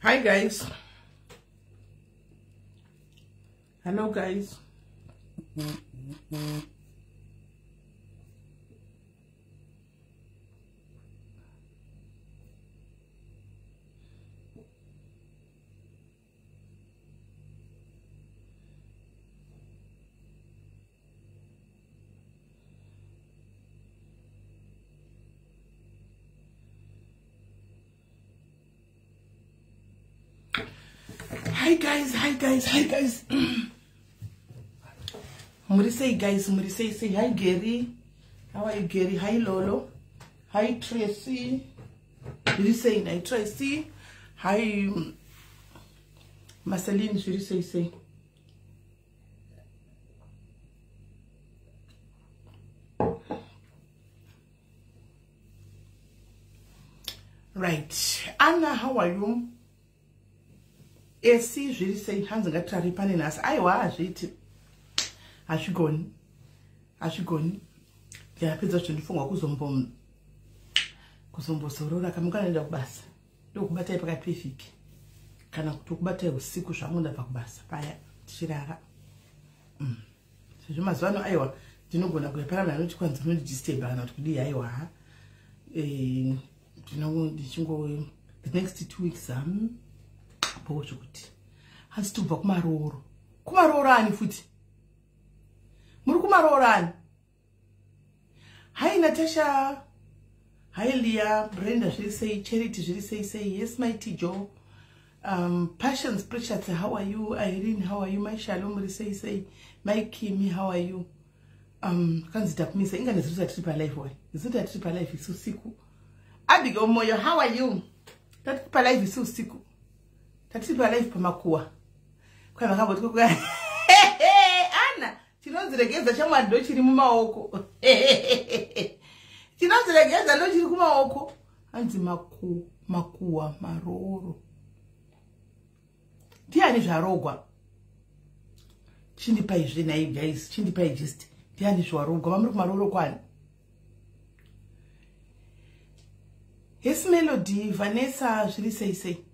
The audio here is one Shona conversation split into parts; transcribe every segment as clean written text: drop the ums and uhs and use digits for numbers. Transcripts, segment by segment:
Hi guys. Hello guys. Hi guys, hi guys, hi guys. Muri sei guys, muri sei sei. Hi Gary. How are you Gary? Hi Lolo. Hi Tracy. Muri sei hi Tracy. Hi Marceline, muri sei sei. Right. Anna, how are you? Esi zviri sei hanzi ngatirari pane nhasi. Aiwa hazviiti, hazvigoni, hazvigoni. Ndapedza zvo ndifunga kuzombozorora kamukanaenda kubasa. Ndokubatai pakati pevhiki kana kuti okubatai usiku zvangu ndabva kubasa paya tichirara. Sezvo mazuva ano aiwa ndinogona kuya pana vanhu vanoti kwanzi munondidisturba kana kuti kudii. Aiwa ndichingo the next 2 weeks bho zvekuti hanzi tobva kumarooro. Kumarooro ani futi? Muri kumarooro ani? Hi Natasha. Hi Leah. Brenda zviri sei? Charity zviri sei sei? Yes Mighty Joe. Passions Pritchard, how are you? Irene, how are you? My Shalom muri sei sei? My Kimi, how are you? Kanzi takumisa inga nezviri tiri pa live why? Zita tiri pa live isu usiku. Abigail Moyo, how are you? Tati pa live isu usiku. Tati pa live pamakuwa. Kwa makamboti kwa Anna, chinonzi regedza chamwari ndo chiri mumaoko. Chinonzi regedza ndo chiri kumaoko. Hanzi makuwa marooro. Ndiani zvarogwa? Chindipai zve nhai guys, chindipai gist. Ndiani zvarogwa? Vamuri kumarooro kwani? Yes Melody, Vanessa zviri sei sei?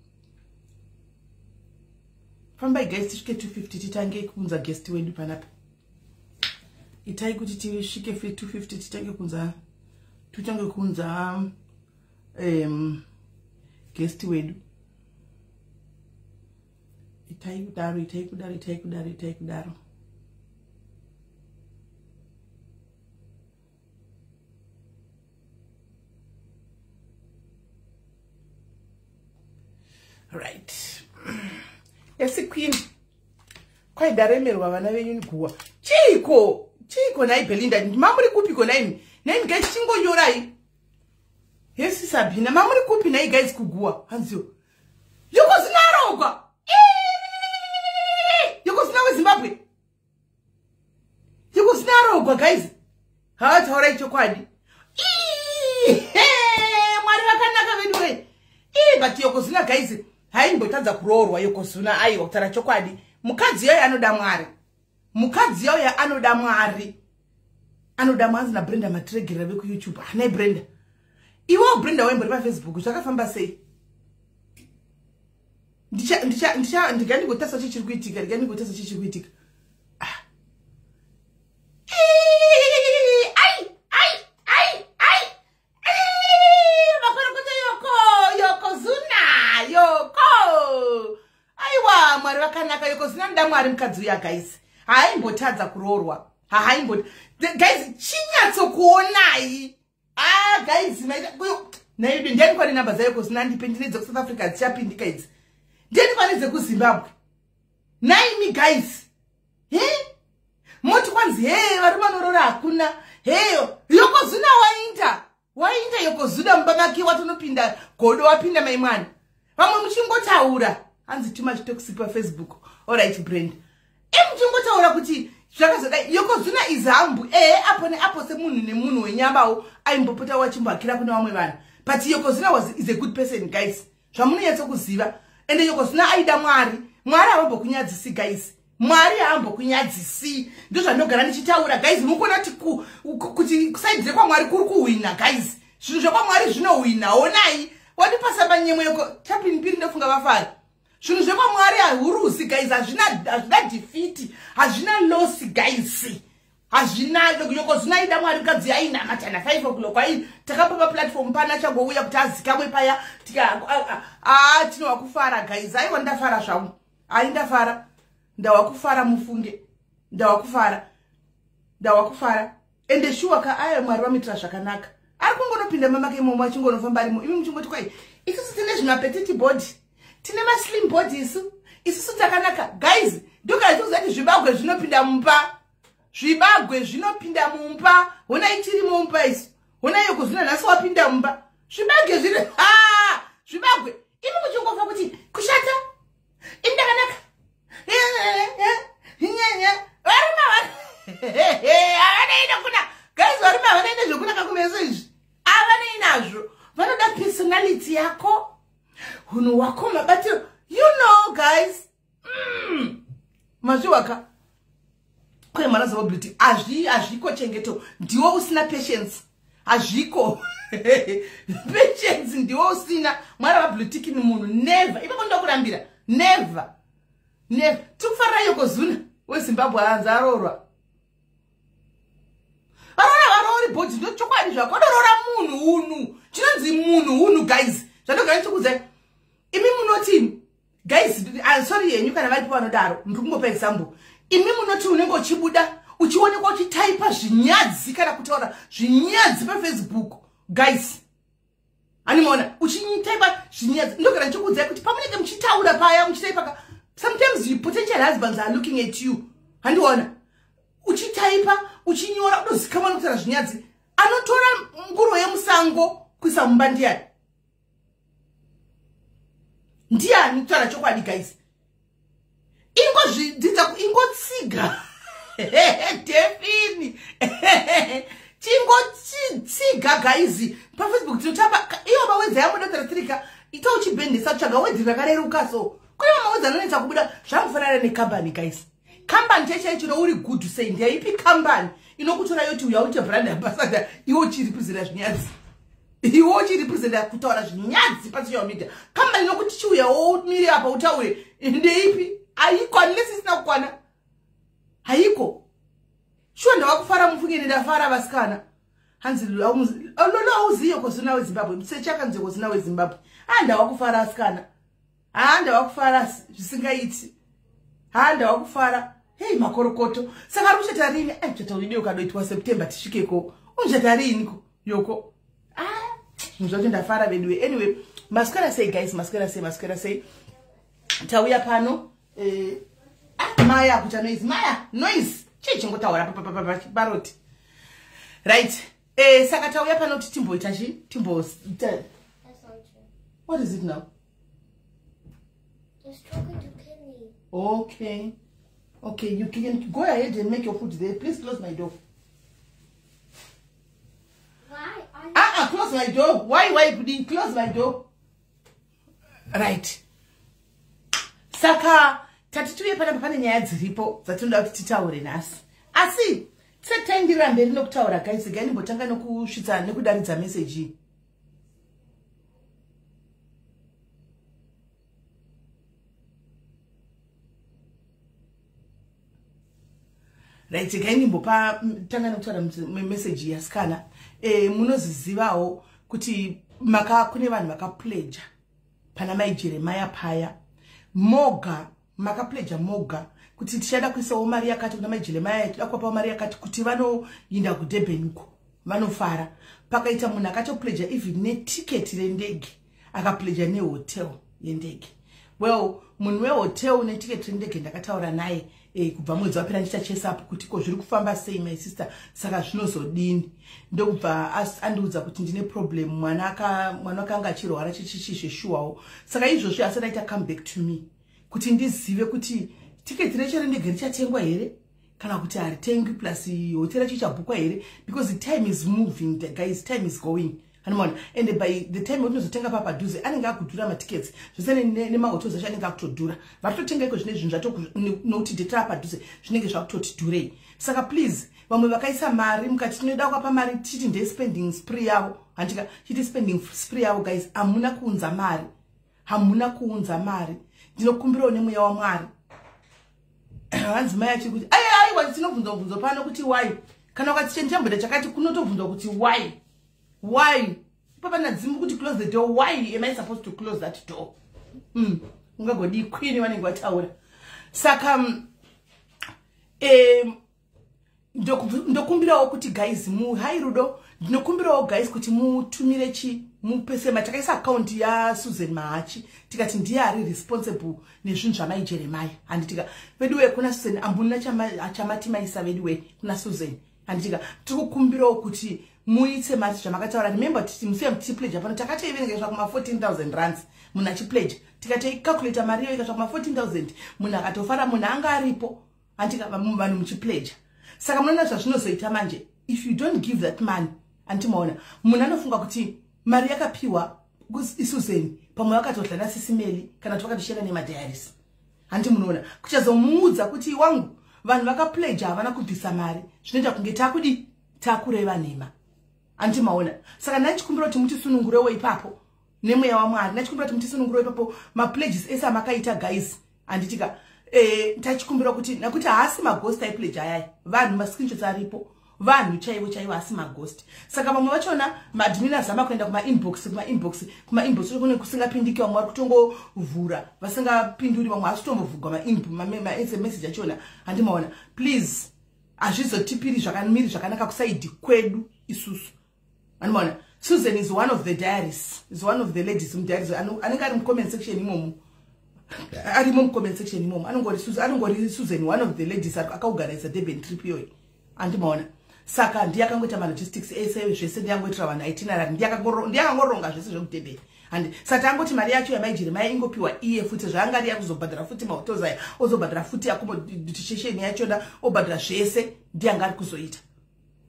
Fambai guys tisvike 250 titange kuunza guest wedu panapa. Itai kuti tisvike 250 titange kuunza guest wedu. Itai kudaro, itai kudaro, itai kudaro, itai kudaro. Right. Esi queen. Kwai ndaremerwa vana venyu guwa. Chiko, chiko nai Belinda, mamuri kupi ko nai? Nai guys chingonyorai. Yes Sabina, mamuri kupi nai guys kuguwa? Hanzio. Yokozina rogwa. Yokozina weZimbabwe. Yokozina rogwa guys. Ha taurai chokwadi. Mwari vakanaka vedu we. But Yokozina guys haimbotadza kuroorwa Yokozina. Aiwa kutaura chokwadi. Mukadzi yayo anoda Mwari. Mukadzi yayo anoda Mwari. Anoda Mwari na Brenda matiregerera veku YouTube. Hanai Brenda. Iwo Brenda waimbori pa Facebook zvakafamba sei? Ndicha ndigandigotasa chichiri kuitika, ndigandigotasa chichiri kuitika. Ai ai ai ai. Makorokota yoko, Yokozuna, yoko. Aiwa Mwari vakanaka. Yokozuna anoda Mwari mukadzi uya guys. Haimbotadza kuroorwa. Haimbot. Guys chinyatsokuonai. Ah guys maita naidu ndiani kwani namba dza Yokozuna ndipe ndine dzeku South Africa dzichapindika idzi. Ndiani kwani dzekuZimbabwe. Naimi guys. He? Moti kwanzi he varume vanorora hakuna. Heyo Yokozuna wainda. Wainda Yokozuna mumba make watonopinda godo wapinda mai mwana. Vamwe muchingotaura hanzi too much toxic pa Facebook. All right Brenda. Muchingotaura kuti zvakazodai Yokozuna is humble. Apo neapo semunhu nemunhu wenyamawo aimbopota wachimboakira kune vamwe vanhu. But Yokozuna is a good person guys. Zvamunonyatsokuziva. Ende Yokozuna aida Mwari. Mwari haambokunyadzisi guys. Mwari haambokunyadzisi. Ndozvandinogara ndichitaura guys. Mukuona kuti kuti side rekwaMwari kuri kuhwina guys. Zvinhu zvekwaMwari zvinohwina. Onai. Wandipasa manyemwe yoko. Chaplin Piri ndofunga vafara. Zvinhu zvekwamwari hahuruzi guys, hazvina defeat, hazvina loss guys. Hazvina Yokozuna ida Mwari mukadzi ainamata na 5 o'clock ai takapa pa platform pana changouya kuti azikamwe paya tika tinowa kufara guys. Aiwa ndafara zvangu. Ai ndafara. Ndawakufara mufunge. Ndawakufara. Ndawakufara. Ende shuwa ka aya Mwari vamuitira zvakanaka. Ari kungonopinda mamake imomo achingonofamba arimo. Imi muchingoti kwai isusu tine zvimapetiti body. Tine maslim body isu. Isusu takanaka. Guys, ndokana tikuziva kuti zvibagwe zvinopinda mumba. Zvibagwe zvinopinda mumba. Hona ichiri mumba isu. Hona Yokozuna nhasi wapinda mumba. Zvibagwe zviri zvibagwe. Imi muchingofa kuti kushata. Imi ndakanaka. Varume havanei nekuna. Guys, varume havanei nezvekunaka kumeso izvi. Havanei nazvo. Vanoda personality yako. Hunhu hwako mabatiro. You know guys. Mazviwaka. Kune mwana zvabuti hazviko chengeto. Ndiwo usina patience. Hazviko. Patience ndiwo usina. Mwana vablutiki ni munhu never. Ipapo ndokurambira. Never. Never. Tikufarira Yokozuna weZimbabwe anzi aroorwa. Varoora varoori bhodhi ndo chokwadi zvako. Vanorora munhu hunhu. Chinonzi munhu hunhu guys. Zvandogara ndichikuudzai. Imi munoti guys, sorry yenyu kana varipo vanodaro. Ndiri kungopa example. Imi munoti unenge uchibuda uchionekwa uchitaipa zvinyadzi kana kutaura zvinyadzi paFacebook guys. Animona uchitaipa zvinyadzi. Ndogara ndichikuudzai kuti pamunenge muchitaura paya muchitaipa, sometimes your potential husbands are looking at you. Handiona uchitaipa uchinyora unozikamwa nokutaura zvinyadzi. Anotora nguro yemusango kuisa mumba ndiani? Ndiani kutaura chokwadi guys? Ingozvidzidza ingotsiga. Defini. Chingotsiga guys. PaFacebook tinotamba iyo mawedzi yamunotaura ita uchibhendesa tsvaga wedzi rakareruka so. Kune mawedzi anonetsa kubuda zvamufanana nekambani guys. Kambani chaicho chiro uri good sei ndeipi kambani inokutora yoti uya uite brand ambassador iwe uchirepresenta zvinyadzi. Iwe uchirepresenta kutaura zvinyadzi pasocial media. Kambani inokuti chiuya umire apa utaure ndeipi? Haiko, unless isina kukwana. Haiko. Shuwa ndawakufara mufunge ndafara vasikana. Hanzi lolo auziyo Yokozuna weZimbabwe. Musechakanzi Yokozuna weZimbabwe. Ndawakufara asikana. Ndawakufara zvisingaiti. Ndawakufara. Hey makorokoto. Saka ari kuchata rini? Chata uide ukadoitwa September tisvikeko. Unochata rini Yoko? Zvinhu zvacho ndafara veduwe. Anyway, maswera sei guys? Maswera sei? Maswera sei? Tauya pano. Maya kuita noise. Maya, noise. Chii chingotaura paroti. Right. Saka tauya pano kuti timboita chi? Timbo. That's not true. What is it now? Just talking to Kenny. Okay. Okay, you can go ahead and make your food there. Please close my door. Why? Close my door. Why couldn't close my door? Right. Saka tati tuye panapa pane nyaya dziripo dzatinoda kuti titaure nhasi. Asi tisati taenderera mberi nokutaura guys, regai ndimbotanga nokusvitsa nekudaridza meseji. Right, regai ndimbopa tanga nokutaura meseji yasikana. Munozizivawo kuti kune vanhu vakapledja pana mai Jeremiah paya. Moga makapledja moga kuti tichada kuisawo mari yakati kuna mai Jeremiah, toda kuvapawo mari yakati kuti vanoinda kuDurban uko vanofara. Pakaita munhu akatopledja even netiketi rendege, akapledja nehotel yendege. Well, munhu wehotel netiketi rendege ndakataura naye kubva mwedzi wapera ndichita chase up kuti ko zviri kufamba sei my sister, saka zvinozodini. Ndokubva andiudza kuti ndine problem, mwana akanga achirwara chichichi zveshuwawo. Saka izvozvo asati aita come back to me kuti ndizive kuti tiketi recho rendege richatengwa here kana kuti haritengwi, plus hotera yacho ichabhukwa here, because the time is moving guys, time is going. Hanimona, and by the time watinozotenga pa padhuze anenge akudhura matickets zvese nemahotels acho anenge akutodhura. Varitotenga iko zvine zvinhu zvacho nokuti date rapadhuze zvinenge zvakutoti dhurei. Saka please, vamwe vakaisa mari mukati tinoda kuvapa mari tichiti ndespending spree yavo. Handika chiti spending spree yavo guys, hamuna kuunza mari, hamuna kuunza mari. Ndinokumbirawo nemweya waMwari. Hanzi mai achiri kuti aiwa, tinobvunzwa bvunzo pano kuti why. Kana ukati chendichamboita chakati, kunotobvunzwa kuti why, why. Ipapa nadzimu kuti close the door. Why am I supposed to close that door? Ungagodii queen vanenge vataura. Saka ndokumbirawo kuti guys, hai Rudo, ndinokumbirawo guys kuti mutumire chi mupese matakaisa akaunti yaSusan Mahachi, tikati ndiye ari responsible nezvinhu zvamai Jeremaya. Handitika veduwe, kuna Susan ambuna chamati maisa veduwe kuna Susan. Handitika tiri kukumbirawo kuti muitse mari zvamakataura. Remember titi musiya muchipledge pano, takatoiverenga svaka kuma 14,000 rands munhu achipledge, tikatoicalculata mari iyo ikasvaka kuma 14,000. Munhu akatofara, munhu anga aripo. Handika vanhu muchipledge. Saka munoona zvazvinozoita manje if you don't give that money. Andimaona munhu anofunga kuti mari yakapiwa iSusan, pamwe vakatodla nasisimeli kana kuti vakatoshera nemadiaries. Handi munoona kuchazomuudza kuti wangu vanhu vakapledge havana kubvisa mari, zvinoita kunge takudi takureva nhema. Andimaona. Saka ndachikumbira kuti mutisunungurewo ipapo nemweya waMwari. Ndachikumbira kuti mutisunungurewo ipapo mapledges ese amakaita guys. Handitika tachikumbira kuti nekuti haasi maghost aipledge ayaya, vanhu, mascreenshots aripo, vanhu chaivo chaivo, asi maghost. Saka vamwe vachona maadmin azama kuenda kumainbox, kumainbox, kumainbox kune kusingapindiki. Vamwe vari kutongovhura vasingapinduri, vamwe hasi kutombovhugwa masmessage achona. Handimaona, please, hazvizotipiri zvakamiri zvakanaka kuside kwedu isusu. Handimaona Susan is one of the diaries, is one of the ladies mudiaries anenge ari mucomment section imomo, arimo mucomment section imomo. Anongori Susan, one of the ladies akaorganiza Durban trip iyoyi. Andimaona. Saka ndiye akangoita malogistics ese, zvese ndiyangoitira vanhu itinerary, ndiye akangoronga zvese zvekudurban. Handi saka tangoti mari yacho yamai ingopiwa iye futi, zvaanga ari yakuzobhadhara futi mahotels aya, ozobhadhara futi accommodation yachona, obhadhara zvese, ndiye anga ari kuzoita.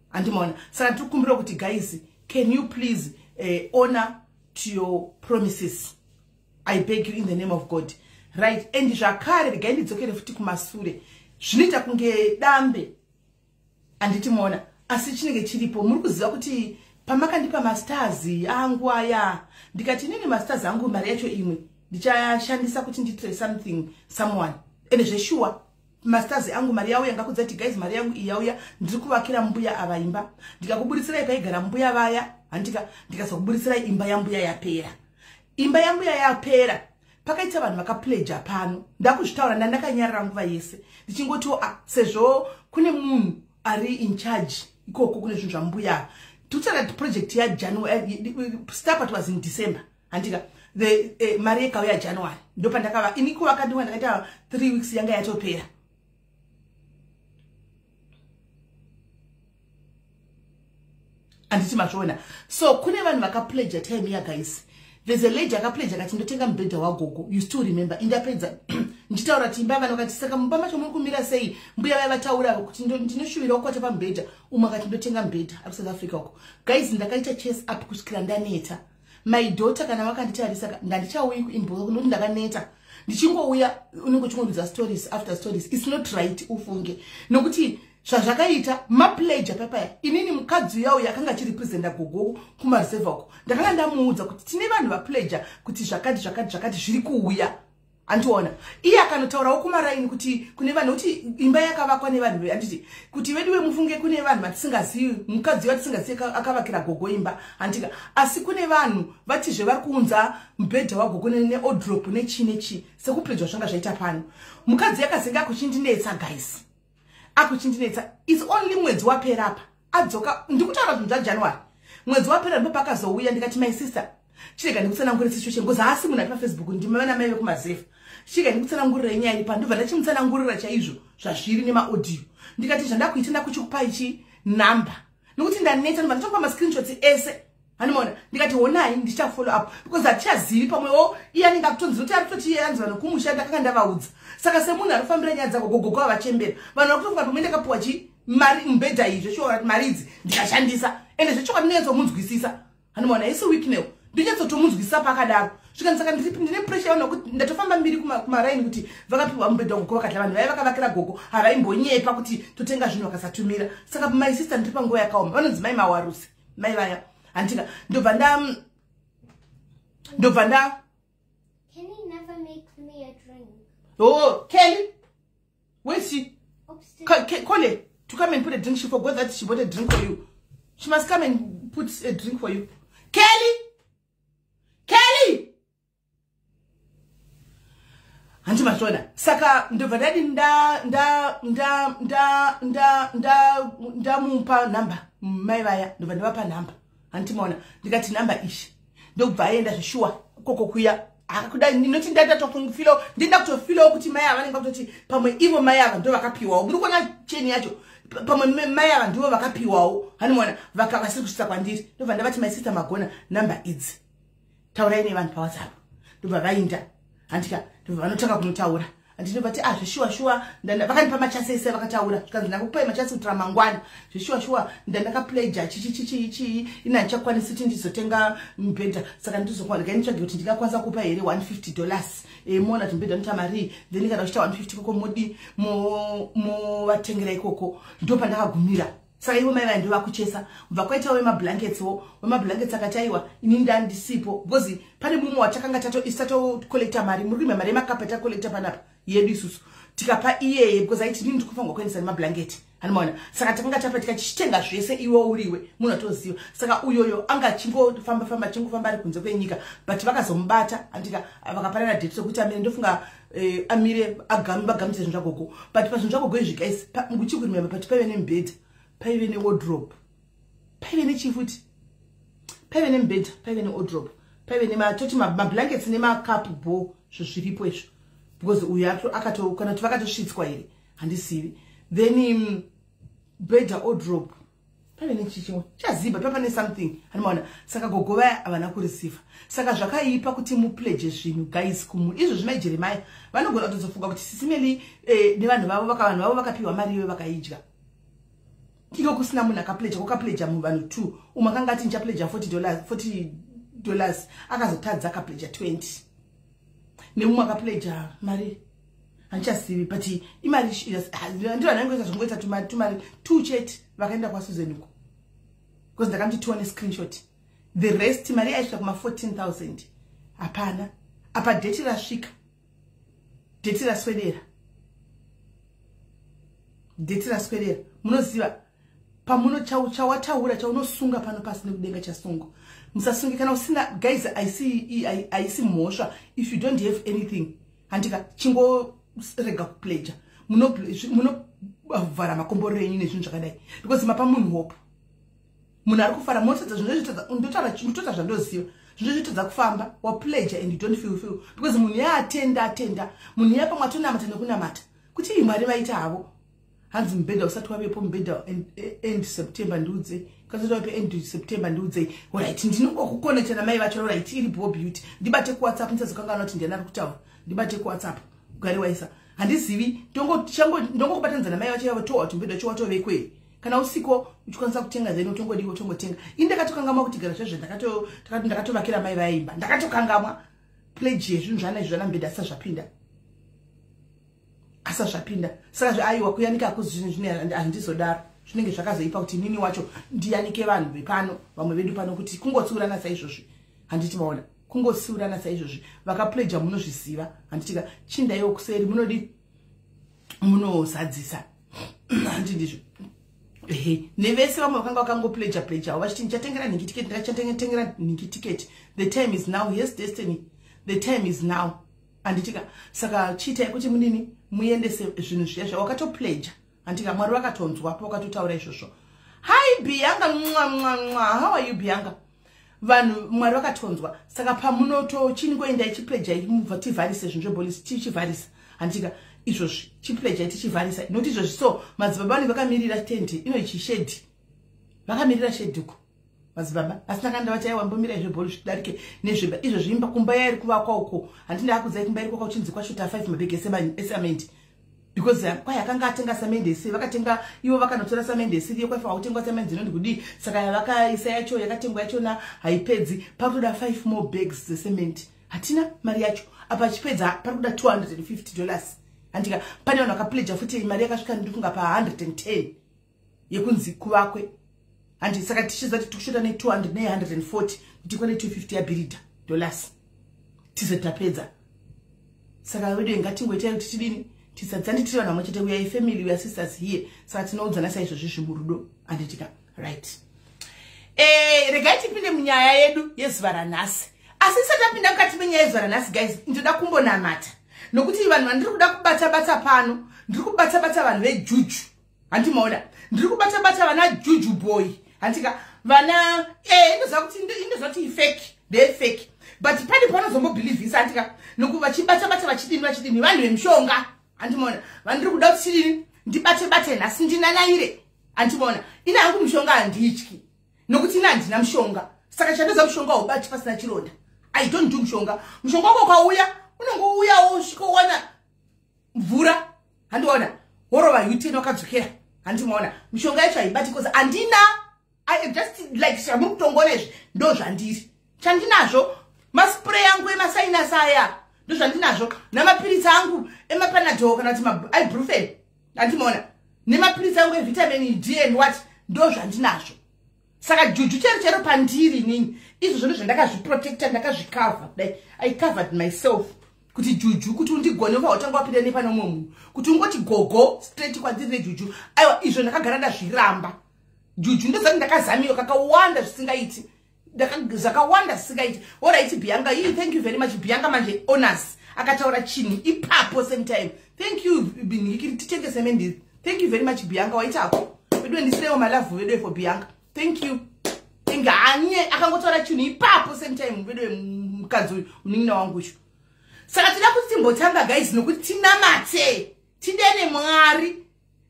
Handimaona. Saka tiri kukumbira kuti guys, can you please honor to your promises? I beg you in the name of God. Right, and zvakare regai ndidzokere futi kumasure. Zvinoita kunge dambe, handiti maona, asi chinenge chiripo. Muri kuziva kuti pamakandipa mastars angu aya, ndikati inini mastars angu mari yacho imwe ndichashandisa kuti ndiitire something someone. Ende zveshuwa mastars angu mari yauya, ngakudza kuti guys, mari yangu iyi yauya, ndiri kuvakira mbuya ava imba. Ndikakuburisirai paigara mbuya vaya, handika ndikazokuburisirai imba yambuya yapera. Imba yambuya yapera, pakaita vanhu vakapledja pano. Ndakuzvitaura, ndandakanyarara nguva yese ndichingotiwo ah, sezvo kune munhu ari in charge ikoko kune zvinhu zvambuya. Tikutaura project yaJanuary, start was in December. Handika the mari yekauya January, ndopandakava ini kuvaka. Ndinga ndakaita 3 weeks yanga yatopera. Handiti mazviona? So kune vanhu vakapledja time ya guys, there's a lady akapledja akati ndotenga mubhedha wagogo. You still remember? Indapedza ndichitaura kuti imba, vanhu vakati saka mumba macho muri kumira sei? Mbuya vai vataura kuti ndinoshuvirawo kukwata pamubhedha. Umwe akati ndotenga mubhedha, ari kuSouth Africa uko. Guys, ndakaita chase up kusvikira ndaneta. My daughter, kana vakanditarisa, ndandichauyi kuinbox nokuti ndakaneta. Ndichingouya unenge uchingondudza stories after stories. It's not right, ufunge, nokuti zvazvakaita mapledge papaya, inini mukadzi uya uyo akanga achirepresenta gogo kumareserva uko, ndakanga ndamuudza kuti tine vanhu vapledja kuti zvakati zvakati zvakati zviri kuuya. Andiona iye akanotaurawo kumaraini kuti kune vanhu, kuti imba yakavakwa nevanhu. Handiti kuti vedu vemufunge, kune vanhu vatisingazivi, mukadzi vatisingazivi akavakira gogo imba. Handika asi kune vanhu vatizve vari kuunza mubhedha wagogo newardrobe nechii nechii, sekupledjwa zvanga zvaita pano. Mukadzi yakazenge akuchindinetsa guys, akuchindinetsa. It's only mwedzi wapera apa adzoka. Ndikutaura zvinhu zvaJanuary, mwedzi wapera ndipo pakazouya. Ndikati, my sister, chirega ndikutsanangurire situation, because haasi munhu ari paFacebook, ndima vana mai vekumazefa. Chirega ndikutsanangurire nyaya iri pano. Ndobva ndachimutsanangurira chaizvo zvazviri nemaaudio. Ndikati zvandakuita, ndakuchikupai chi namba nokuti ndaneta. Ndobva ndatomupa mascreenshots ese. Handimaona. Ndikati honai, ndichafollow up because hatichazivi, pamwewo iye anenge akutonzi kuti ari kutoti iye anzi vanhu kumusha ndakanga ndavaudza. Saka semunhu ari kufambira nyaya dzako, gogogo avachembera, vanhu vari kutofunga pamwe ndakapiwa chi mari mubhedha iyi, zvechokwadi mari idzi ndikashandisa. Ende zvechokwadi ndinonyatsomunzwisisa. Handimaona isi weeknel, ndonyatsotomunzwisisa paakadaro. Svikani saka ndine pressure yavanhu kuti ndatofamba mbiri kumaraini kuti vakapiwa mubhedha gogo vakadya. Vanhu vaiva vakavakira gogo havaimbonyepa kuti totenga zvinhu vakasatumira. Saka my sister, ndiri panguva yakaoma. Vanonzi mai Mawarusi, mai vaya. Handika ndobva nda ndobva nda Kenny never makes me a drink. Oh, Kelly, where's she? Upstairs. Call her to come and put a drink. She forgot that she bought a drink for you. She must come and put a drink for you. Kelly, Kelly. Hanti mazviona? Saka ndobva ndadi nda nda nda nda nda nda ndamupa nhamba mai vaya. Ndobva ndavapa nhamba, hanti maona? Ndikati nhamba ishi. Ndobva aenda zveshuwa koko kuya. Kuda ndinoti ndatofilo, ndinda kutofilawo kuti mai ava vanenge kutoti pamwe ivo mai ava ndo vakapiwawo. Muri kuona cheni yacho? Pamwe mai ava ndivo vakapiwawo, hanimona vasiri kusvitsa kwandiri. Ndobva ndavati, "My sister, magona, nhamba idzi, taurai nevanhu paWhatsApp." Ndobva vainda, handika? Ndobva vanotanga kunotaura. Handinobva ah, zveshuwa shuwa vakandipa machasi ese. Vakataura, zvikanzi, "Ndakupai machasi kuitira mangwana. Zveshuwa shuwa ndandakapleja chichi chichi ina handichakwanisi kuti ndizotenga mubhedha, saka ndizogai nditsvage kuti ndingakwanisa kupa here $150. Moona kuti mubhedha unoita marii, then kana uchita 150 koko modi movatengera ikoko." Ndo pandakagumira. Saka ivo mai vaya ndo vakuchesa. Kubva kwaitawo wemablanketswo. Wemablankets akati, "Aiwa, ini ndandisipo," because pane mumwe watakanga tatocollecta mari. Muri kuima mari yemakapa tacollecta panapa yedu isusu, tikapa iyeye, because aiti, "Nini ndikufanirwa kuendesa nemablanketi." Anomaona? Saka takanga tapa, tikachitenga zvese, iwe uriwe munhu atoziva. Saka uyoyo anga achingofamba famba, achingofamba ari kunze kwenyika, but vakazomubata, andika? Vakapanana date rekuti amire. Ndofunga amire vagamuchire zvinhu zvagogo. But pazvinhu zvagogo izvi, guys, muchikuremember, but paive nemubhedha, paive newardrobe, paive nechifuti, paive nemubhedha, paive newardrobe, paive nematoti mablankets nemakapu bo. Zvo zviripo izvo, because uyu akato kana kuti vakatosvitswa here, handisivi. Then bhedha, wardrobe, paive nechichimwe chaziba, pa pane something, anomaona? Saka gogo vaya havana kureceiva. Saka zvakaipa kuti mupledge zvinhu, guys, kumunhu. Izvo zvimai Jeremaya vanogona kutozofunga kuti Sis Melly nevanhu vavo, vanhu vavo vakapiwa mari iyoyo, vakaidya iko kusina munhu akapledja. Kwakapledja muvanhu two. Umwe akanga ati, "Ndichapledja $40, $40," akazotadza, akapledja 20. Nemumwe akapledja mari handichazivi, but imari ndiro vanangoita zvongoita tumari two chete. Vakaenda kwaSusan uko, because ndakati tione screenshot. The rest mari yaisvika kuma14 000, hapana. Apa date rasvika, date raswedera, date raswedera. Munoziva pamuno chawataura, chaunosunga pano pasi nekudenga chasungwa. Musasunge kana usina, guys. Haisi mhosva if you don't have anything, handika? Chingorega kupledja. Munovhara makomborero enyu nezvinhu zvakadai, because mapa munhu hope, munhu ari kufara. Munotadza zvinhu, ndotoita zvandoziva, zvinhu zvitadza kufamba. Wapledja and you don't feel, because munhu yaatenda, atenda. Munhu yapamwe atonamata nekunamata kuti ii Mwari vaita havo. Hanzi mubhedha usati wavepo, mubhedha end September ndiudzei. Kasati wavepo end September ndiudzei. Alright, ndinongokuconnecta namai vacho. Alright, iri bo beauty. Ndibate kuWhatsApp, ndisazokanganwa kuti ndiani ari kutaura. Ndibate kuWhatsApp, ugare waisa. Handizivi, ndongokubatanidza namai vacho yavo, towa kuti mubhedha wacho watovekwe. Kana usiko uchikwanisa kutenga, then utongodiwa, utongotenga. Ini ndakatokangamwa kuti gara zvezve ndakatovakira mai vaimba. Ndakatokangamwa pledge yezvinhu zvana izvo, zvana mubhedha asisa zvapinda, asa zvapinda. Saka aiwa, kuyanika hakuzi zvinhu zvine, handizodaro. Zvinenge zvakazoipa kuti inini wacho ndiyanike vanhu vepano, vamwe vedu pano, kuti kungotsiurana saizvozvi, handiti maona? Kungotsiurana saizvozvi. Vakapledja munozviziva, handitika? Chindaiwo kuseri, munodi munozadzisa, handi ndizvo? Ehe, nevese vamwe vakanga vakangopledja pledjawo vachiti, "Ndichatengera nhingi tiketi, ndichatengera nhingi tiketi." The time is now. Yes, Destiny, the time is now, handitika? Saka chiitai kuti munini muendese zvinhu zviya zvawakatopledja, handika? Mwari vakatonzwa pawakatotaura izvozvo. Hi Bianca, mwa mwa mwa, how are you, Bianca? Vanhu, Mwari vakatonzwa. Saka pamunoto chingoendai, chipledjai, mubva tivharise zvinhu zvepolisi, tichivharisa, handika? Izvozvi chipledjai, tichivharisa, nokuti izvozvi so madzibaba vanenge vakamirira tendi inoichi shed, vakamirira shedhuko madzibaba asina kanda. Vati, "Aiwa, mbomirai zvebhori zvidarike nezvemba." Izvozvi imba kumba yairi kuvakwa uko, handina akudzai, kumba iri kuvakwa uchinzi kwashota 5 mabhegi esamende, because kwai akanga atenga samende ese, vakatenga ivo, vakanotora samende esiriyo. Kwaifanwa kutengwa samende inondi kudii. Saka yavakaisa yacho, yakatengwa yachona haipedzi, pakutoda 5 more bags dzesemende. Hatina mari yacho. Apa achipedza pari kuda $250, handika? Pane vanhu vakapledja futi mari yakasvika, ndifunga, pa110 yekunzi kuvakwe. Handi saka tichiziva kuti tikushota ne200 ne140 kuti ikwane 250 yabhiridha dollars, tize tapedza. Saka wedu ngatingoitai kuti tidini, tisadzandi tiri vanhu vamwe chete. We are a family, we are sisters here. Saka tinoudzana saizvozvi zvimurudo, handitika? Right. Regai tipinde munyaya yedu yezuva ranhasi. Asi isati tapinda mukati menyaya yezuva ranhasi, guys, ndoda kumbonamata, nokuti vanhu vandiri kuda kubata-bata pano, ndiri kubata-bata vanhu vejuju, handimaona? Ndiri kubata-bata vana juju boy, handika? Vana indoziva kuti, indoziva kuti ifake, ndeyefake, but pane pavanozombobhilivhisa, handika? Noku vachibata-bata, vachidini, vachidini, vanhu vemushonga, handimaona? Vandiri kuda kuti chidini, ndibate bate nhasi, ndinanaire, handimaona? Ine hangu mushonga handityi, nokuti ine handina mushonga. Saka chandoziva, mushonga haubati pasina chironda. I don't do mushonga. Mushonga wako ukauya, unongouyawo usvikowana mvura, handiona? Worova U10, wakadzokera, handimaona? Mishonga yacho haibati 'cause handina. I just like zvamuri kutongoona izvi, ndo zvandiri. Chandinazvo maspray angu emasinus aya, ndo zvandinazvo, namapiritsi angu emaPanadol kana kuti maibuprofen, handimaona? Nemapiritsi angu evitamin D and what, ndo zvandinazvo. Saka juju chero chero pandiri nini, izvo zvinhu zvandakazviprotecta, ndakazvikavha kudai. I covered myself kuti juju, kuti undigone ufa utanga wapinda nepane umwe munhu, kuti ungoti gogo straight kwandiri nejuju, aiwa, izvo ndakagara ndazviramba. Juju ndozati ndakazamiwa kakawanda zvisingaiti, zvakawanda zvisingaiti. Alright, Bianca ii, thank you very much, Bianca. Manje honors akataura chinhu ipapo same time. Thank you, tichengese mendiri. Thank you very much, Bianca. Waitako veduwe, ndisirewo malove veduwe for Bianca. Thank you. Hanye akangotaura chinhu ipapo same time veduwe, mukadzi uyu munin'ina wangu uyu. Saka tida kuti timbotanga, guys, nokuti tinamate, tidene Mwari,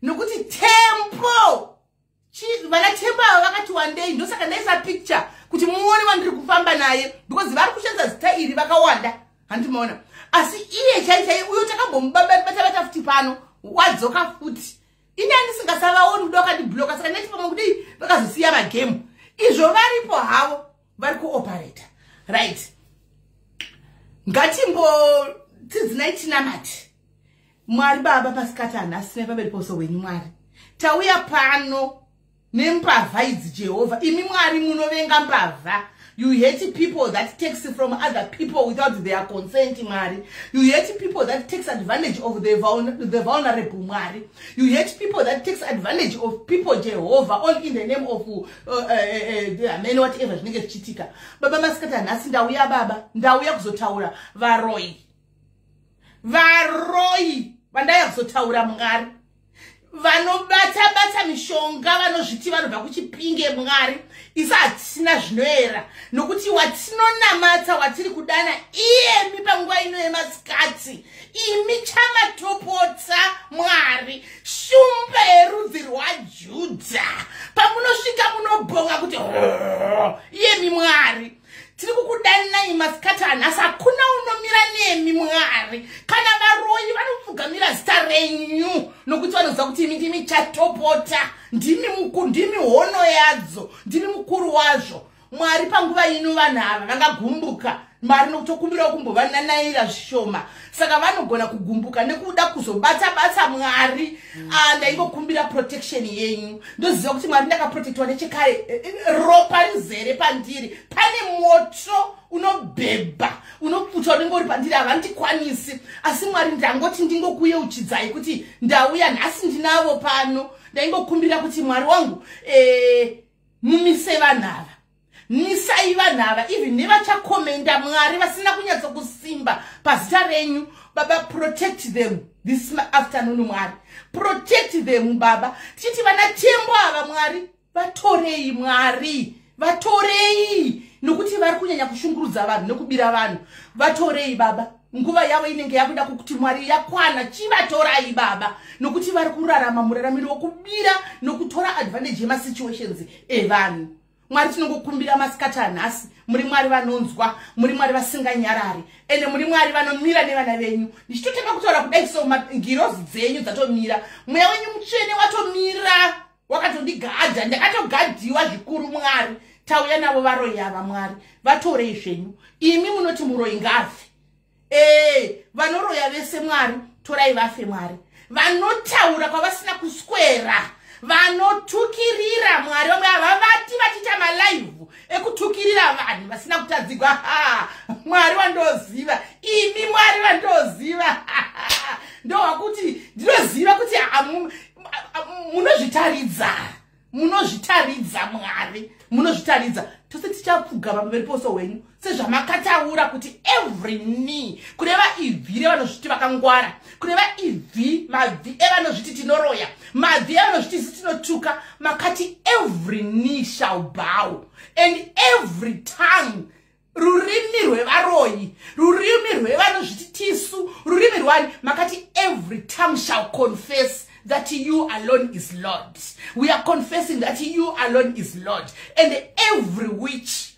nokuti Tembo, vana Tembo ava vakati wandei. Ndosaka ndaisa picture kuti muone wandiri kufamba naye, because vari kushandisa zita iri vakawanda, handimaona? Asi iye chai chai uyo takambomubatabata futi pano, wadzoka futi. Ini handisingasavaoni kuda, wakandibloka. Saka ndati pamwe kudii vakazosiya magemu izvo, varipo havo, vari kuoperata. Right, ngatimbotsidzinai, tinamati. Mwari Baba, pasikati hanhasi nepamberi pose wenyu, Mwari, tauya pano nembavha idzi. Jehovha, imi Mwari munovenga mbavha. You hate people that takes from other people without their consent. Mwari, you hate people that takes advantage of the vulnerable. Mwari, you hate people that takes advantage of people, Jehovah, all in the name of amen, whatever zvinenge zvichiitika. Baba, masikati hanhasi ndauya, Baba, ndauya kuzotaura varoi, varoi vandauya kuzotaura, Mwari, vanobata bata mishonga, vanozviti vanobva kuChipinge. Mwari, isu hatisina zvinoera, nokuti watinonamata, watiri kudana iyemi panguva ino yemasikati, imi chamatopota, Mwari, shumba yerudzi rwaJudha. Pamunosvika munobhonga kuti iyemi Mwari, tiri kukudanai masikati anhasi. Hakuna unomira nemi, Mwari. Kana varoyi vanopfugamira zita renyu, nokuti vanoziva kuti imi ndimi chatopota, ndimi ndimi hono yadzo, ndimi mukuru wazvo. Mwari, panguva ino vanhu ava vangagumbuka, Mwari, nokutokumbirawo kumbovananaira zvishoma. Saka vanogona kugumbuka nekuda kuzobata bata. Mwari, ah, ndaingokumbira protection yenyu. Ndoziva kuti, Mwari, ndakaprotectwa nechekare. Ropa rizere pandiri, pane moto unobhebha, unopfuta unenge uri pandiri, havandikwanisi. Asi Mwari, ndangoti ndingokuyeuchidzai kuti ndauya nhasi, ndinavo pano. Ndaingokumbira kuti, Mwari wangu, mumise vanhu ava, misai vanhu ava, even nevachakomenda, Mwari, vasina kunyatsokusimba pazita renyu. Baba, protect them this afternoon. Mwari, protect them, Baba. Tichiti vana Tembo ava, Mwari, vatorei. Mwari, vatorei, nokuti vari kunyanya kushungurudza vanhu nekubira vanhu. Vatorei, Baba. Nguva yavo inenge yakuda kukuti, Mwari, yakwana. Chivatorai, Baba, nokuti vari kurarama muraramiro wokubira nokutora advantage yemasituations evanhu. Mwari, tinongokumbira masikati anhasi. Muri Mwari vanonzwa, muri Mwari vasinganyarari, ende muri Mwari vanomira nevana venyu. Ndichitotanga kutaura kudai so, ngirozi dzenyu dzatomira, mweya wenyu mutsvene watomira, wakatondigadha, ndakatogadhiwa zvikuru. Mwari, tauya navo varoyi ava. Mwari, vatorei zvenyu. Imi munoti muroyi ngafe. Ee, vanoroya vese, Mwari, Torai vafe, Mwari. Vanotaura kwavasina kuswera, vanotukirira, Mwari. Vamwe havavati vachiita malive ekutukirira vanhu vasina kutadzigwa. Mwari wandoziva imi, Mwari vandoziva ndowakuti ndinoziva kuti munozvitaridza, munozvitaridza, Mwari, munozvitaridza. Tose tichapfugama pamberi pouso hwenyu sezvamakataura kuti every knee, kureva ibvi revanozviti vakangwara, kureva ibvi, mabvi evanozviti tinoroya, mabvi evanozviti isi tinotuka. Makati every knee shall bow and every tongue, rurimi rwevaroyi, rurimi rwevanozviti tisu, rurimi rwani, makati every tongue shall confess that you alone is Lord. We are confessing that you alone is Lord, and every witch,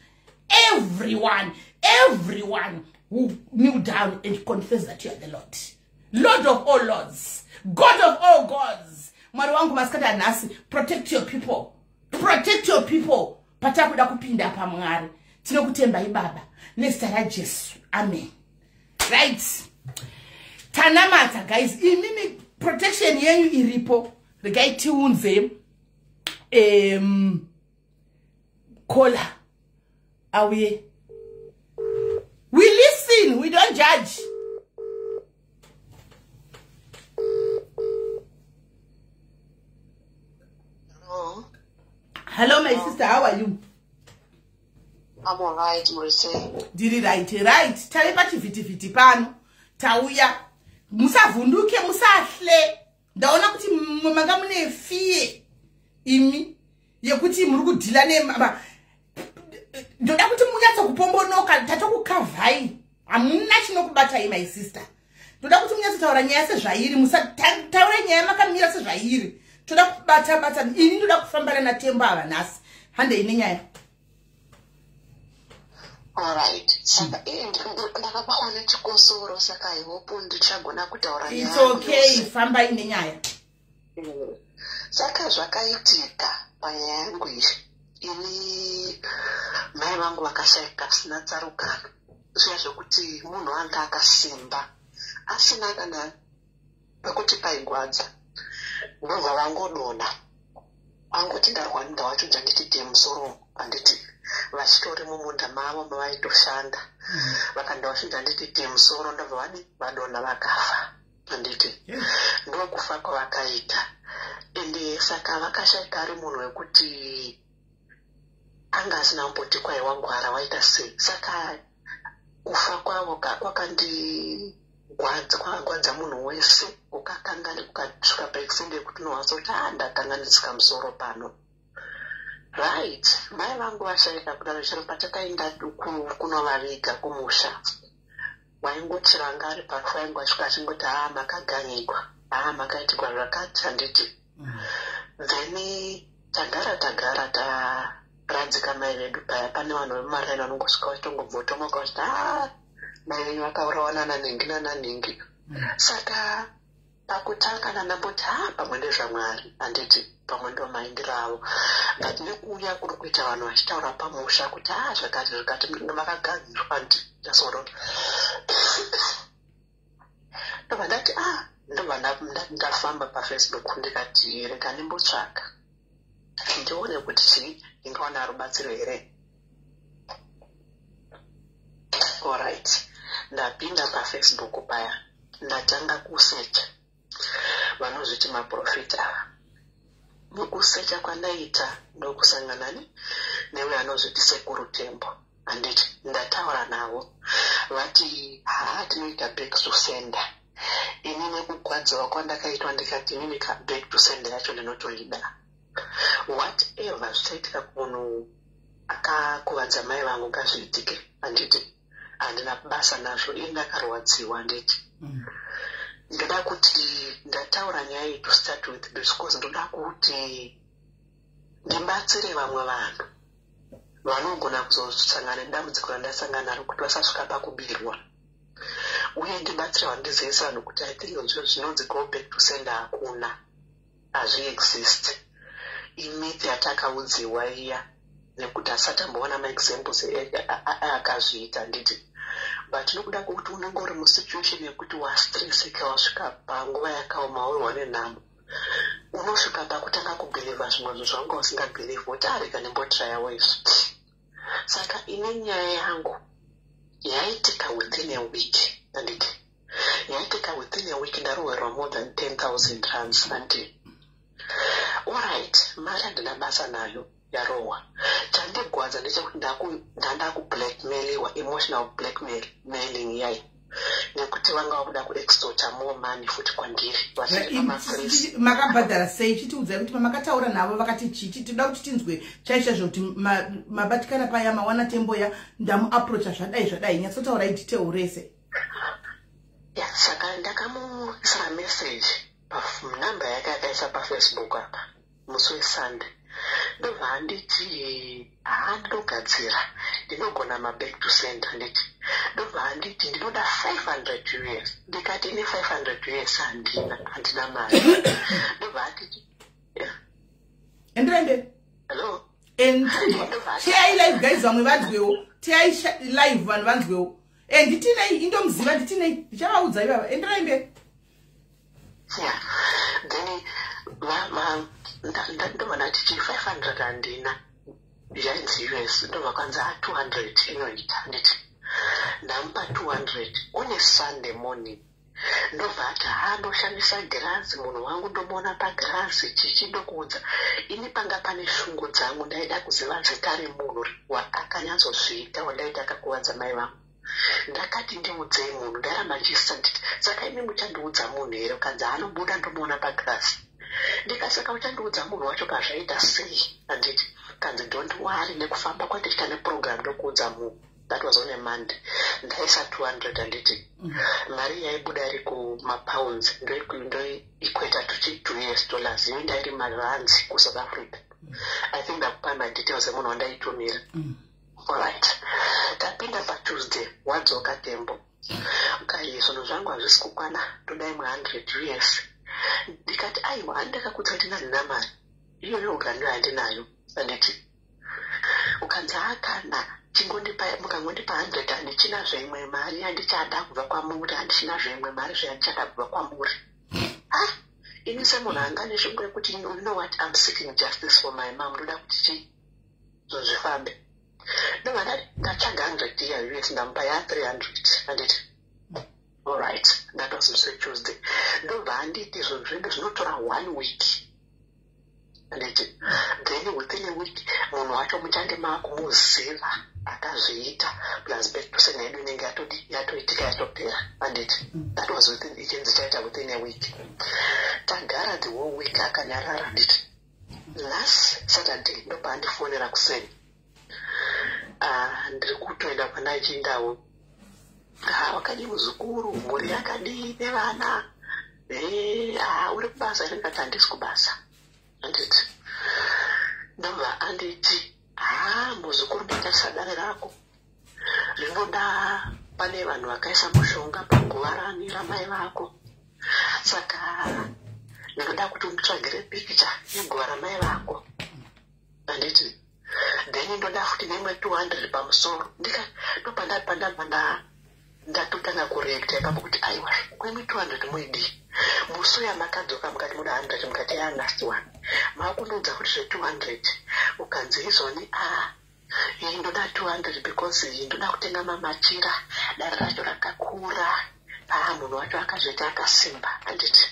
everyone, everyone who kneel down and confess that you are the Lord, Lord of all lords, God of all gods. Mwari wangu, masikati anhasi, protect your people, protect your people patakuda kupinda paMwari. Tinokutembai Baba, nezita raJesu, amen. Right, tanamata guys. Imimi protection yenyu iripo. Regai tiunze caller auye. We listen, we don't judge. Hello. Hello, my sister, how are you? I'm all right, Maurice. Ndiri right. Tave pachivhitivhiti pano, tauya. Musavhunduke, musahle. Ndaona kuti manga mune fear imi yekuti muri kudeala ne. Ndoda kuti munyatsokupombonoka. Tatokukavhai, hamuna chinokubatai, my sister. Ndoda kuti munyatsotaura nyaya sezvairi. Musataure nyaya makamira sezvairi. Toda kubata bata. Ini ndoda kufambana naTembo ava nhasi. Handei nenyaya. All right. Saka ndakabatwa nechikosoro, saka I hope ndichagona kutaura. It's okay, fambai nenyaya. Saka zvakaitika panyaya yangu iyi, ini mai vangu vakashayika zvisina tsarukano, zviya zvokuti munhu anga akasimba, asina kana pekuti paigwadza, ndobva vangodonha. Angoti ndarwa, ndawachudza, nditi musoro, handiti vachitori mumunda mavo mavaitoshanda, vakandawachudza, nditi musoro, ndobva vadi vadonha, vakafa, handiti ndokufa kwavakaita. Ende saka vakashaika ari munhu wekuti anga asina kumboti kwai wangwara, waita sei. Saka kufa kwavo kwakandigwadza, kwakagwadza munhu wese, ukakangani kukasvika paextent yekuti unowanza kuti a ndakanganisika musoro pano. Right, mai vangu vashaika kudaro, chero patakaenda kunovaviga kumusha, waingoti vanga ari parufu ainge asvika achingoti, "Haa, makaganyigwa, haa, makaitigwa zvakati," handiti. Then tagara tagara taradzika mai vedu paya, pane vanhu vemumaraini vanongosvika vachitongobvotomoka vachiti, "Haa, mai venyu vakaurawa nananhingi nananhingi." Saka pakutanga ndandamboti, "Ha, pamwe ndezvaMwari," handiti, pamwe ndo maindiro avo. But nekuuya kuri kuita vanhu vachitaura pamusha kuti, "Ha, zvakati zvakati, vakagadzirwa," ndasoro ndobva ndati, "A," ndobva ndafamba paFacebook, ndikati rega ndimbotsvaka ndione kuti chii, ndingawana rubatsiro here. Alright, ndapinda paFacebook paya, ndatanga kusearcha vanozviti maprofita ava. Mukusearcha kwandaita, ndokusangana newe anozviti Sekuru Tembo, handiti. Ndataura navo, vati, "Haa, tinoita back to sender." Ini nekugwadziwa kwandakaitwa, ndikati, "Inini ka back to sender yacho ndinotoida. Whatever zvichaitika kumunhu akakuvadza mai vangu, ngazviitike," handiti, handina basa nazvo, ini ndakarwadziwa, handiti. Ndoda kuti ndataura nyaya iyi to start with because ndoda kuti ndibatsire vamwe vanhu vanogona kuzosangana nedambudziko randasangana naro, kuti vasasvika pakubirwa, uye ndibatsire vanhu, ndizivise vanhu kuti I think zvinonzi go back to sender hakuna, hazviexist, imyth yatakaudziwa iya, nekuti asati amboona maexamples akazviita, handiti. But nokuda kwokuti unenge uri musituation yekuti wastresseka, wasvika panguva yakaoma, urwa nenhamo, unosvika pakutanga kubhilivha zvimwe zvinhu zvawanga usingabhilivhi, kuti arega ndimbotrayawo izvi. Saka ine nyaya yangu yaitika within a week, anditi? Yaitika within a week, ndarohwerwa more than 10,000 rands, andi? Alright, mari handina basa nayo, yarohwa. Chandigwadza ndechekuti ndanda kublackmailiwa, emotional blackmailing yai, nekuti vanga vakuda kuextorta more money futi kwandiri vachiripa mapress. Makabhadhara sei? Chitiudzai kuti pamakataura navo vakati chichi. Tinoda kuti tinzwe chaizvo kuti mabatikana paya, mawana Temboya, ndamuapproacha zvadai zvadai. Nyatsotaurai detail rese. Ya, saka ndakamuisira message panhamba yake akaisa paFacebook apa musi weSunday. Ndobva anditi, "Haa, ndinogadzira, ndinogona maback to sender." Handiti? Ndobva anditi, "Ndinoda 500 US." Ndikati, "Ine 500 US handina, handina mari." Ndobva atiti, yeah. Enderai mberi. Hello? Teyai live, guys, vamwe vanzwewo. Teyai live, vanhu vanzwewo. Nditinei, indomuziva, nditinei, ndichavaudza ivava. Enderai mberi. Yeah, then ndobva ndati chi 500 handina, yainzi US. Ndobva kwanzi, "A, 200 inoita." Handiti ndamupa 200 on a Sunday morning. Ndobva ati, "Ha, ndoshandisa girazi, munhu wangu ndomuona pagirazi." Chichi, ndokuudza ini, panga pane shungu dzangu. Ndaida kuziva zita remunhu wakanyatsozviita, wandaiti akakuvadza mai vangu. Ndakati, "Ndiudzei munhu." Ndaramba ndichisa, nditi, "Saka imi muchandiudza munhu here?" Ukanzi, "Anobuda, ndomuona pagirazi." Ndikati, "Saka uchandiudza munhu wacho pazvaita sei?" Handiti? Kanzi, "Don't worry, nekufamba kwatichita neprogram ndokuudza munhu." That was on a Monday. Ndaisa 200, handiti? Mari yaibuda iri kumapounds, ndoiequata to US dollars, yoenda iri marands kuSouth Africa. I think ndakupa madetails emunhu wandaitumira. Alright, tapinda paTuesday. Wadzoka Tembo kai, "Zvinhu zvangu hazvisi kukwana, ndoda imwe 100 US." Ndikati, "Aiwa, handakakudza kuti ndandina mari iyoyo, ugando handinayo." Handiti? Ukanzi, "Akana chingondipa, mukangondipa 100, handichina zveimwe mari yandichada kubva kwamuri, handichina zveimwe mari zveyandichada kubva kwamuri." Ah, ini semunhu anga neshungu yekuti, you know what, I'm seeking justice for my mom, ndoda kuti chi zvinhu zvifambe. Ndobva ndatsvaga 100 iya US, ndamupa ya 300, handiti? Alright, that was musi weTuesday. Ndobva anditi zvinhu zvedu zvinotora one week, handiti? Then within a week munhu wacho muchange maakumuziva akazviita, plus back to sender yedu inenge yatoitika, yatopera, handiti? That was within, ichinzi chaita within a week. Tagara the whole week akanyarara, handiti? Last Saturday ndopaandifonera kuseni. Ah, ndiri kutoenda kwandachindawo. "Ah, wakadii muzukuru? Mhuri yakadii nevana? Ah, uri kubasa here?" Ndikati, "Handisi kubasa." Handiti? Ndobva anditi, "Ha, muzukuru, ndatarisa dare rako rinoda, pane vanhu vakaisa mushonga paguva rani ramai vako, saka ndinoda kuti unditsvagire pikicha yeguva ramai vako." Handiti? "Then ndoda futi neimwe 200 pamusoro." Ndopandabva ndatotanga kureacta ipapo kuti, "Aiwa, kwemi 200 muidii? Musi uya makadzoka mukati muda 100, mukati ya last one, makundiudza kuti zve200." Ukanzi, "Izvoni, a, iyi ndoda 200 because iyi ndoda kutenga mamachira, dare racho rakakura. Aa, munhu wacho akazviita akasimba." Handiti?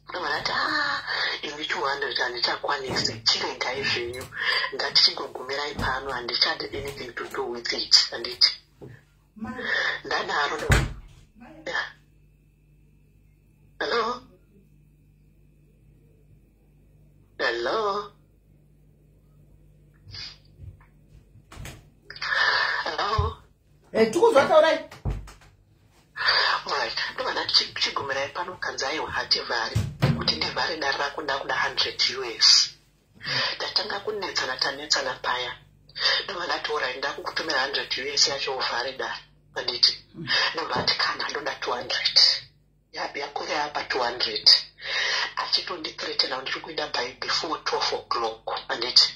Ndobva ndati, "A, ini 200 handichakwanisi, chiregai zvenyu, ngatichingogumirai pano, handichadi anything to do with it." Handiti? Ndadaro. Hello, hello, hello? Tikuzwa, taurai. Right, ndobva ndati, "Chigumirai pano." Kanzi, "Aiwa, hativhari, kuti ndivhare dare rako ndakuda 100 US." Tatanga kunetsana, tanetsana paya. Ndobva ndati, "Alright, ndakukutumira 100 US yacho, uvhare dare." Handiti? Ndobva ati, "Kana, ndoda 200." Yakwira yapa 200, achitondithreatena, "Ndiri kuida by before 12 o'clock." Handiti?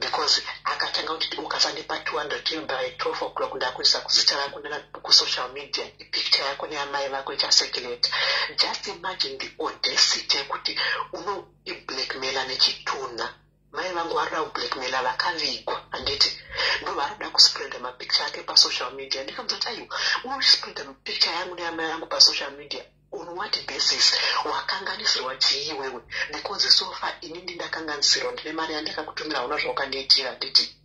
Because Akatanga kuti ukasandipa 200 by 12 o'clock, ndakuisa kuzita rako kusocial media, picture yako neamai vako ichacirculate. Just imagine the audacity yekuti unoblackmaila nechitunha. Mai vangu varikuda kublackmaila vakavigwa, handiti? Ndo varikuda kuspreada mapicture ake pasocial media. Ndikamuzati, "Aiwa, unospreada picture yangu neamai vangu pasocial media on what basis? Wakanganisirwa chii iwewe? Because so far inini ndakanganisirwa, ndine mari yandakakutumira, una zvaukandiitira, handiti?"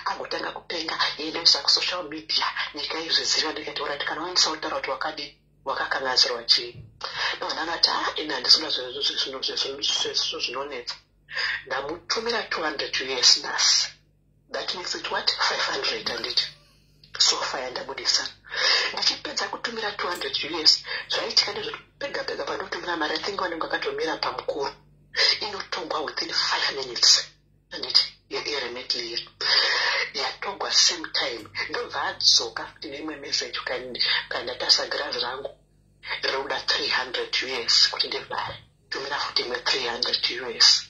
Agotanga kupenga, inoisa kusocial media, nyika izviziva. Ndikati, "Alright, kana waendesa kutaura kuti wakadi wakakanganisirwa chii?" Ndovananati, "A, ini handisina zvinhu zvinonetsa." Ndamutumira 200 US nhasi. That makes it what? 500, handiti? So far yandabudisa, ndichipedza kutumira 200 US, zvaitika ndezvekuti pega pega panotumira mari, I think vanenge vakatomira pamukuru, inotongwa within 5 minutes, handiti? YeRemitly yatogwa same time. Ndobva adzoka futi neimwe message, kandatasa girazi rangu rinoda 300 US kuti ndivhare, tumira futi imwe 300 US.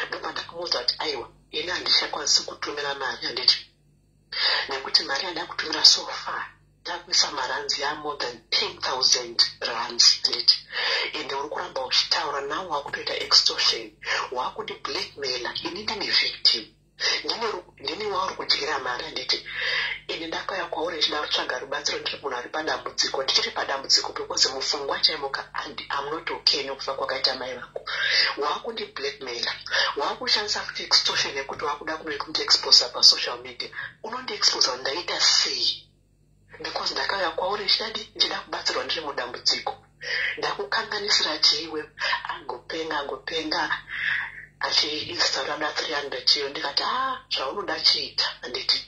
Ndobva ndakamuudza kuti, "Aiwa, ini handichakwanisi kutumira mari, handiti? Nekuti mari yandakutumira so far, ndakuisa marands yamore than 10,000 rands, handiti? Ende uri kuramba uchitaura nawo, wakutoita extortion, wakundi blackmaila. Ini ndine victim, ndini wauri kudyira mari, handiti? Ende ndakauya kwauri ndichida kutsvaga rubatsiro, ndiri munhu ari padambudziko, ndichiri padambudziko, because mupfungwa chaimoka am not okay nekufa kwakaita mai vangu. Wakundi blackmaila, wakushandisa futi extortion yekuti wakuda kundiexposa pasocial media. Unondiexposa ndaita sei? Because ndakauya kwauri ndichidadi, ndichida kubatsirwa, ndiri mudambudziko. Ndakukanganisira chiiwe?" Agopenga, agopenga, achiinstaura 300 iyo. Ndikati, "A, zvaunoda chiita, handiti?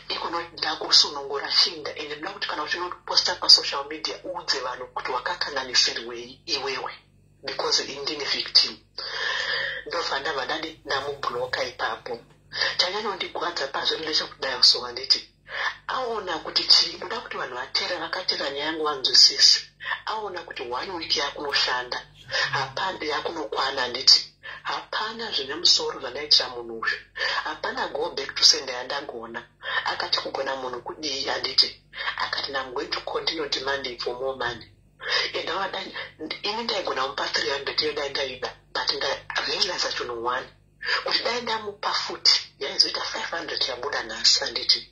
Ikuno ndakusunungura, chinda. Ende ndoda kuti kana uchinoposta pasocial media, uudze vanhu kuti wakakanganisirwei iwewe, because indini victim." Ndobva ndabva ndadi ndamubloka ipapo. Chanyanyondigwadza pazvo ndechekudai so, handiti? Aona kuti chii, ndoda kuti vanhu vateera, vakateera nyaya yangu vanzwisise. Aona kuti one week yakunoshanda, hapana yakunokwana, handiti? Hapana zvine musoro zvandaitira munhu uyu, hapana go back to sender yandagona. Akati, "Kugona munhu kudii?" Handiti? Akati, "I'm going to continue demanding for more money." And ini ndaigona kumupa 300 iyo dai ndaida, but ndarealiza chinhu one, kuti dai ndamupa futi yaizoita 500 yabuda nhasi, handiti?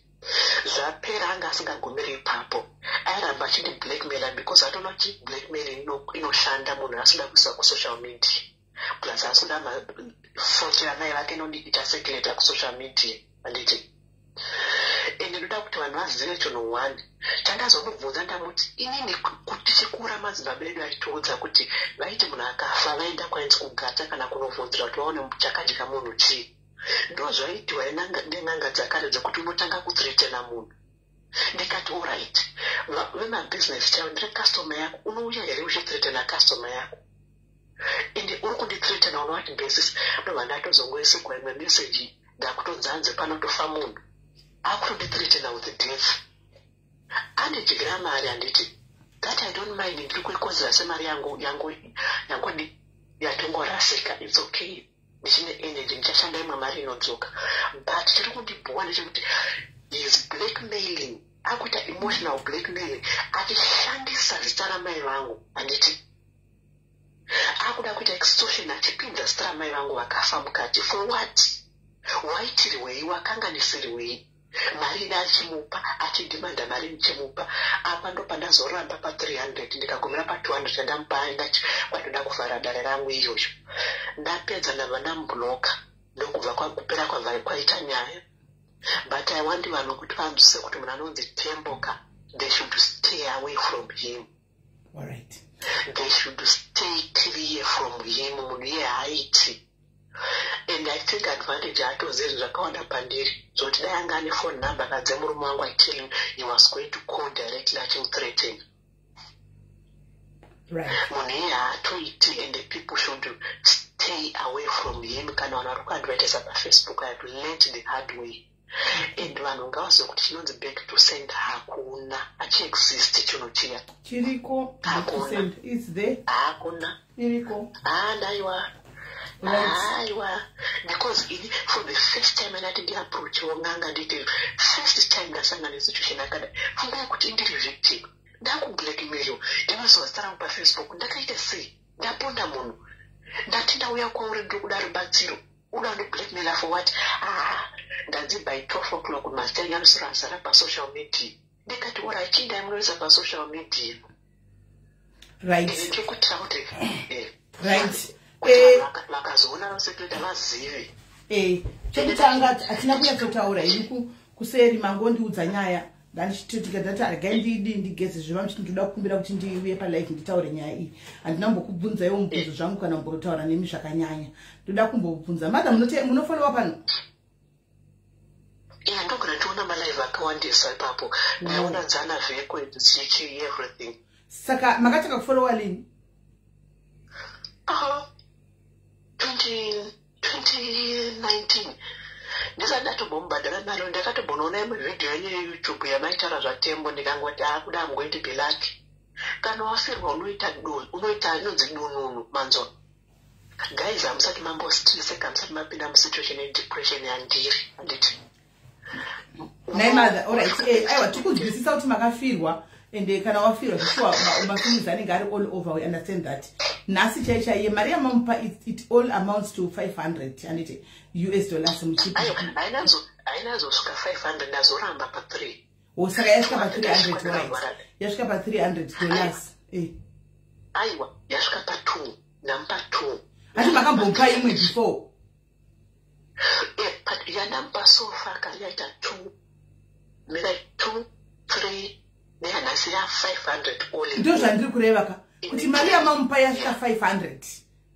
Zvapera. Anga asingagumiri ipapo, airamba achindi blackmaila, because atoona kuti blackmail inoshanda. Munhu asida kuisa kusocial media, plus asida foto yamai vake inodiita kusocial media, handiti? Ende ndoda kuti vanhu vazive chinhu one chandazomubvunza. Ndamuti, "Inini tichikura, madzibaba edu aitiudza kuti vaiti munhu akafa vaenda kwainzi kugata kana kunovhunzira kuti vaone chakadya munhu chii. Ndo zvaitiwa nen'anga dzakare, dzekuti unotanga kuthreatena munhu." Ndikati, "Alright, vemabhizinesi chaivo, ndiri customer yako, unouya here uchithreatena customer yako? Ende uri kundithreatena on what basis?" Ndobva ndatozongoisigwa imwe meseji, ndakutonzanze panotofa munhu, akutondithreatena with death. Andidyira mari, handiti? That I don't mind, ndiri kuikonzera semari yangu yangodi yatongorasika. It's okay, ndichine energy, ndichashanda imwe mari inodzoka. But chiri kundibhowa ndechekuti is blackmailing, akuita emotional blackmailing achishandisa zita ramai vangu, handiti? Akuda kuita extortion achipinza zita ramai vangu vakafa mukati. For what? Waitirwei? Wakanganisirwei? Mari ida achimupa, achidhimanda mari ndichimupa. Apa ndo pandazoramba pa300, ndikagumira pa200 yandamupa. Kwandoda kuvhara dare rangu iyoyo. Ndapedza, ndabva ndamubloka, ndokubva kupera kwabva kwaita nyaya. But I want vanhu kuti vanzwise kuti munhu anonzi Temboka, they should stay away from him. Alright. They should stay clear from him. Munhu iye haaiti, and I think advantage atozivi zvinhu zvakawanda pandiri, zvokuti dai anga ane phone number kadzemurume wangu, I tell you he was going to call directly achimuthreaten. Munhu iye haatoiti, and the people should stay away from him. Kana vanhu vari kuadvertisa paFacebook, I have learnt the hard way. And vanhu ngavazive kuti chinonzi back to sender hakuna, achiexist chinhu chiya. Chiriko. Hakuna. It's there. Hakuna. Iriko. Handaiwa. Aiwa, because ini for the first time andati ndiapproachiwo n'anga, nditi first time ndasangana nesituation yakadai. Fungai kuti indiri victim, ndakublackmail, ndinoziva zita rangu paFacebook. Ndakaita sei? Ndaponda munhu? Ndati ndauya kwauri, ndiri kuda rubatsiro, uda kundiblackmaila for what? Ah, ndanzi by 12 o'clock mazita enyu anosora azara pasocial media. Ndikati, ora, chindai munoisa pasocial media. Ndiri kuitira kuti kuti vanhu vakazoona vasekuita vazive. Chekutanga, hatina kunyatsotaura ini kuseri. Mangondiudza nyaya, ndandichitotika, ndati regai ndidi ndigeze zviva muchiti ndoda kukumbira kuti ndiuye palive nditaure nyaya iyi. Handina kumbokubvunzaiwo mubvunzo zvangu kana kumbotaura nemi zvakanyanya. Ndoda kumbobvunza, mother, munofollowa pano? Iya, ndogona tiona malive akawandisa ipapo. Ndaiona dzana vheko dzichi everything. Saka makatanga kufollowa lini? Aha, 20 2019, ndisati ndatombomubhadhara mari. Ndakatombonoona imwe vhidhiyo yenyu yeYouTube yamaitaura zvaTembo, ndikangoti, akuda, I'm going to be lucky. Kana wafirwa unoita inonzi dununu. Manzwa guys, hamusati mambostreseka, hamusati mapinda musituation yedepression yandiri, handiti? Nai mother, alright. Aiwa, tikunzwisisa kuti makafirwa, ende kana wafirwa zvishuwa mafeelings anenge ari all over, we understand that. Nhasi chai chaiye mari yamamupa, it all amounts to 500, handiti, US dollars muchipi? Aiwa, hainazosvika 500, ndazoramba pa3. O, saka yasvika pa300, right? Yasvika pa$300. Aiwa, yasvika pa2, ndamupa 2. Hati makambomupa imwe before? But yandamupa so far ka yaita 2, mira, 2, 3, neyanhasi ya500 all in. Ndo zvandiri kureva ka, kuti mari yamamupa yasvika 500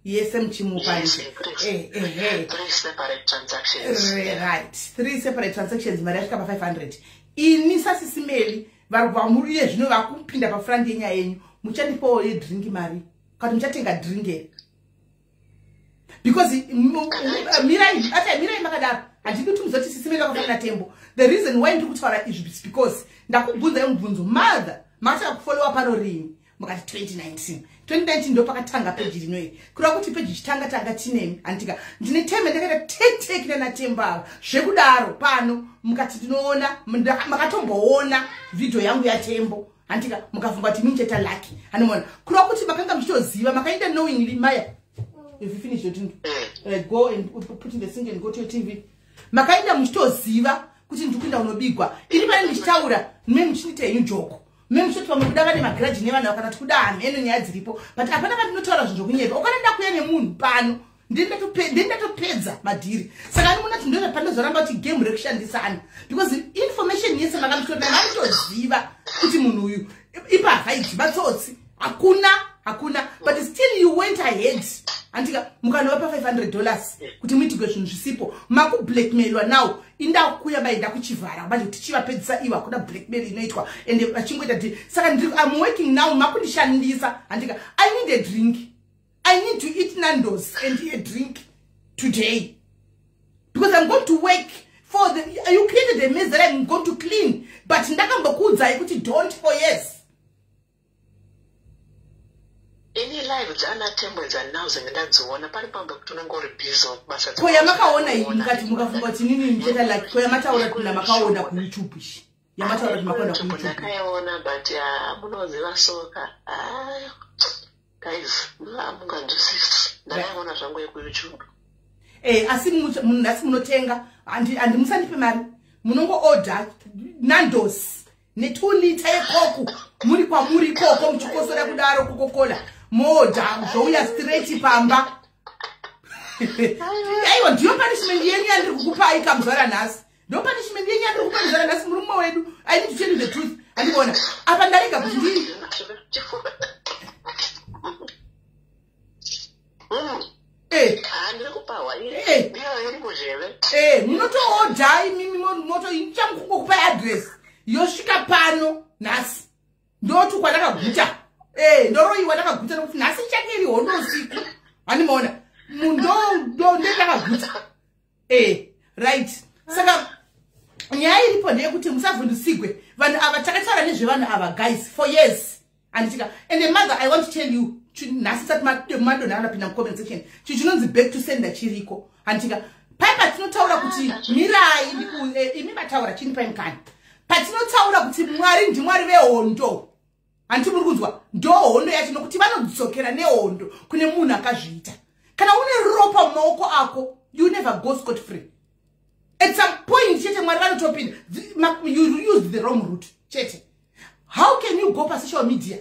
yese muchimupa. Yes, Ehe. Three separate transactions. Right, three separate transactions, mari yasvika pa500. Ini saSisi Meli, vari vamuri iye zvino vakupinda pafront yenyaya yenyu, muchandipawo yedrink mari kana muchatenga drink here? Because mirai, ata mirai makadaro, handidi kuti muzoti Sisi Meli vakafanira Tembo. The reason why ndiri kutaura izvi is because ndakubvunzai mubvunzo, mother, makatanga kufollowa pano rini? Mukati 2019. 2019 ndo pakatanga peji rinoi, kureva kuti peji ichitanga tanga tinemi, handika? Ndine teme ndakaita tektek nanaTembo ava zvekudaro pano. Mukati ndinoona, makatomboona vhidhiyo yangu yaTembo, handika? Mukafunga kuti mincheta lucky, handimaona? Kureva kuti makanga muchitoziva, makaenda knowingly. Maya, if you finish your drink, go and put in the sink and go to your TV. Makaenda muchitoziva kuti ndiri kuenda unobigwa. Ini pane ndichitaura, me muchindiita henyu joko, me muchitoti vamwe kuda vane magiraji nevanhu kana kuti kuda hameno nyaya dziripo, but hapana pandinotaura zvinhu zvokunyepa. Ukana ndakuya nemunhu pano, ndini ndatopedza madhiri. Saka andimuna kuti ndo pandozoramba kuti game rekushandisana, because information yese makamuchitorina, mamutoziva kuti munhu uyu ipavha idzi matsotsi, hakuna, hakuna, but still you went ahead, handika? Mukanovapa $500 kuti muitigwe zvinhu zvisipo. Makublackmailwa now. Indakuya bai ndakuchivhara manje kuti tichivapedzisa ivo. Hakuna blackmail inoitwa ende vachingoita ti. Saka I'm working now, makundishandisa, handika? I need a drink. I need to eat Nandos and a drink today because I'm going to work for the, you created a mess that I'm going to clean, but ndakambokuudzai kuti don't for years. Ini live dzana Tembo dzandinauze ndadziona pari pamba kuti unenge uri busy basa. Ko yamakaona iyi, mukati mukafunga kuti nini ndicheta like, ko yamataura kuti makaona kuYouTube ishi, yamataura kuti makaona kuYouTube? Ndakaiona, but munoziva soka. Ah, guys, munganzwisisi. Ndakaiona zvangu yekuYouTube. Asi nhasi munotenga, handi musandipe mari, munongoodha Nandos ne2 lita yeCoke muri kwamuri ikoko, muchikosora kudaro Coca-Cola, moodha zvouya straight pamba. Aiwa, ndiyo punishment yenyu yandiri kukupai kamuzvara nhasi. Ndo punishment yenyu yandiri kupa muzvara nhasi. Murume wedu, I need to tell you the truth. Andikuona apa, ndarega kuti ndii. Handiri kupawa. Iyo iri muzheve. Munotoodha imimi, moto ichamukungokupai address, yosvika pano nhasi. Ndotukwa ndakaguta, ndoroyiwa ndakaguta, nokuti nhasi ichange iri hondo usiku, handimaona? Ndendakaguta. Right, saka nyaya iripo ndeyekuti musavhundusigwe. Vanhu ava, takataura nezvevanhu ava guys for years. Handitika? And the mother, I want to tell you, nhasi sati madonha anapinda mucomment section, chinhu chinonzi back to sender chiriko. Handitika? Pai patinotaura kuti mirai, imi mataura chini pai mukani, patinotaura kuti Mwari ndiMwari vehondo, handiti muri kunzwa? Ndo hondo yacho, nokuti vanodzokera nehondo kune munhu akazviita. Kana une ropa mumaoko ako, you never go scot free. At some point chete Mwari vanotopinda. You used the wrong route chete. How can you go pasocial media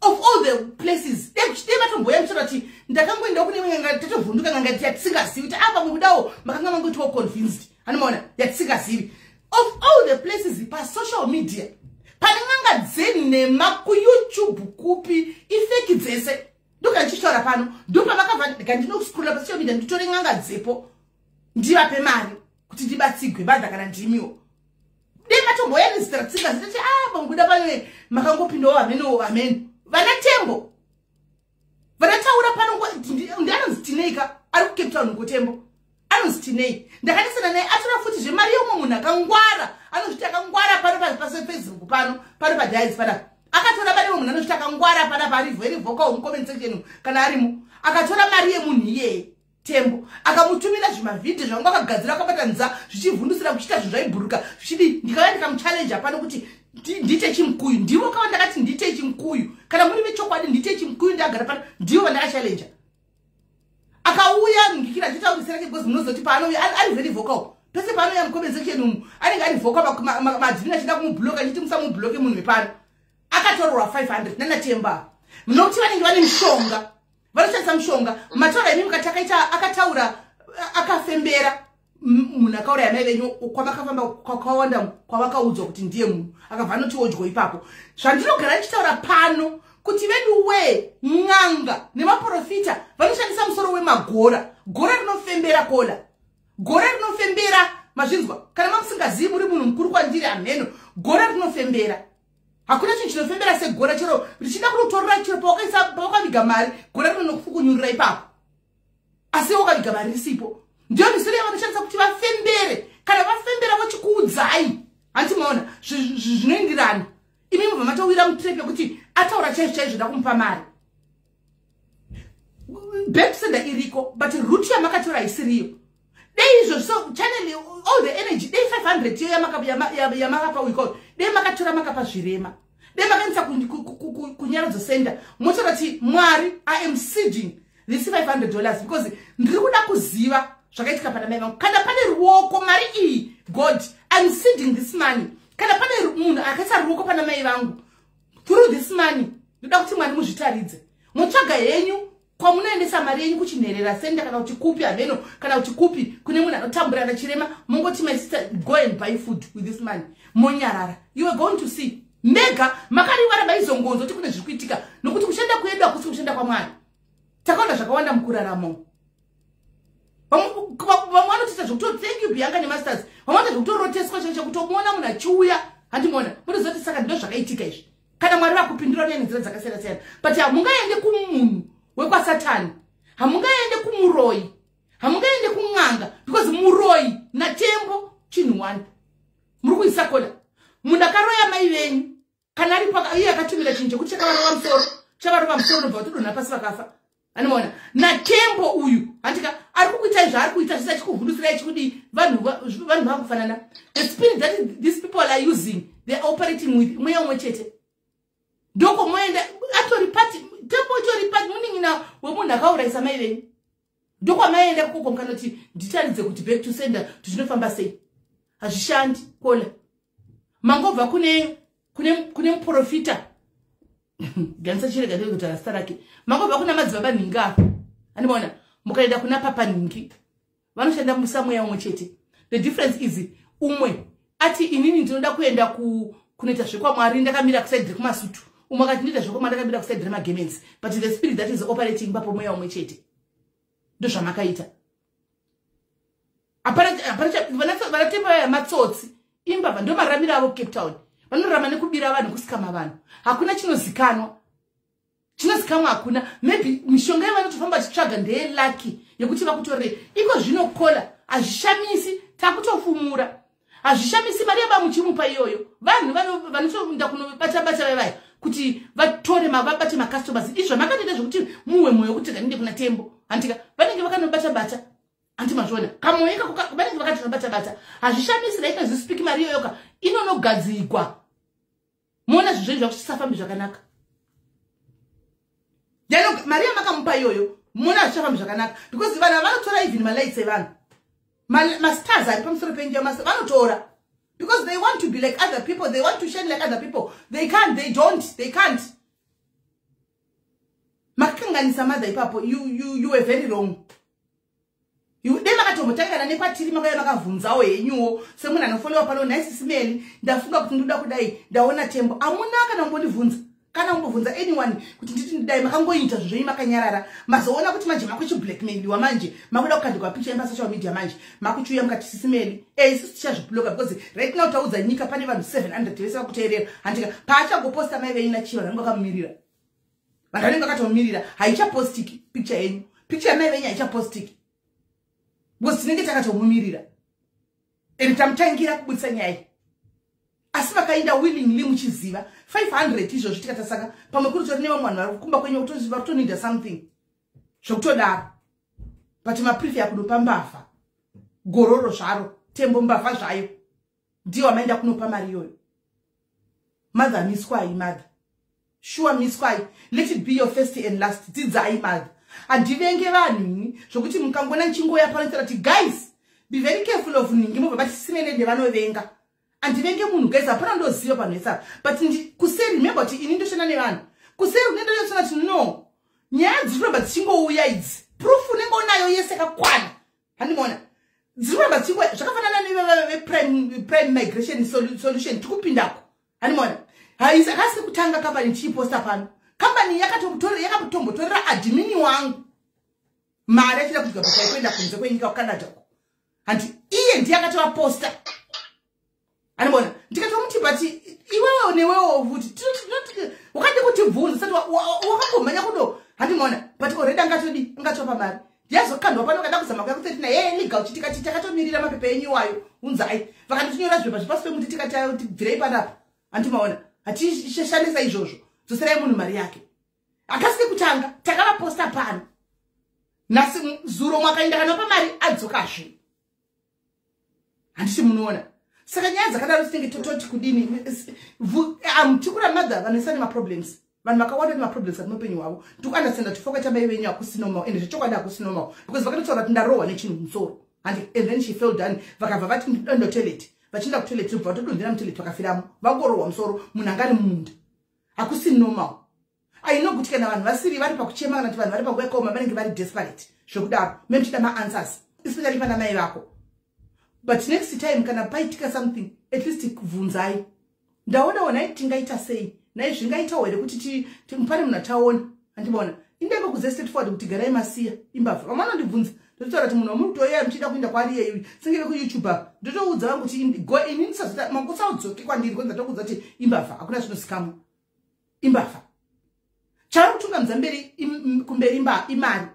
of all the places? Dai matomboya muchitaura kuti ndakangoendawo kune n'anga, tatovhunduka n'anga yatisingazivi, kuti apa mubudawo makanga mangotiwo convinced, anomaona yatisingazivi. Of all the places, pasocial media pane n'anga dzenhema, kuYouTube kupi, ifake dzese. Ndoga ndichitaura pano, ndopamakabva ngandinokuscrolla pasocial media, nditore n'anga dzepo, ndivape mari kuti ndibatsigwe badha. Kana ndimiwo, dai matomboya nezita ratsingazivi, tati a panguda pane makangopindawo hameno hameno. Vana Tembo vanataura pano, ndianonzi Tineika ari kuCape Town kuTembo, anonzi Tinei. Ndakanesana naye, atora futi zvemari yeumwe munhu akangwara, anozviti akangwara pano paFacebook pano, pano padhais panapa. Akatora mari yemunhu anozviti akangwara panapa, ari very vocal mucomment section kana arimo. Akatora mari yemunhu iyeye Tembo, akamutumira zvimavhidhio zvangu akagadzira, akabatanidza zvichivhundusira, kuchiita zvinhu zvaibhuruka zvichidi. Ndikauya ndikamuchallenja pano kuti ndiite chimukuyu. Ndivo kava ndakati ndiite chimukuyu, kana muri vechokwadi ndiite chimukuyu. Ndagara pano, ndivo vandakachallenja. Akauya ngikira achitaurisira ke, because munozoti paanouya ari very vocal. Pese paanouya mucomment section umu anenge ari vocal, madhini achida kumubloka, achiti musamubloke munhu wepano. Akatororwa 500 nanaTemba, nokuti vanenge vane mishonga, vanoshandisa mushonga. Mataura imi mukati akaita, akataura, akafembera munhu akauraya mai venyu. Kwamakafamba kwakawanda, kwavakaudzwa kuti ndiye munhu akabva anotiwodyo ipapo. Zvandinogara ndichitaura pano kuti vedu wee, n'anga nemaprofita vanoshandisa musoro wemagora. Gora rinofembera kola, gora rinofembera. Mazvinzwa? Kana mamusingazivi, muri munhu mukuru kwandiri, hamheno. Gora rinofembera. Hakuna chinhu chinofembera segora. Chero richida kunotorera, chero pawakaviga mari, gora rinonokufukunyurira ipapo, asi wakaviga mari risipo. Ndiyo misoro yavanoshandisa kuti vafembere. Kana vafembera, vochikuudzai. Hanti maona zvinoenderana? Imi mubva matowira mutrap yekuti ataura chaizvo chaizvo, da kumupa mari. Back sender iriko, but route yamakatora haisiriyo. Dei izvo so channel all the energy, dei 500 iyo yamakapa wiko, dei makatora makapa zvirema, dei makaendesa kuNyaradzo Center, motaura kuti Mwari, I am seeding this $500 because ndiri kuda kuziva zvakaitika pana mai vangu. Kana pane ruoko, mari iyi, God, I'm seeding this money. Kana pane munhu akaisa ruoko pana mai vangu through this money, ndoda kuti Mwari muzvitaridze. Motsvaga henyu kwamunoendesa mari yenyu, kuchinherera center kana kuti kupi hameno, kana kuti kupi kune munhu anotambura nachirema, mongoti, "My sister, go and buy food with this money." Monyarara. You are going to see mega makarivara maizongonzo kuti kune zviri kuitika, nokuti kushanda kwedu hakusi kushanda kwaMwari. Takaona zvakawanda mukurarama. Vamwe vanotoita zvekuto, thank you Bianca nemasters, vamwe vanoita zvekutoroteswa chacho, kutomuona munhu achiuya. Handimuona, munoziva kuti saka ndo zvakaitika izvi. Kana Mwari vakupindura nenzira dzakasiyana siyana, but hamungaende kumunhu wekwasatani, hamungaende kumuroyi, hamungaende kun'anga, because muroyi naTembo chinhu one. Muri kuisa kola munhu akaroya mai venyu, kana aripo iye akatumira chinhu chekuti chakavarova musoro, chavarova musoro, nobva vatodonha pasi vakafa. Anomaona naTembo uyu, handika ari kukuitai zvaari kuita zvisi, achikuvhundusirai, chikudii. Vanhu vakufanana. The spirit that these people are using, they are operating with mweya umwe chete. Ndokomoenda atori pati Tembo, itori pati munin'ina wemunhu akaurayisa mai venyu. Ndokwamaenda kukoko, mukanoti nditaridze kuti back to sender kuti zvinofamba sei. Hazvishandi kola. Mangobva kune muprofita ganisa, chirega ndekutaura zita rake. Mangobva kuna madzibaba nhingi apa, andimaona, mukaenda kuna papa nhingi, vanoshanda musamweya umwe chete. The difference is umwe ati inini ndinoda kuenda kunoita zvekwamwari, ndakamira kuside rekumasutu. Umwe akati ndinoita zvekwamwari, ndakamira kuside remagemensi. But the spirit that is operating papo mweya umwe chete. Ndozvamakaita. Vanatemba vaya matsotsi, imbavha, ndo mararamiro avo kuCape Town. Vanorarama nekubira vanhu, kusikama vanhu. Hakuna chinozikanwa, chinozikanwa hakuna. Maybe mishonga yavanotofamba vachitsvaga ndeyelucky yekuti vakutorere iko zvinokola. Hazvishamisi, takutofumura. Hazvishamisi mari yava muchimupa iyoyo. Vanhu vanotoenda kunobata bata vaivaya. Kuti vatore, vabate macustomers. Izvo makatoita zvokuti muwe mwoyo kuti ganinde kuna Tembo, handika? Vanenge vakanobata bata, handi mazviona? Kamwoyo ikako vanenge vakatonobata bata. Hazvishamisi right zvisipiki mari iyoyoka inonogadzikwa. Muona zvinhu zvenyu zvakusafambi zvakanaka. Mari yamakamupa iyoyo, muona zvichafambi zvakanaka, because vanhu vanotora even malights evanhu, mastars ari pamusoro penyu, vanotora because they want to be like other people. They want to shine like other people. They can't, they don't, they can't. Makakanganisa, mother, ipapo. You were very wrong. Dai makatombotangana nekwatiri, makauya makavhunzawo henyuwo semunhu anofolewa pano. "Nhai Sis Melly, ndafunga kuti ndoda kudai, ndaona Tembo." Hamuna kana kumbondibvunza, kana kumbobvunza anyone kuti nditi ndidai. Makangoita zvinhu zvenyu makanyarara. Mazoona kuti manje makuchiblackmailiwa, manje makuda kukandikwa picture pasocial media, manje makuchiuya mukati, "Sis Melly." E, isusu tichazvibloka because right now taudza nyika, pane vanhu 700 vese vakuteerera, handika? Paachagoposta mai venyu nachiva, vanenge vakamumirira, vanhu vanenge vakatomumirira. Haichapostiki picture yenyu, picture yamai venyu haichapostiki because tinenge takatomumirira and tamutangira kubudisa nyaya. Asi vakaenda willingly, muchiziva 500 izvozvo, tikatasaka pamwe kuri tori nevamwe vanhu vari kumba kwenyu vari kutonida something zvokutodaro. But maprefer kunopa mbavha, gororo zvaro, Tembo, mbavha zvayo, ndiyo wamaenda kunopa mari iyoyo. Mother, miswai, mother, sure, miswai. Let it be your first and last. Dzidzai, mother. Handivenge vanhu ini, zvokuti mukangona nchingoya panoitira kuti, "Guys, be very careful of ningi," mobva vati simenende vanovenga. Handivenge munhu, guys. Hapana ndoziva panhu esapa, but kuseri, remember kuti ini ndoshanda nevanhu kuseri, kunenge ndoshanda kuti no nyaya dziri kuramba dzichingouya idzi, proof unenge unayo yese yakakwana, handimona? Dziri kuramba dzichingouya, zvakafanana nevePrime Migration Solution. Tikupindako, handimona? Hakasi kutanga kambani tichiposta pano. Kambani yakatombotorera admin wangu mari achida kudya basa yekuenda kunze kwenyika, kuCanada ko, handi? Iye ndiye akatovaposta, andibona? Ndikatomuti, "But iwewe newewo futi wakadi kutibvunza sati wakangomhanya kudo," handimona? But already angatodi angatopa mari, ndiyazokandwa pano. Kada kuzama kuya ku39 ye legal, chitikati takatomirira mapepa enyu iwayo, unzai. Vakanditinyora zvipepa zvepasi pemuti, tikati bvirei panapa, handimaona? Hatishandisa izvozvo, dzoserai munhu mari yake. Hakasike kutanga takavaposta pano. Nhasi zuro mwakaenda kanopa mari, adzokazve, handiti munoona? Saka nyaya dzakadaro tinenge tototi kudini? Tikura, mother, vanoisa nemaproblems. Vanhu vakawanda nemaproblems kati muupenyu hwavo. Ndikuunderstanda kuti fokaita mai venyu hakusi normal, ende zvechokwadi hakusi normal, because vakatotaura kuti ndarohwa nechinhu musoro, and then she fell down. Vakabva vati ndo toilet, vachienda kutoilet, bva vatodonhera mutoilet, vakafiramo. Vangorohwa musoro, munhu anga ari mumunda. Hakusi normal. Aino kuti kana vanhu vasiri vari pakuchema, kana kuti vanhu vari panguva yakaoma, vanenge vari desperate zvekudaro, memuchida maanswers, especially pana mai vako. But next time kana paitika something, at least bvunzai, "Ndaonawo, nai tingaita sei? Nai zvingaitawo here kuti pane munhu ataona?" Andibona indenge kuze straight forward kuti garai masiya imbavha. Vamwe vanondibvunza, ndototaura kuti munhu wamuri kutoyaya muchida kuenda kwaari iyeyu, senge vekuYouTube, ndotoudza vangu kuti ini ndisazoita makusaudzoke kwandiri, kwanza ndokuudza kuti imbavha, hakuna zvinozikamwa, imbavha. Chavari kutungamidza mberi kumberi imari,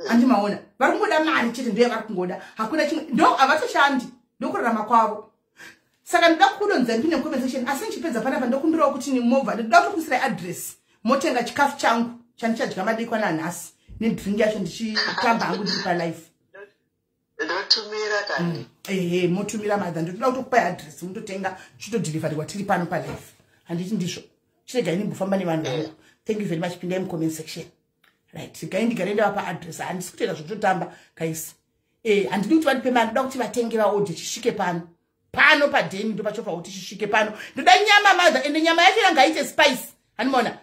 handimaona? Vari kungoda mari chete, ndo yavari kungoda, hakuna chimwe. Ndo havatoshandi, ndokurarama kwavo. Saka ndoda kukudonzai ndine comment section, asi ndichipedza panapa ndokumbirawo kuti movha, ndoda kutokuisirai address, motenga chikafu changu chandichadya madekwana anhasi nedrink yacho, ndichitamba hangu ndiri palife. Ndotumira kani. Ehe, motumira, mother. Ndotoda kutokupai address, mutotenga, chitodhilivhariwa tiri pano palife, handiti ndizvo? Chiregai ndimbofamba nevanhu vangu. Thank you very much. Pindai mucomment section. Right, regai ndigare ndavapa address. Handisi kutoita zvekutotamba, guys. Handidi kuti vandipe mari, ndoda kuti vatenge, vaodhe, chisvike pano, pano padheni ndopachofa kuti chisvike pano. Ndoda nyama, mother, ende nyama yacho yanga ite spice, handimaona?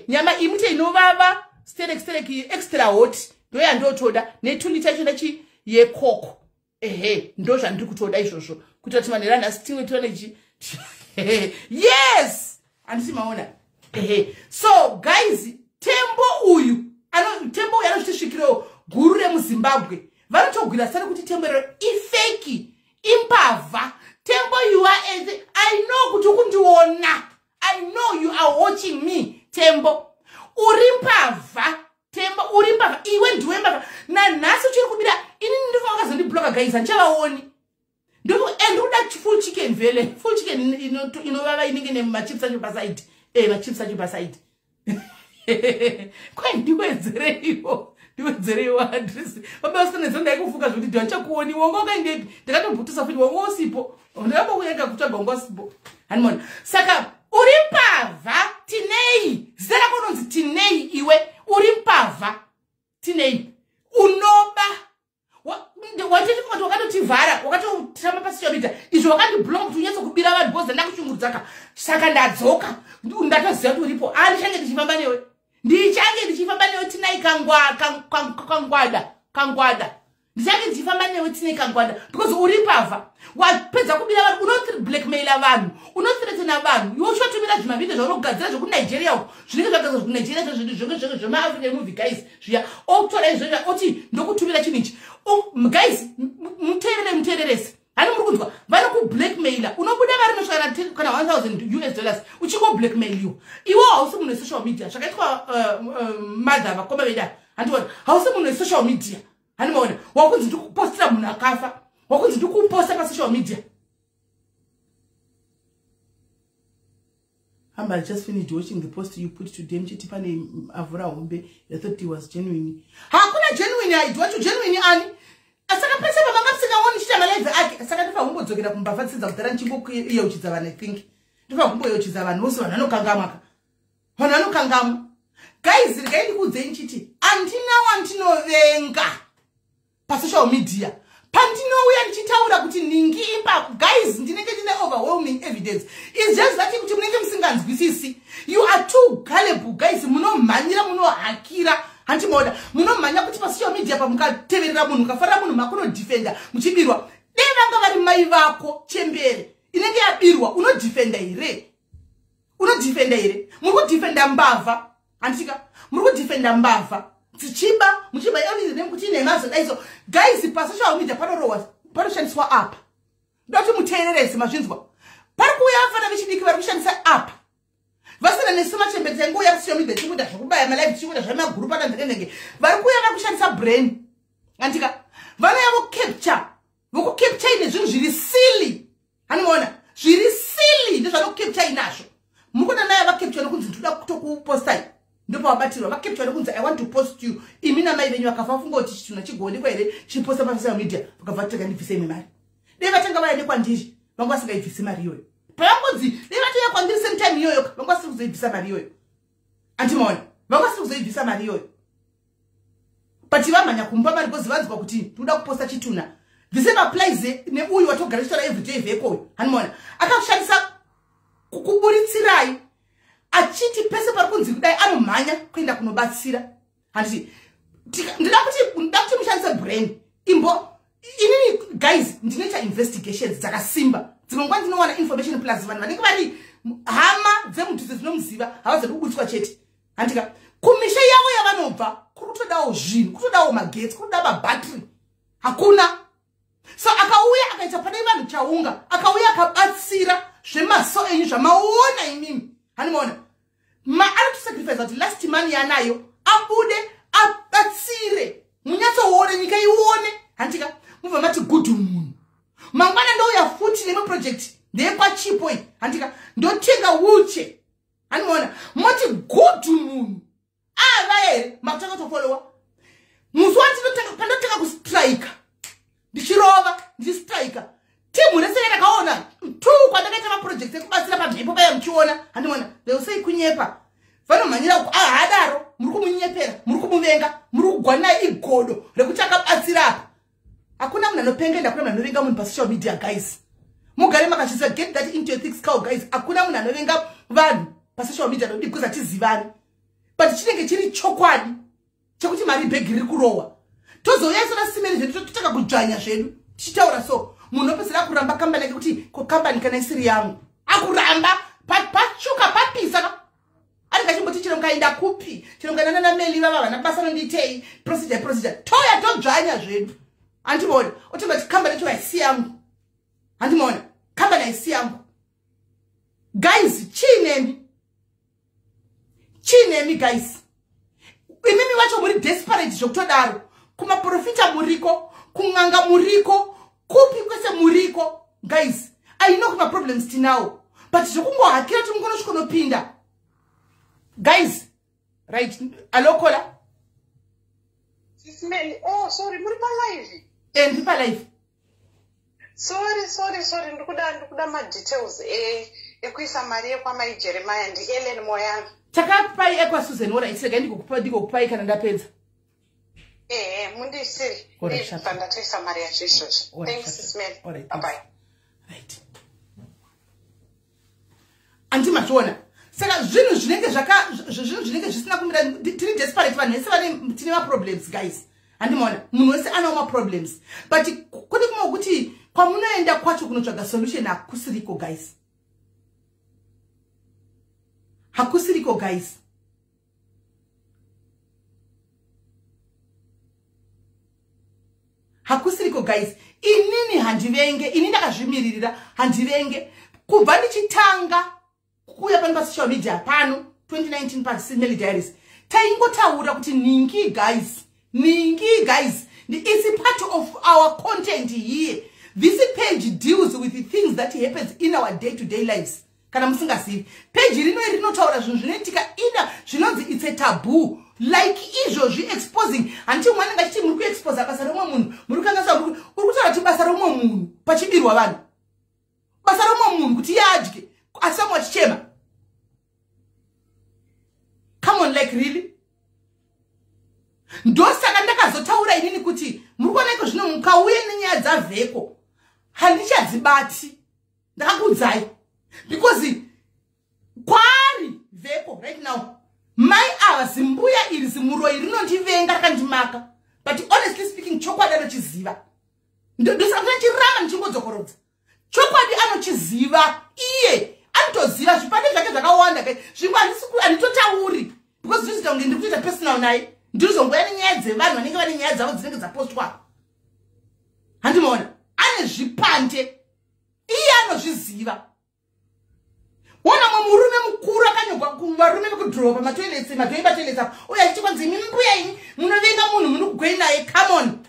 Nyama imute inovava sterek sterek, extra hot, ndo yandotoda, ne2 litre yacho ndachi yeCoke. Ehe, ndo zvandiri kutoda izvozvo, kuitira kuti manhero anhasi timwe tione chi. Yes, handiti maona? Ehe. So guys, Tembo uyu Tembo uyu anozvitisvikirewo guru remuZimbabwe. Vanotogwira sari kuti Tembo iroro ifake, imbavha. Tembo, you are, I know kuti ukundiona. I know you are watching me. Tembo, uri mbavha. Tembo, uri mbavha iwe, ndiwe mbavha. Nanhasi uchiri kubira. Inini ndinofa vakazondibloka, guys, handichavaoni. Ndikuda full chicken vele, full chicken inovava inenge nemachips acho pasaidi, machips acho pasaidi. Kwai ndiwedzereiwo, ndiwedzereiwo address. Baba vasikana, ndaikufuka zvekuti ndivachakuoni. Wanga wakaendepi? Ndakatobhutisa futi, wanga usipo. Ndakambokuyega kutsvaga, wanga usipo. Hanimona. Saka uri mbavha, Tinei. Zita rako unonzi Tinei. Iwe uri mbavha, Tinei, unoba. Watiti kuti wakatotivhara, wakatotamba pasocial media izvo, wakandibloka kuti unyatso kubira vanhu because ndakushungurudzaka. Saka ndadzoka, ndatoziva kuti uripo. A, ndichange ndichifamba newe, ndichange ndichifamba newe, Tinai Kangwada, Kangwada. Ndichange ndichifamba newe, Tinei Kangwada, because uri pavha. Wapedza kubira vanhu, unoblackmaila vanhu, unothreatena vanhu. Iwe uchotumira zvimavhidhio zvaunogadzira zvekunigeria uko, zvinenge zvagadzirwa zvekunigeria, zvemaAfrican movie guys zviya. Otora izvozvo, oti ndokutumira chinhu ichi. Guys, muteerere, muteererese. Hani muri kunzwa? Vanokublackmaila, unobuda vari nosvika kana $1000 US uchingoblackmailiwa. Iwe hausi munhu wesocial media. Zvakaitwa mother vakoma vedu, handiona. Hausi munhu wesocial media, handimaona. Wakunzi ndikupostira munhu akafa, wakunzi ndikuposta pasocial media. Hamba, I just finished watching the post you put today. Mchiti pane avhura hombe. I thought it was genuine. Hakuna genuine aidi wacho genuine ani. Saka pese pamanga musingaoni chiita malive ake. Saka ndifa kumbodzokera kumbavha tsidza kudhara, ndichingoyeuchidza vanhu. I think ndifa kumboyeuchidza vanhu vose. Vanhu vanokangamwaka, vanhu vanokangamwa. Guys, regai ndikuudzei nchiti handina wandinovenga pasocial media. Pandinouya ndichitaura kuti ningi imba, guys, ndinenge ndine overwhelming evidence. Is just that kuti munenge musinganzwisisi. You are too gullible, guys. Munomhanyira, munohakira, handimoda. Munomhanya kuti pasocial media pamukateverera munhu, mukafarira munhu, makunodefenda muchibirwa. Dei vanga vari mai vako chembere inenge yabirwa, unodefenda here? Unodefenda here? Muri kudefenda mbavha, handitika? Muri kudefenda mbavha dzichiba, muchiba kuti inhema. Zodaiso guys, pasocial media panorohwa, panoshandiswa apa. Ndoti muteererese, mazvinzwa? Pari kuuya vafana vechidiki vari kushandisa apa, vasina nesu machembere taingouya pasocial media tichikuita zvekubaya malive, tichikuita zvemagurupu akanzengenenge. Vari kuuya vari kushandisa brain, andika? Vanouya vocapture, vokucapture nezvinhu zviri silly. Hanimaona? Zviri silly ndezvanokukapture inazvo. Muri kuona naye vacapture nokunzi ndoda kutokupostai, ndopavabatirwa. Vacapture nokunzi I want to post you. Imi namai venyu vakafa, vafunga kuti chitunha chigoonekwa here chiposta pasocial media? Vakabva vatega, ndibvise imwe mari. Dei vatanga vaya nekwandiri, vanga vasingaibvisi mari iyoyo. Pavangonzi dei vatouya kwandiri same time iyoyo, vanga vasiri kuzoibvisa mari iyoyo. Andimaona? Vanga vasiri kuzoibvisa mari iyoyo, but vamhanya kumupa mari because vanzwa kuti ndinoda kuposta chitunha. The same applies neuyu watogara chitaura everyday, vhekoyo. Handimaona? Akashandisa kukuburitsirai achiti pese pari kunzi kudai anomhanya kuenda kunobatsira. Handiti ndida kuti mushandise brain imbo. Inini guys, ndinoita investigations dzakasimba. Dzimwe nguva ndinowana information, plus vanhu vanenge vari hama dzemudhuze dzinomuziva havazodi kuburitswa chete, handika? Kumisha yavo yavanobva kuri kutodawo zvinhu, kutodawo magetsi, kuri kutoda mabhatiri, hakuna. So akauya akaita pane vanhu chaunga, akauya akabatsira zvemaso enyu zvamaona imimi, handimaona? Anotosacrifice kuti last money yanayo abude abatsire, munyatsoone, nyika ione, handika? Mubva mati good munhu. Mangwana ndouya futi nemwe project, ndeyekwachipo iyi, handika? Ndotenga wheelchair, handimaona? Moti good munhu ava here? Makutanga kutofollowa musi wandinotanga, pandotanga kustrika, ndichirova, ndichistrika timu rese rakaona tu kwandakaita maprojects ekubatsira pamhepo paya muchiona, handimaona? They kunyepa, vanomhanyira haadaro. Muri kumunyepera, muri kumuvenga, muri kugwanai igodo rekuti akabatsira apa. Hakuna munhu anopenga, hakuna munhu anovenga munhu pasocial media. Guys, mugare makachisa. Get that into your thick skull, guys. Hakuna munhu anovenga vanhu pasocial media nodi because hatizivani, but chinenge chiri chokwadi chekuti mari bhegi riri kurohwa. Tozouya isona simeri zvedu, totanga kudzvanya zvedu tichitaura. So munhu opedzera kuramba kambani yake kuti ko kambani kana isiri yangu, akuramba patsvuka papisa ka. Anenge achimboti chero ngaenda kupi, chero ngaenda nameli vava vana basa nondiitei, procedure, procedure. Toya todzvanya zvedu, handimaona? Otongati kambani yacho haisi yangu, handimaona? Kambani haisi yangu. Guys, chiinemi, chiinemi guys? Imimi vacho muri desperate zvekutodaro. Kumaprofita muriko, kun'anga muriko, kupi kwese. kwese muriko guys. I know kuti maproblems tinawo, but zvokungohakira kuti mungonosvikonopinda guys. Right, alokola. Oh, sorry, muri palive? Eh, ndiri palive. Sorry, sorry, sorry, ndikuda madetails ekuisa mari yekwamai Jeremiah. NdiEllen Moyana. Takapai ekwaSusan. Alright, regai ndikokupai kana ndapedza. Ehe, mundisiri bva ndatoisa mari yacho izvozvo. Thanks, Sis Melly. Bye. Right, andi mazviona. Saka zvinhu zvinenge zvaka zvinhu zvinenge zvisina kumira. Tiri desperate, vanhu vese vane, tine maproblems guys, handimaona? Munhu wese anawo maproblems, but kune kumwe kuti kwamunoenda kwacho kunotsvaga solution hakusiriko guys, hakusiriko guys, hakusiriko guys. Inini handivenge, ini ndakazvimiririra, handivenge. Kubva ndichitanga kuuya pano pasocial media pano 2019 paSis Melly Diaries, taingotaura kuti ningi guys, ningi guys, it's part of our content here. This page deals with the things that happens in our day to day lives. Kana musingazivi, peji rino rinotaura zvinhu zvinoitika ina zvinonzi it's a taboo, like izvozvi exposing. Handiti umwe anenge achiti muri kuexposa basa romwe munhu, muri kukanganisa. Uri kutaura kuti basa romwe munhu pachibirwa vanhu, basa romwe munhu kuti yadye asi vamwe vachichema. Come on, like really? Ndosaka ndakazotaura inini kuti muri kuona iko zvino mukauye nenyaya dzavheko handichadzibati. Ndakakuudzai because kwaari vheko right now, mai ava, zimbuya iri, zimuroi rinondivenga, rakandimaka. But honestly speaking, chokwadi anochiziva. Ndosaka ndachiramba ndichingodzokorodza, chokwadi anochiziva iye, anotoziva zvipande zvake zvakawanda. Zvimwe handitotauri because zvinoita kunge ndiri kutoita personal naye. Ndinozongoya nenyaya dzevanhu vanenge vane nyaya dzavo dzinenge dzapostwa, handimaona? Ane zvipande, iye anozviziva. Wona mwe murume mukuru akanyogwa varume vekudhirowa pamatoilets, madhoi patoilets apo, uyo achiti kwanzi imi mbuya imi munovenga munhu, muri kugwei naye? Come on,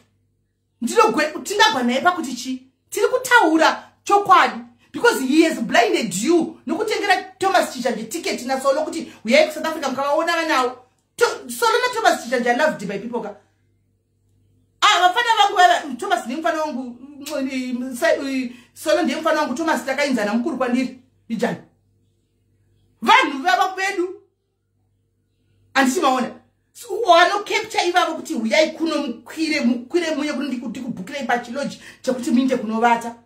tingagwa naye pakuti chii? Tiri kutaura chokwadi because he has blinded you nokutengera Thomas Chizhanje tiketi naSolo kuti uyai kuSouth Africa. Mukavaona vanawo Solo naThomas Chizhanje, loved by people ka. Ah, vafana vangu vava, Thomas ndiye mufana wangu, Solo ndiye mufana wangu, Thomas takainzana, mukuru kwandiri bijani. Vanhu vava vedu, handiti maona? Vanocapture ivavo kuti huyai kuno, mukwire, mukwire muye ndikubhukirei pachilodge chekuti muinde kunovata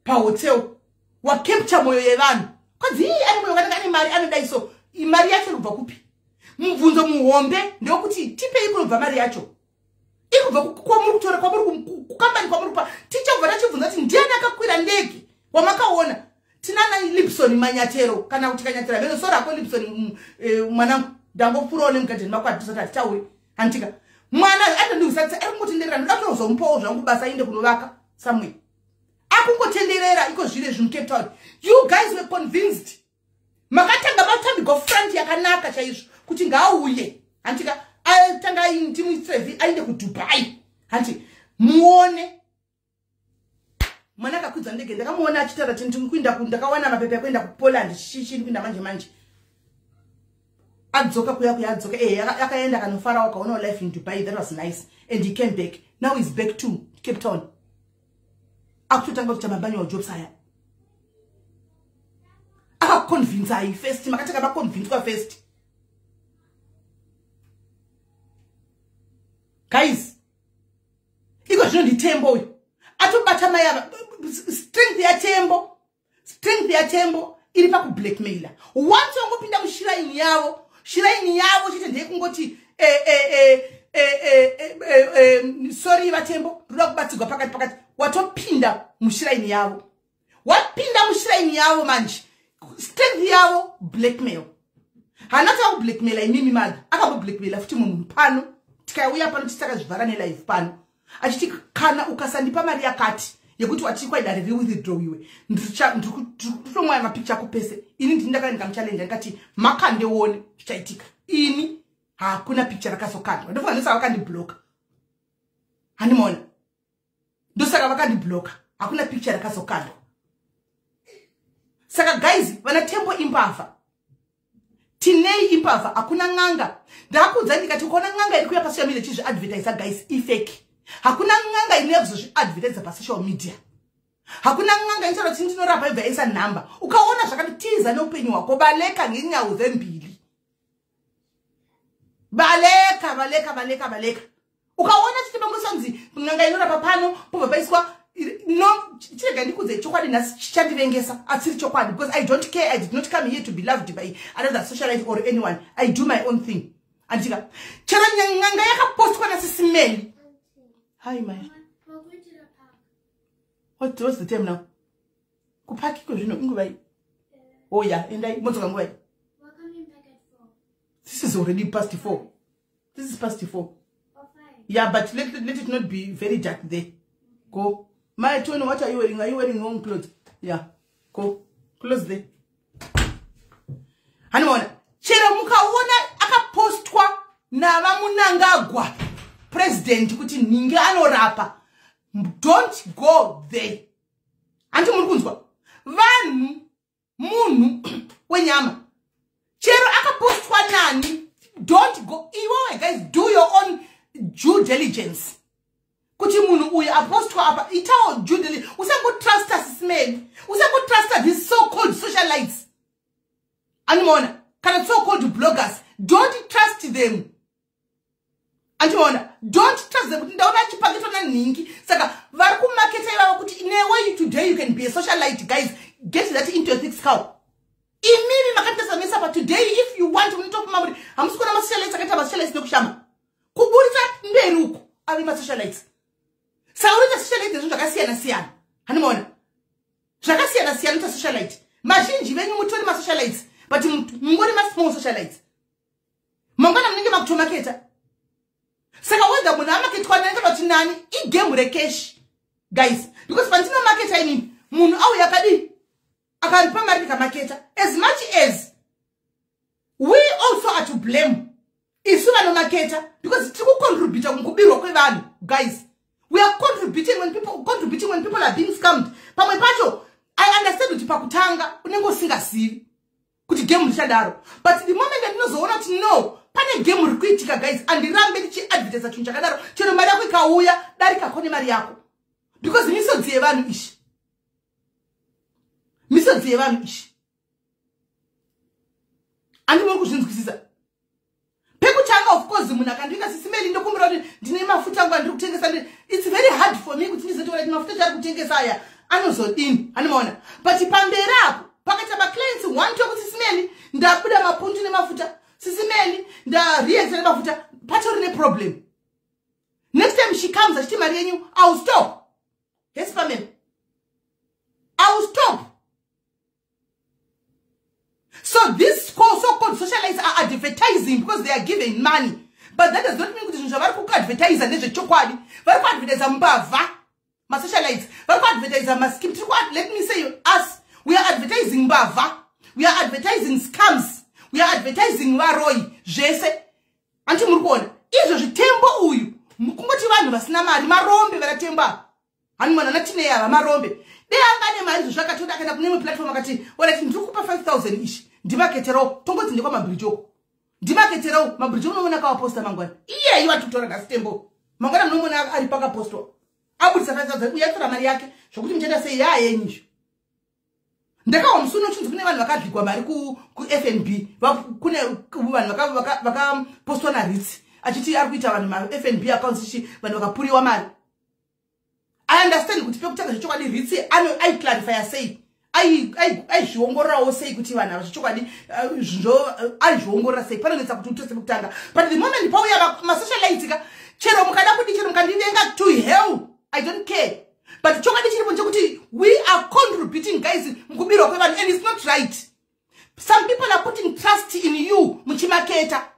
pahotel. Wacapture mwoyo yevanhu kwanzi ii ane mwoyo wakanaka, ane mari, anodai. So mari yacho irikubva kupi? Mubvunzo muhombe ndewekuti tipei kunobva mari yacho. Iri kubva kwamuri kutora, kwamuri kukambani kwamuri kupa. Tichabva tachibvunza kuti ndiani akakwira ndege wamakaona? Tinana Lipson Manyatero kana kuti Kanyatero meno. Sori ako Lipson, mwanangu, ndangopfuurawo nemugadheni mako, hatisati hatitauri, handitika? Mwana atondihwisatisa, ari kungotenderera. Ndoda kutozomupawo zvangu basa ainde kunovaka somewhere. Akungotenderera iko zviro izvi muCape Town. You guys were convinced, makatanga matambigwa front yakanaka chaizvo kuti ngaauye, handitika? Atanga timuitire ainde kuDubai, handi muone mwana akakwidza ndege. Ndakamuona achitaura kuti ndikuinda, ndakawana mapepa ekuenda kuPoland, chichii, ndikuinda manje manje. Adzoka kuya kuya, adzoka e akaenda akanofarawo, akaonawo life in Dubai. That was nice and he came back. Now he's back to Cape Town, akutotanga kuita mamanual jobs aya. Akaconvinsai first, makatanga maconvinswa first guys. Iko zvino ndiTembo uyu atobata mai ava. Strength yaTembo, strength yaTembo iri pakublackmaila. Once wangopinda mushrine yavo, shrine yavo chete ndeyekungoti sorry vaTembo, ndoda kubatsigwa pakati pakati, watopinda mushrine yavo. Wapinda mushrine yavo manje, strength yavo blackmail. Haana tava kublackmaila imimi mother, akamboblackmaila futi mumwe munhu pano. Tikauya pano tisakazvivhara nelive pano, achiti kana ukasandipa mari yakati yekuti watiri kwaidare riwithdrawiwe, ndirikutomwaya mapicha ako pese. Ini ndini ndakaenda muchallenge, ndikati makandeone zvichaitika. Ini hakuna picha rakazokandwa. Ndofunga ndosaka vakandibloka, handimaona? Ndosaka vakandibloka. Hakuna picture rakazokandwa. Saka guys, vana Tembo imbavha, Tinei imbavha. Hakuna n'anga. Ndakuudza ndikati ukaona n'anga iri kuuya pasocial media ichizviadvertisa, guys, ifake. Hakuna n'anga inouya kuzozviadvertisa pasocial media. Hakuna n'anga inotaura kuti ndinorapa, ibva yaisa nhamba. Ukaona zvakati, neupenyu hwako, baleka ngenyawo dzembili, baleka, baleka, baleka, baleka. Ukaona chiti pangosonzi n'anga inorapa pano, pobva paiswa no. Chirega ndikudze chokwadi nhasi, chichandivengesa, asiri chokwadi, because I don't care. I did not come here to be loved by another socialite or anyone. I do my own thing. Andika chero n'anga yakapostwa naSisi Melly. Hi, my. What's the time now? Kupaki kwezvino inguvai? Oh yeah, endai, modzoka nguvai? This is already past 4. This is past 4. Yeah, but let it not be very dark there. Go. My Tony, what are you wearing? Are you wearing home clothes? Yeah, go close there. Hanimaona, chero mukaona akapostwa navaMnangagwa president kuti nhingi anorapa, don't go there. Handi muri kunzwa? Vanhu, munhu wenyama, chero akapostwa nani, don't go. Iwewe guys, do your own due diligence kuti munhu uyu apostwa apa, itawo due diligence. Usangotrusta Sisi Melly, usangotrusta these so called socialites. Andimaona, kana so called bloggers, don't trust them. Andimaona, don't trust them. Kuti ndaona achipaketwa nanhingi, saka vari kumaketa ivavo kuti newe today you can be a socialite. Guys, get that into your thick skull. Imimi makatarisa mese apa, today if you want, munotopuma kuti hamusi kuona masocialites akaita masocialites nekushama kuburitsa mberi uku ave masocialites. Saka unoita socialite zvinhu zvakasiyana siyana. Handimaona, zvakasiyana siyana uita socialite. Mazhinji venyu mutori masocialites, but mungori masmall socialites. Mangwana munenge makutomaketa. Saka whether munhu amaketwa nani kana kuti nani, igame recash, guys, because pandinomaketa inini, munhu auya akadii, akandipa mari, ndikamaketa. As much as we also are to blame, isu vanomaketa, because tiri kucontributa mukubirwa kwevanhu. Guys, we are contributing when people are being scammed. Pamwe pacho I understand kuti pakutanga unenge usingazivi kuti game richadaro, but the moment andinozoona kuti no, pane game riri kuitika, guys, andirambe ndichiadvertisa chinhu chakadaro. Chero mari yako ikauya, darikako nemari yako, because misodzi yevanhu ishi, misodzi yevanhu ishi. Andimuri kuzvinzwisisa? Pekutanga, of course, munhu akandinga, "Sisi Melly, ndokumbira kuti ndine mafuta angu andiri kutengesa," it's very hard for me kuti ndizotaura kuti mafuta chaari kutengesa aya anozodini. Handimaona, but pamberi apo pakaita maclients one tokuti, "Sisi Melly, ndabuda mapundu nemafuta. Sisi Melly, ndareacta nemafuta," patori neproblem. Next time she comes achiti mari yenyu, I will stop. Yes, pamem, I will stop. So this so-called socialites are advertising because they are given money, but that does not mean kuti zvinhu zvavari kuadvertisa ndezvechokwadi. Vari kuadvertisa mbavha. Masocialites vari kuadvertisa mascheme. Tiri, let me say us, we are advertising mbavha, we are advertising scams, we are advertising varoi, zvese. Anti muri kuona izvo zviTembo uyu, kungoti vanhu vasina mari, marombe vanaTembo ava. Hani mwana naTinei ava marombe. Dei anga ane mari, izvo zvakatoda akaenda kune imwe platform akati, "Alright, ndiri kupa 5000 ishi, ndimaketerawo." Tongoti ndekwaMabridge, ndimaketerawo Mabridge. Unoona kawaposta mangwana iyeyi vari kutora nhasi Tembo, mangwana munomuona ari pakapostwa abudisa 5000, uye atora mari yake. Zvokuti muchaita sei, yaayenyizvo. Ndakahwa musi uno chinzi kune vanhu vakadligwa mari kuFNB. Kune vanhu vakapostwa naRitsi achiti ari kuita vanhu maFNB accounts ichi, vanhu vakapuriwa mari. I understand kuti pekutanga zvechokwadi Ritsi aiclarifya sei, aizviongororawo sei kuti vanhu ava zvechokwadi zvo aizviongorora sei. Panonetsa kuti utose pekutanga, but the moment pauya masocialites ka, chero mukada kudi, chero mukandivenga, to hell, I don't care, but chokwadi chiripo ndechekuti we are contributing, guys, mukubirwa kwevanhu, and it's not right. Some people are putting trust in you muchimaketa.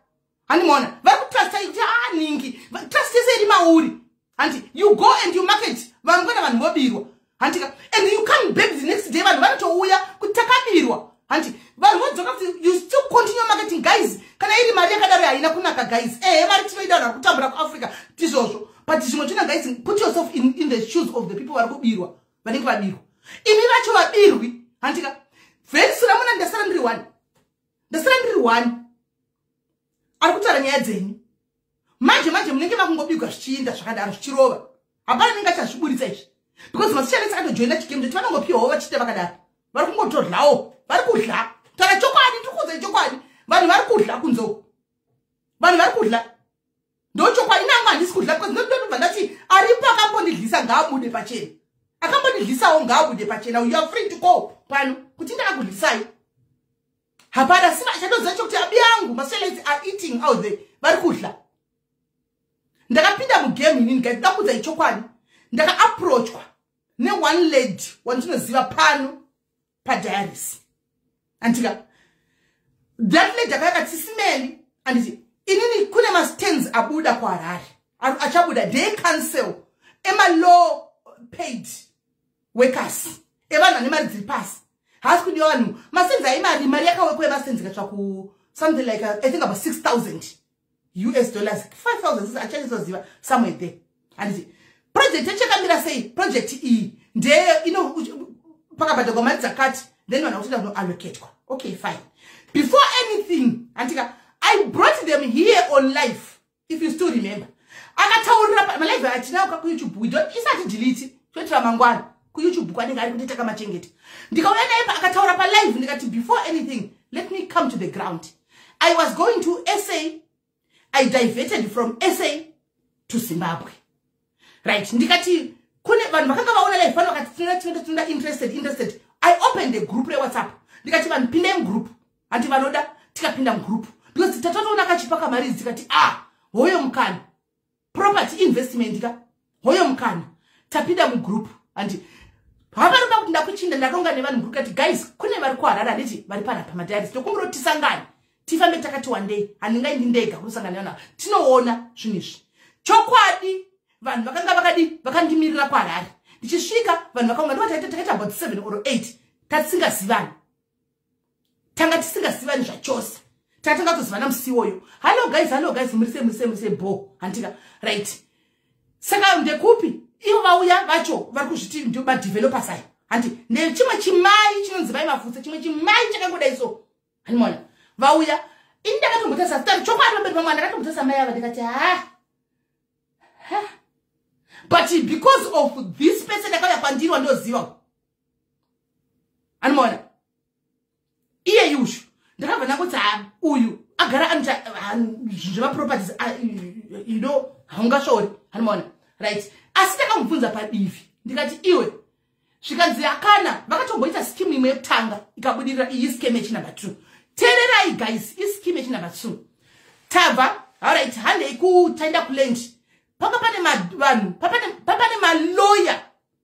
Handimaona, vari kutrusta kuti aningi, trust yese iri mauri. Handi you go and you market, vangwana vanhu vobirwa, handika? And you come back the next day, vanhu vanotouya kuti takabirwa. Handi vanhu vodzoka kuti you still continue marketing. Guys, kana iri mari yakadaro haina kunaka, guys. Ehe, mari tinoida, vanhu vari kutambura kuAfrica, tizvozvo, but zvimwe zvina, guys, put yourself in the shoes of the people vari kubirwa. Vanenge vabirwa. Imi vacho vabirwi, handika? Very soon amuna ndasara ndiri one. Ndasara ndiri one. Ari kutaura nyaya dzenyu. Manje manje munenge makungobigwa zvichiinda zvakadaro zvichirova. Hapana anenge achazviburitsa izvi. Because masocialites akatojoina chigame kuti vanongopiwawo vachiita vakadaro. Vari kungotoryawo. Vari kudya. Taura chokwadi, ndikuudze chokwadi. Vanhu vari kudya kunze uko. Vanhu vari kudya. Ndochokwadi nangu handisi kudya because ndotobva ndati aripo akambondidyisa ngaabude pachena. Akambondidyisawo ngaabude pachena. You are free to go pano kuti ndakakudyisai. Hapana sima chatoziva chokuti abi yangu masocialites are eating out there. Vari kudya. Ndakapinda mugame inini guys, ndakuudzai chokwadi. Ndakaapproachwa ne-one lady wandinoziva pano padiaries. Andika that lady akayakati simeli anditi inini kune mastands abuda kuHarare achabuda day council ema-low paid workers evanhu vane mari dziri pasi haasi kudiwa vanhu mastands aimari mari yakawekwa yemastands ikatsva ku something like I think about 6000 US dollars, 5000 achanizoziva somewhere there. Handiti project yachakamira sei? Project iyi ndeye ino pakabhadharwa mari dzakati, then vanhu vakutoenda kunoallocatwa. Okay, fine. Before anything, handika, I brought them here on live, if you still remember. Akataurira malive atinawo kuYouTube, we don't isati delete toitira mangwana kuYouTube kwanenge ari kuti takamachengeta. Ndikauya naye akataura palive, ndikati before anything, let me come to the ground. I was going to SA, I diverted from SA to Zimbabwe, right? Ndikati kune vanhu vakanga vaona live pano vakati tinoda tinoda tinoda interested interested. I opened a group reWhatsApp, ndikati vanhu pindai mugroup, handi vanoda tikapinda mugroup because tatatoona kachipa kamari, tikati ah, hoyo mukana, property investment ka, hoyo mukana. Tapinda mugroup, handi havaroda kuti ndakuchinda ndaronga nevanhu mugroup kati guys, kune vari kuHarare, handiti vari panapa madiaries, tokumbira kuti tisangane tifambe takati wandei, handingaindi ndega kunosangana nevanhu ava, tinoona zvinhu izvi. Chokwadi vanhu vakanga vakadi vakandimirira kuHarare. Ndichisvika vanhu vakaunga, ndova takaita about 7 or 8 tatisingazivani, tanga tisingazivani zvachose, takatanga kutozivana musi iwoyo. Hallo guys, hallo guys, muri sei, muri sei, muri sei? Bo, handika? Right, saka ndekupi ivo vauya vacho vari kuzviti ndio madevelopers aya, handi nechimwe chimai chinonzi Mai Mafutse, chimwe chimai chakangodai so, hanimona vauya. Ini ndakatombotasa tari chokwadi pamberi pamwana, ndakatombotasa mai ava, ndikati ha ha, but because of this person akauya kwandiri wandoziva, animona iye yushu, ndakabva ndangoti ha, uyu agara anoita zvemaproperties, haungasvori, animona. Right, asi ndakamubvunza padivi, ndikati iwe, zvikanzi akana vakatomboita scheme imwe yekutanga ikabudirira. Iyi scheme yechinumber 2, teererai guys, ischeme yechinumber 2. Tabva, alright, handei kutaenda kuland, panga pane vanhu, papane maloya,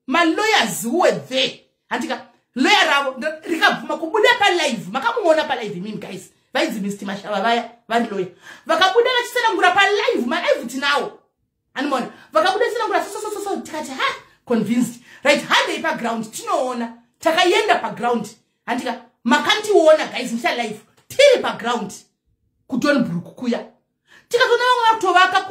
malawyers who were there, handika lawyer ravo rikabvuma kubuda palive. Makamuona palive imimi guys, vainzi Mr Mashava vaya vari lawyer, vakabuda vachitsanangura palive, malive tinawo, animona vakabuda tsanangura sosososo, tikati ha, convinced. Right, handei paground tinoona. Takaenda paground, handika makandiona guys ndicha live tiri paground kuDonbrook kuya, tikatoona vamwe vari kutovaka.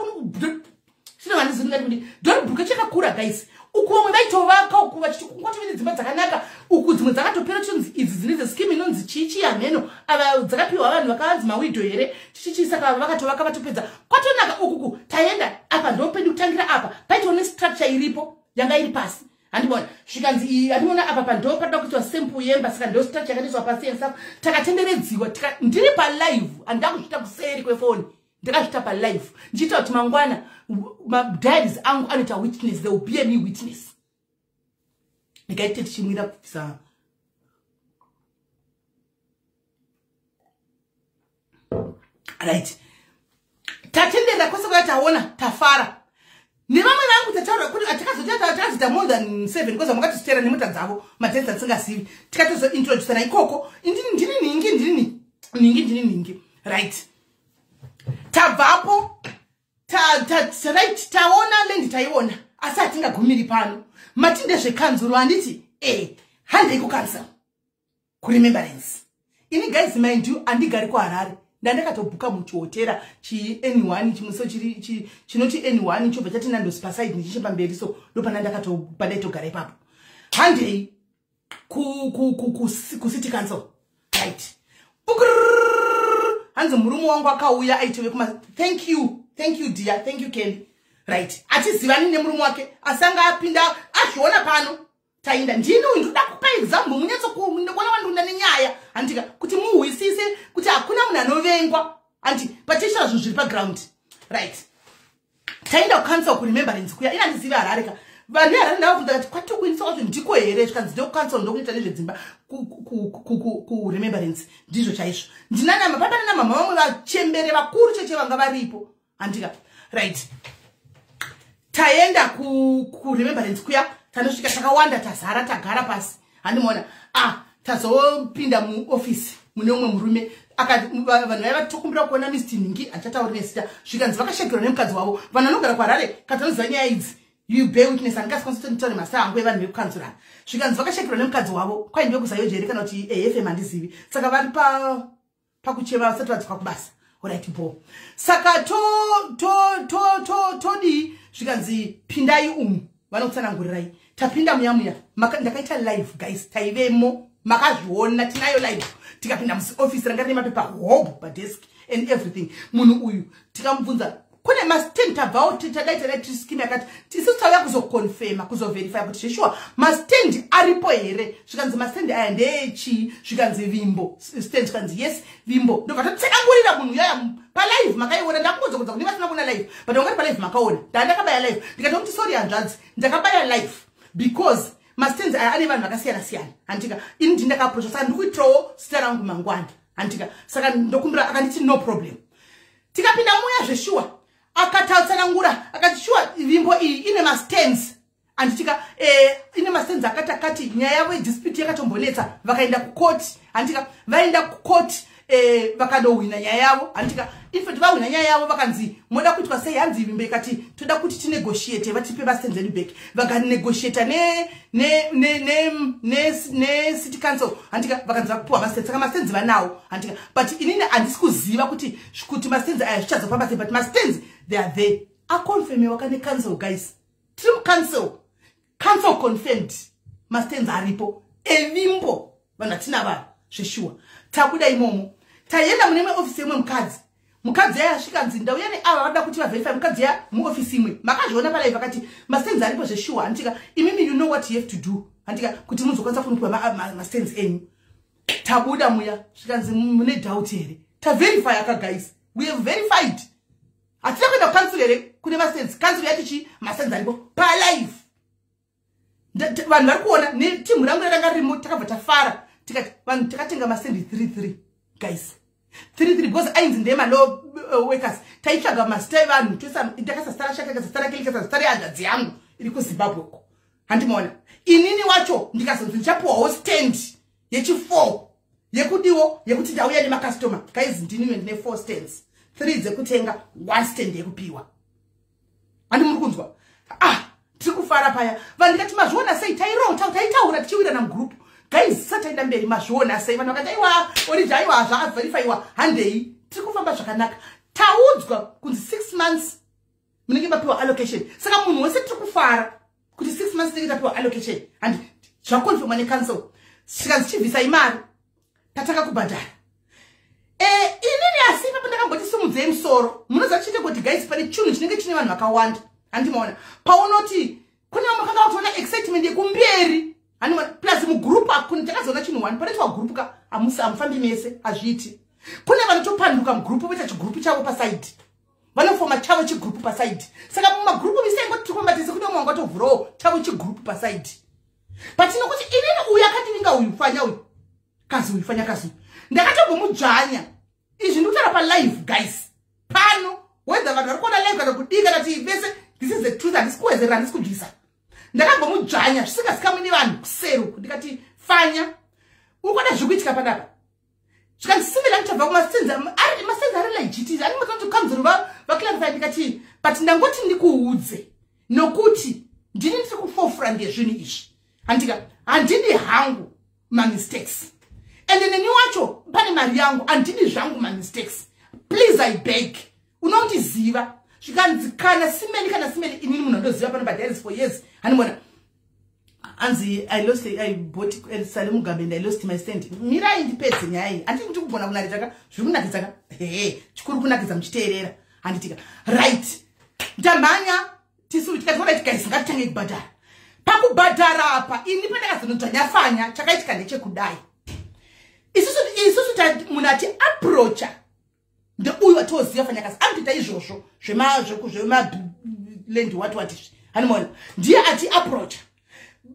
Chinovanizingati kuti Donbrook chakakura guys, uku vamwe vaitovaka uku vachiti kwatove nedzimba dzakanaka uku, dzimwe dzakatopera, chinonzi idzi dzine zescheme inonzi chichi hameno, ava dzakapiwa vanhu vakavanzi mawidow here chichichi, saka vakatovaka vatopedza, kwatonaka ukuku. Taenda apa, ndopedu kutangira apa paitova nestructure iripo yanga iri pasi, handibona zvikanzi iyi, handimona apa pando pada kuitwa sample yemba, saka ndo structure yakatoiswa pasi and takatenderedziwa. Ndiri palive, handida kuzviita kuseri kwefoni, ndakazviita palive ndichiita kuti mangwana madiaries angu anoita witness, there will be a new witness. Ndikaite tichimwira kubvisa. Right, tatenderera kwese kwaya, taona, tafara nevamwe vangu, tataura kuti takazoita more than 7 because makatozitera nemota dzavo madhesi atisingazivi, tikatozointroducana ikoko, ndini nhingi, ndini nhingi, ndini nhingi. Right, tabvapo, right, taona land, taiona, asi hatingagumiri pano. Mati ndezvekanzuro, handiti? E, handei kucouncil kuremembrance. Ini guys, mind you, handigari kuHarare, ndandakatobhuka muchihotera chi N1 chimuso chinoti N1 chobva chati Nandos paside nechichepamberi, so ndopana pandaitogara ipapo. Handei kucity council, right? Hanzi murume wangu akauya aitove kuma. Thank you, thank you dear, thank you Kelly, right? Achizivani nemurume wake, asi anga apinda azviona pano. Tainda, ndini uyu, ndoda kupa example munyatsokuona wandunda nenyaya, handika, kuti muhwisise kuti hakuna munhu anovengwa, handi patichita zvinhu zviri paground, right? Taenda kucouncil kuremembrance kuya. Ina handizivi Harare ka. Vanhu veHarare ndavabvunza kati kwatikuinisa kwacho ndiko here? Zvikanzi ndekucouncil, ndokunoita nezvedzimba kuremembrance. Ndizvo chaizvo. Ndinanama papanana mama vamwe vachembere vakuru cheche vanga varipo, handika? Right, taenda kuremembrance kuya. Tanosvika takawanda, tazara, tagara pasi, handimaona. Ah, tazopinda muofisi mune umwe murume. Vanhu vaiva tokumbira kuona Mr Ningi, handichatauri nezita. Zvikanzi vakashekerwa nemukadzi wavo. Vanhu vanogara kuHarare katanoziva nyaya idzi, you bear witness. Handingasikwanisi kutaura mazita angu evanhu vekukanzurana. Zvikanzi vakashekerwa nemukadzi wavo, kwaindiwe kuZAOGA here kana kuti AFM, handizivi. Saka vari pakucheva, vasati vadzoka kubasa. Alright, bo saka todii? Zvikanzi pindai umu, vanokutsanangurirai. Tapinda muya muya, ndakaita live guys, taivemo, makazviona, tinayo live. Tikapinda muofisi ranga rine mapepa hob padesk and everything. Munhu uyu tikamubvunza, kune mastand tabvawo, tadai tadai, tiri scheme yakati, isusu tauya kuzoconfirma, kuzoverifya kuti zveshuwa mastand aripo here. Zvikanzi mastand aya ndeyechii? Zvikanzi Vimbo stand. Zvikanzi yes, Vimbo. Ndobva tatsanangurira munhu uyaya palive, makaiona. Ndakungodzokudza kune vasina kuona live, but wangati palive makaona ndaa ndakabaya live. Ndikatomuti sorry hanzvadzi, ndakabaya live because mastands aya ane vanhu vakasiyana siyana, handika? Ini ndini ndakaapproacha, saka ndikuitirawo zita rangu mangwana, handika? Saka ndokumbira. Akanditi no problem. Tikapinda muya, zveshuwa akatatsanangura, akati shuwa Vimbo iyi ine mastands, handitika? Ine mastands akati akati. Nyaya yavo yedispute yakatombonetsa, vakaenda kukoti, handika? Vaenda kukoti, vakandohwina nyaya yavo, handika? Infact vahwina nyaya yavo, vakanzi moda kuitwa sei? Hanzi Vimbo ikati toda kuti tinegotiate, vatipe mastands edu back. Vakanegotiata necity council, handika? Vakanzi vakupiwa mastands. Saka mastands vanawo, handika? But inini handisi kuziva kuti mastands aya zvichazofamba sei, but mastands they are there, aconfirmiwa kane council. Guys, tiri mucouncil, council confirmed mastands aripo eVimbo. Vanhu hatina vanhu zveshuwa. Tabuda imomo, taenda mune imwe ofisi yemwe mukadzi. Mukadzi yaya asvika, nzi ndauya neava vada kuti vaverify. Mukadzi ya muofisi imwe, makazviona palive, akati mastands aripo zveshuwa, handika? Imimi you know what you have to do, handika, kuti muzokwanisa kunopiwa mastands enyu. Tabuda muya, zvikanzi mune doubt here? Taverify aka guys, we have verified. Hatina kuenda kucouncil here kune mastands? Council yati chii? Mastands aripo palive. Vanhu vari kuona netimhu rangu ranga ririmo. Takabva tafara, tikati vanhu takatenga mastand 33 guys, 33, because ainzi ndemalaw workers. Taitsvaga mazita evanhu, ndakaisa zita rashaka, kaisa zita rake, likaisa zita rehanzvadzi yangu iri kuZimbabwe uko, handimaona? Inini wacho ndikazonzi ndichapiwawo stand yechi4 yekudiwo yekuti ndauya nemacustomer. Guys, ndiniwe ndine 4 stands, 3 dzekutenga, 1 stand yekupiwa, handi muri kunzwa? Ah, tiri kufara paya. Vanhu ndikati mazviona sei? Tairota, taitaura tichiwirana mugroup. Guys, sataenda mberi, mazviona sei? Vanhu vakati aiwa oriji, aiwa zvaverifyiwa, handei, tiri kufamba zvakanaka. Taudzwa kunzi 6 months munenge mapiwa allocation. Saka munhu wese tiri kufara kuti 6 months tinenge tapiwa allocation, handi zvaconfirmwa necouncil. Svikanzi chibvisai mari, tatanga kubhadhara. Inini asi ipapo ndakamboti simudzei musoro. Munoziva chiite kuti guys, pane chinhu chinenge chine vanhu vakawanda, handimaona? Paunoti kune vamwe vakanga vakutoona excitement yekumberi, handimaona? Plus mugroup akuni takazoona chinhu one panoitwa group ka, hamufambi mese, hazviiti. Kune vanotopanduka mugroup, voita chigroup chavo paside, vanofoma chavo chigroup paside. Saka mumagroup misaingoti tiri kufamba tese, kune umwe wangatovhurawo chavo chigroup paside. But nokuti inini uyu akandivinga, uyu fanya, uyu kazi, uyu fanya kazi, uyu ndakatombomudzvanya. Izvi ndikutaura palive guys pano, whether vanhu vari kuona live kana kudii kana ti vese, this is the truth. Handisi kuwedzerera, handisi kubvisa. Ndakambomudzvanya zvisingazikamwi nevanhu kuseru. Ndikati fanya, uri kuona zviri kuitika panapa? Zvikandisimira ndichabva kumastands, mastands ari legit, ani matanoti kanzuru vaclarify. Ndikati but ndangoti ndikuudze nokuti ndini ndiri kuforefront yezvinhu izvi, handika? Handidi hangu mamistakes, ende neni wacho pane mari yangu, handidi zvangu mamistakes. Please, I beg, unondiziva. Zvikanzi kana simeni, kana simeni, inini munhu andoziva pano padiaries for years, handimona? Anzi I lost, I bought Sally Mugabe and I lost my stand. Mirai ndipedze nyaya iyi. Handiti ndiri kugona kunakidza ka? Zviri kunakidza ka? Hehe, chikuru kunakidza muchiteerera, handitika? Right, ndamhanya. Tisu tikati, "Alright guys, ngatitange kubhadhara." Pakubhadhara apa, ini pandakazonodzvanyafanya, chakaitika ndechekudai. Isusu munhu ati approacha ndeuyu watoziva Fanyakasi, anotoita izvozvo zvemaland, what what izvi, hanimona? Ndiye ati approacha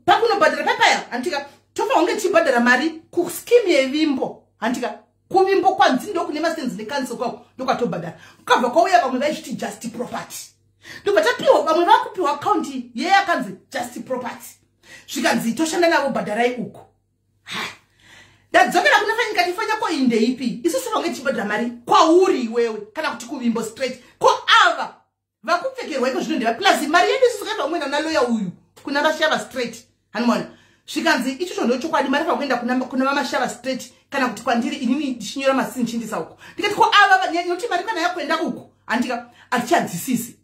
pakunobhadhara papaya, handitika? Tofa kunge tichibhadhara mari kuscheme yeVimbo, handitika? KuVimbo kwanzi ndokune mastands necouncil kwako, ndokwatobhadhara. Kukabva kwauya vamwe vaizviti Just Property, ndobva tapiwa, vamwe vakupiwa akaunti yeyakanzi Just Property. Zvikanzi toshanda navo, bhadharai uku. Ndadzokera kuna Fanya, ndikati, "Fanya, ko iyi ndeipi? Isusu vange tichibhadhara mari kwauri iwewe kana kuti kuVimbo straight? Ko ava vakupfekerwa iko zvino ndeva? Plus mari yedu isusu kaibva kumwenda kuna loya uyu, kuna Vashava straight, hanimona?" Zvikanzi, "Ichocho ndochokwadi, mari fakuenda kuna vaMashava straight kana kuti kwandiri inini ndichinyora masini chindisa uko." Ndikati, "Ko ava nokuti mari kana yakuenda uku, handika, hatichadzisisi."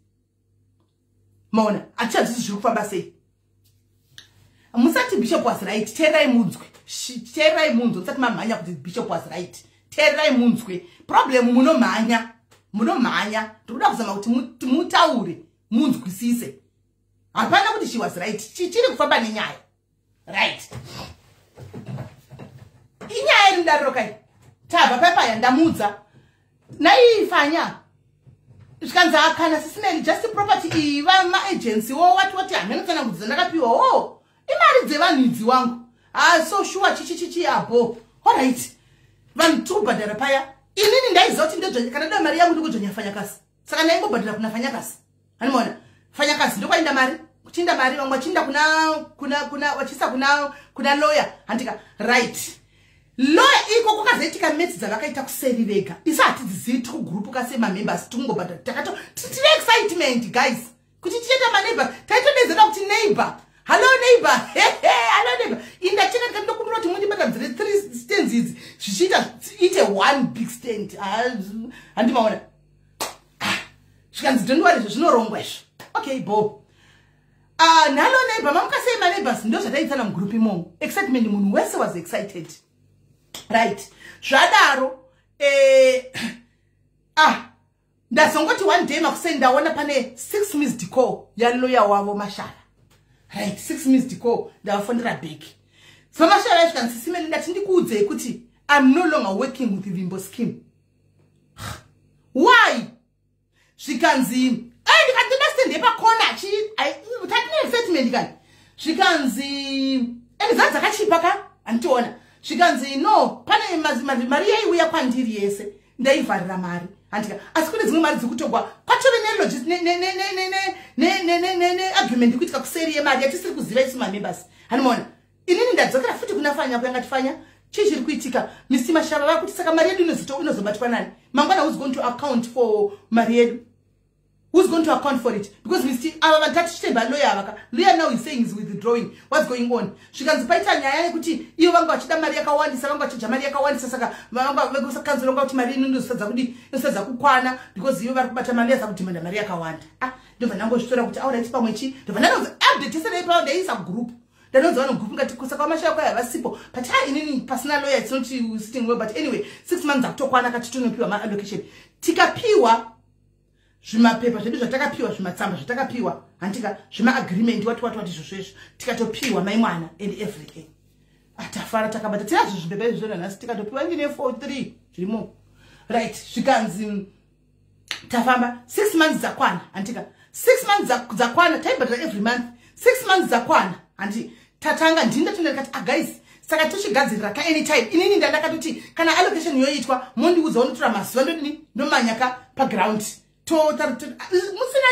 Maona, hatichadzisi zviri kufamba sei. Musati bishop was right. Teerai munzwe, teerai munzwe, musati mamhanya kuti bishop was right. Teerai munzwe problem. Munomhanya, munomhanya. Ndikuda kuzama kuti mutaure munzwisise. Hapana kuti she was right. Chiri kufamba nenyaya, right? Inyaya iri mudariro kai. Tabva papaya, ndamudza naifanya. Zvikanzi, "Akana sisimeli, Just Property iyi, vamaagency wo, wati wati, hamene tsanangudzo ndakapiwa o, imari dzevanhu idzi wangu." Ah, so sure, chichi chichi abo. Alright, vanhu tiri kubhadhara paya. Inini ndaiziva kuti kana da mari yangu ndikudzvanya Fanyakasi, saka ndaingobhadhara kuna Fanyakasi, hanimona? Fanyakasi ndokwainda mari, kuchinda mari, vamwe vachinda kuna vachiisa kuna lawyer, handika? Right, lawyer iko kwakazoitika maths dzavakaita kuseri vega, isu hatidzizivi. Tiri kugurupu kasemamembers, tikungobhadhara. Takato tine excitement, guys, kuti tichaita maneighbor. Taitodedzera kuti neighbor, hello neighbor, hello neighbor. Indacheka ndikati, "Ndokumbira kuti mundibatanidzire three stands idzi, zvichiita ite one big stand." Handimaona? Ah, zvikanzi, "Don't worry, izvo zvinorongwa izvo." Okay, bo hello neighbor, mamukasei maneighbors? Ndo zvataitsana mugurupu imomo. Excitement, munhu wese was excited, right? Zvadaro, ndazongoti one day makuseni, ndaona pane 6 missed call yaloya wavo Mashava, right? 6 missed call. Ndavafonera back. So Mashava aisvika, "Nsisimeli, ndati ndikuudzei kuti I'm no longer working with Vimbo scheme." "Why?" Zvikanzi, ai, ndikati, "Ndastand yepakona chi tatine excitement kani." Zvikanzi, ende dzaa dzakachipa ka, handitiona? Zvikanzi, "No, pane mari yaiuya kwandiri yese ndaivharira mari, handika? Asi kune dzimwe mari dziri kutogwa. Kwatove neargument kuitika kuseri yemari yatisiri kuziva isu mamembers, hanimona?" Inini ndadzokera futi kuna Fanya kuyangati, "Fanya, chii chiri kuitika? Misi Mashava vakuti saka mari yedu inozobatwa nani mangwana? Who's going to account for mari yedu? Who's going to account for it? Because Mr ava vanhu tatichitemba lawyer ava ka. Lawyer now is saying is withdrawing. What's going on?" Zvikanzi, "Paita nyaya yekuti ivo vanga vachida mari yakawandisa, vanga vachidya mari yakawandisa. Saka vanga vekukanzuro vanga kuti mari ino inozosadza kudi, inosadza kukwana because ivo vari kubata mari yaza kudhimanda mari yakawanda." Ah, ndobva ndangozvitora kuti alright, pamwe chi. Ndobva ndanonzi update yese ndaipa, ndaiisa group. Ndanonzi vanhu group ngati kusaka vamashaya kwai havasipo, but ha, inini pasina lawyer it's not sitting well. But anyway, 6 months akutokwana kati tonopiwa maallocation. Tikapiwa zvimapepa zvedu zvatakapiwa, zvimatsamba zvatakapiwa, handika, zvemaagreement, wati wati wati, izvozvo izvo tikatopiwa, mai mwana and everything. Atafara, takabata tinazvo zvipepa izvi zvona nhasi. Tikatopiwa ndine 4 3 zvirimo, right? Zvikanzi tafamba, 6 months dzakwana, handika? 6 months dzakwana, taibhadhara every month. 6 months dzakwana, handi? Tatanga, ndini ndatenda, ndikati, "Aguys, ah, saka tochigadzirira ka anytime." Inini ndandakatoti kana allocation yoitwa mondiudza, unotora mazuva, ndodini, ndomanya ka paground. Musina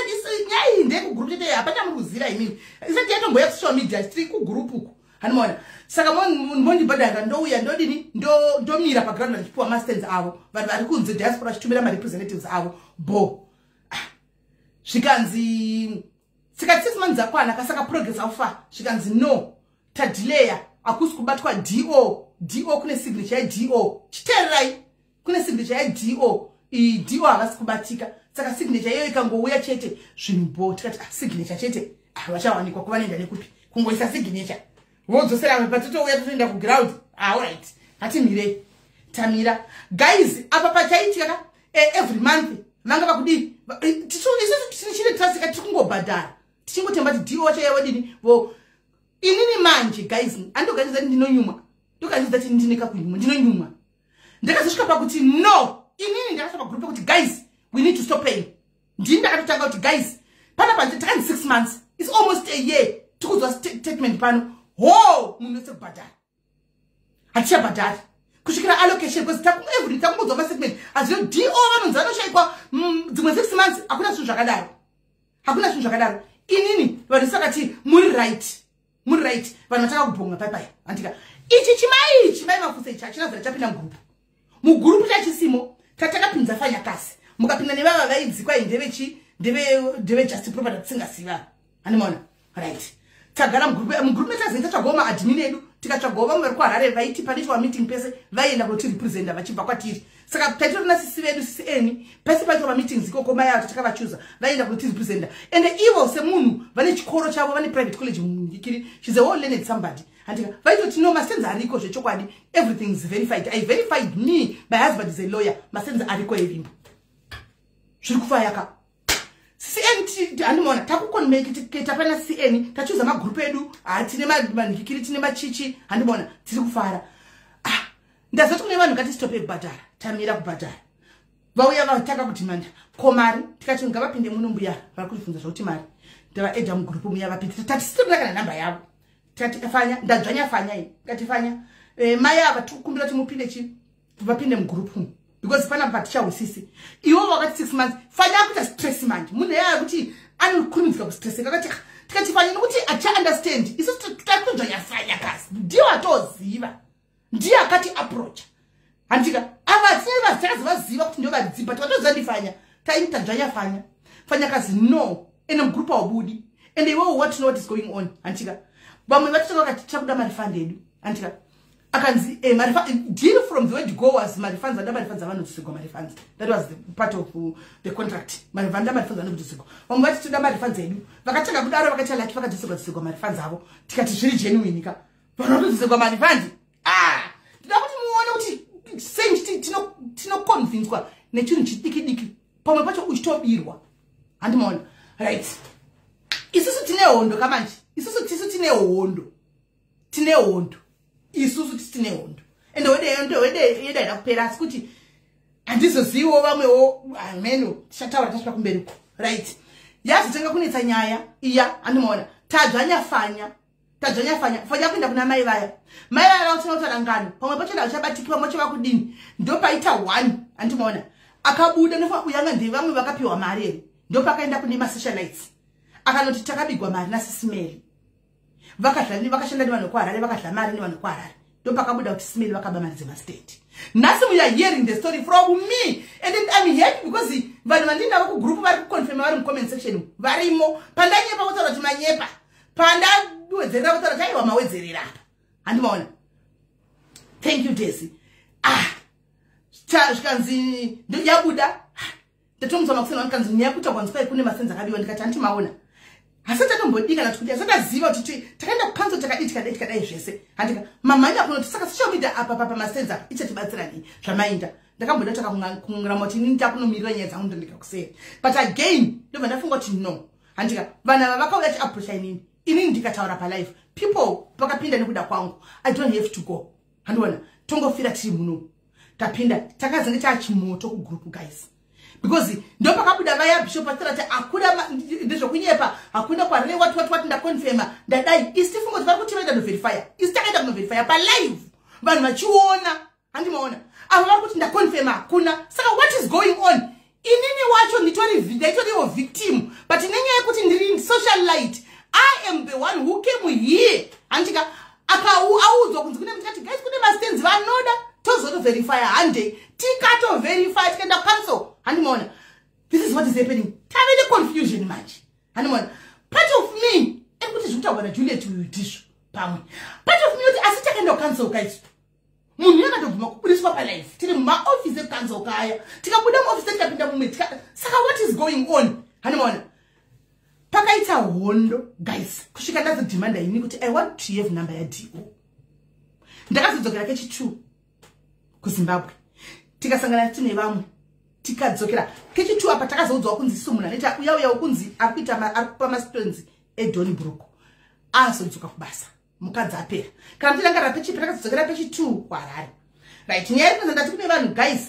nyaya iyi ndeyekugurupu chete, hapana muri kuziva imini isati yatomboya kusocial media. Tiri kugurupu uku, handimaona? Saka mondibhadhara, ndouya, ndodini, ndomira paground vachipiwa mastands avo. Vanhu vari kunze, diaspora, vachitumira marepresentatives avo bo. Ah, zvikanzi, "Saka 6 months dzakwana kasaka progress aufa." Zvikanzi, "No, tadhileya, hakusi kubatwa do do kune signature yedo. Chiteererai, kune signature yedo iyi, do havasi kubatika. Saka signature iyoyo ikangouya chete, zvinhu bo." Tikati, "Ah, signature chete, ah, vachawanikwa kuvanoenda nekupi." Kungoisa signature, vodzosera. Patitouya, totoenda kuground. Alright, ngatimirei. Tamira, guys. Apa pachaitika ka, every month vanga vakudii? Isusu chine trust, tiri kungobhadhara, tichingotemba kuti dio wacho yawadini vo. Inini manje, guys, andoganidza kuti ndinonyumwa. Ndoganidza kuti ndine kakunyumwa, ndinonyumwa. Ndakazosvika pakuti no, inini ndakasvika pagroup pekuti, "Guys, we need to stop paying." Ndini ndakatotanga kuti, "Guys, panapa takanzi 6 months, it's almost a year tikudzwa statement pano ho, munhu wese kubhadhara. Hatichabhadhari kusvikira allocation, because every takungodzwa mastatement azvino do vanonzi vanoshayikwa dzimwe 6 months. Hakuna zvinhu zvakadaro, hakuna zvinhu zvakadaro. Inini vanhu sakati muri right, muri right. Vanhu vataka kubhonga paipai, andika ichi chimai, ichi mai Mafuse ichi hachina zara chapinda mugroup. Mugroup chachisimo. Tatakapinza Fanyakasi, mukapinda nevava vaidzikwa ndevechi ndeve Just Property, tisingasiva, handimaona? Right, tagara mugroup. Mugroup metazoenda tatsvagawo maadmin edu, tikatsvagawo vamwe vari kuHarare vaiti panoitwa meeting pese vaienda kunotirepresenta vachibva kwatiri. Saka taitori nasisi vedu, sisi eni, pese paitwa mameetings ikoko, mai avo takavachuza, vaienda kunotirepresenta. Ende ivo semunhu vane chikoro chavo, vane private college munyikiri. She's a well learned somebody, andika vaitoti no, mastands ariko zvechokwadi, everything is verified. I verified me, my husband is a lawyer, mastands ariko evimbo zviri kufayaka. Cn, handimaona? Takucommunicata pana cn, tachuza magroup edu, hatine manhikiri, tine machichi, handimaona? Tiri kufara. Ah, ndazoti kune vanhu, "Ngatitope kubhadhara." Tamira kubhadhara. Vauya vatanga kudhimanda ko mari. Tikati ngavapinde muno, mbuya vari kutibvunza zvokuti mari. Ndavaedha mugroup muya, vapinde. Tati sitorina kana nhamba yavo. Tikati fanya, ndadzvanya fanya iyi. Tikati fanya, mai ava tikukumbira kuti mupinde chi vapinde mugroup, because pana patichahwisisi. Iwo wakati 6 months, fanya akuita stress manje. Munhu yaya kuti anokurumidzika kustresseka. Akati, tikati fanya, nokuti achaunderstand isu takudzvanya fanya kasi ndiyo atoziva, ndiye akati approacha, handika? Ava tineva takazovaziva kuti ndio varidzi, but vatoziva ndifanya. Taini tadzvanya fanya. Fanya kazi no, ende mugroup haubudi, ende iwewo what know what is going on, handika? Vamwe vatotanga vakati tichakuda marefund edu, handika? Akanzi deal from the word go was marefunds. Vada marefunds, avanodzosegwa marefunds. That was the part of the contract. Vanoda marefunds, vanodzosegwa. Vamwe vati toda marefunds edu. Vakatanga kudaro, vakaita laki, vakadzosegwa dzosegwa marefunds avo. Tikati zviri genuine ka, vanhu vatodzosegwa marefunds. Ah, tinoda kuti muone kuti sei tinoconvinswa nechinhu chidiki diki, pamwe pacho uchitobirwa, handimaona? Right, isusu tine hondo kamanje. Isusu tisu tine hondo, tine hondo isusu, tisi tine hondo. Ende hondo yedu haina kupera, asi kuti handizoziviwo vamwewo ameno tichataura tasvika kumberi. Right, yazotanga kunetsa nyaya iya, handimaona? Tadzvanya fanya, tadzvanya fanya. Fanya kuenda kuna mai vaya. Mai vaya vakutina kutaura ngano, pamwe pacho ndachabatiki, pamwe pacho vakudini. Ndopaita one, handimaona? Akabuda nofa uyanga ndevamwe vakapiwa mari here. Ndopakaenda kune masocialites, akanoti takabigwa mari nasisimeri, vakashanda nevanhu vekuHarare, vakadla mari nevanhu vekuHarare. Ndopakabuda kuti Simeli vakaba mari dzemastands. Nhasi we are hearing the story from me, and I'm happy because vanhu vandinavo kugroup vari kuconfirma, vari mucomment section varimo. Pandanyepa kutaura kuti manyepa, pandawedzerera kutaura kuti aiwa, mawedzerera apa, handimaona? Thank you, Daisy. Ah, zvikanzi yabuda. Ndatomutswa makuseni, ndikanzi nyaya yekuti kwanzi kune mastands akabiwa. Ndikati handimaona? Hasati atombodika kana kuti asati aziva kuti takaenda kucouncil, takadii, tikadai, tikadai zvese, handika? Mamhanya kunoti saka social media apa papa mastands apa ichatibatsira nei zvamainda? Ndakamboda takamurama kuti inini takunomirira nyaya dzangu, ndondika kuseri. But again ndobva ndafunga kuti no, handika? Vanhu ava vakauya chiapproacha inini, inini ndikataura palive, people vakapinda nekuda kwangu. I don't have to go, handiona? Tongofira tiri muno. Tapinda, takazenge taachimoto kugroup, guys, because ndopakabuda vaya bishop vachitaura kuti hakuna, ndezvokunyepa, hakuna kwarine, wati wati wati. Ndaconfirma, ndadai. Isi tifunga kuti vari kuti vaenda kunoverifya. Isi takaenda kunoverifya palive, vanhu vachiona, handimaona? Ava vari kuti ndaconfirma, hakuna. Saka what is going on? Inini wacho nditori, ndaitoriwo victim, but nenyaya yekuti ndiri social light, I am the one who came here, handika? Akaudzwa kunzi kune, ndikati, "Guys, kune mastands vanoda, tozotoverifya handei." Tikatoverifya, tikaenda kucouncil, handimaona? This is what is happening. Tave neconfusion manje, handimaona? Part of me ekuti zviri kutaurwa naJuliet uyu ndizvo pamwe. Part of me kuti asi takaenda kucouncil kaisu, munhu yakatobvuma kubudiswa palive, tiri mumaofisi ekucouncil kaya, tikabuda muofisi, tikapinda mumwe. Saka what is going on, handimaona? Pakaita hondo, guys, kusvika ndazodhimanda ini kuti I want to have number yaDO. Ndakazodzokera kechi2 kuZimbabwe, tikasangana tine vamwe, tikadzokera kechi2. Apa takazoudzwa kunzi isu munhu anoita uya uya wekunzi ari kuita, ari kupa mastones eDonnybrook, azodzoka kubasa, mukadzi apera. Kana muchirangarira, pechipi takazodzokera pechi2 kuHarare, right? Nyaya iri kunzi, ndati kune vanhu, guys,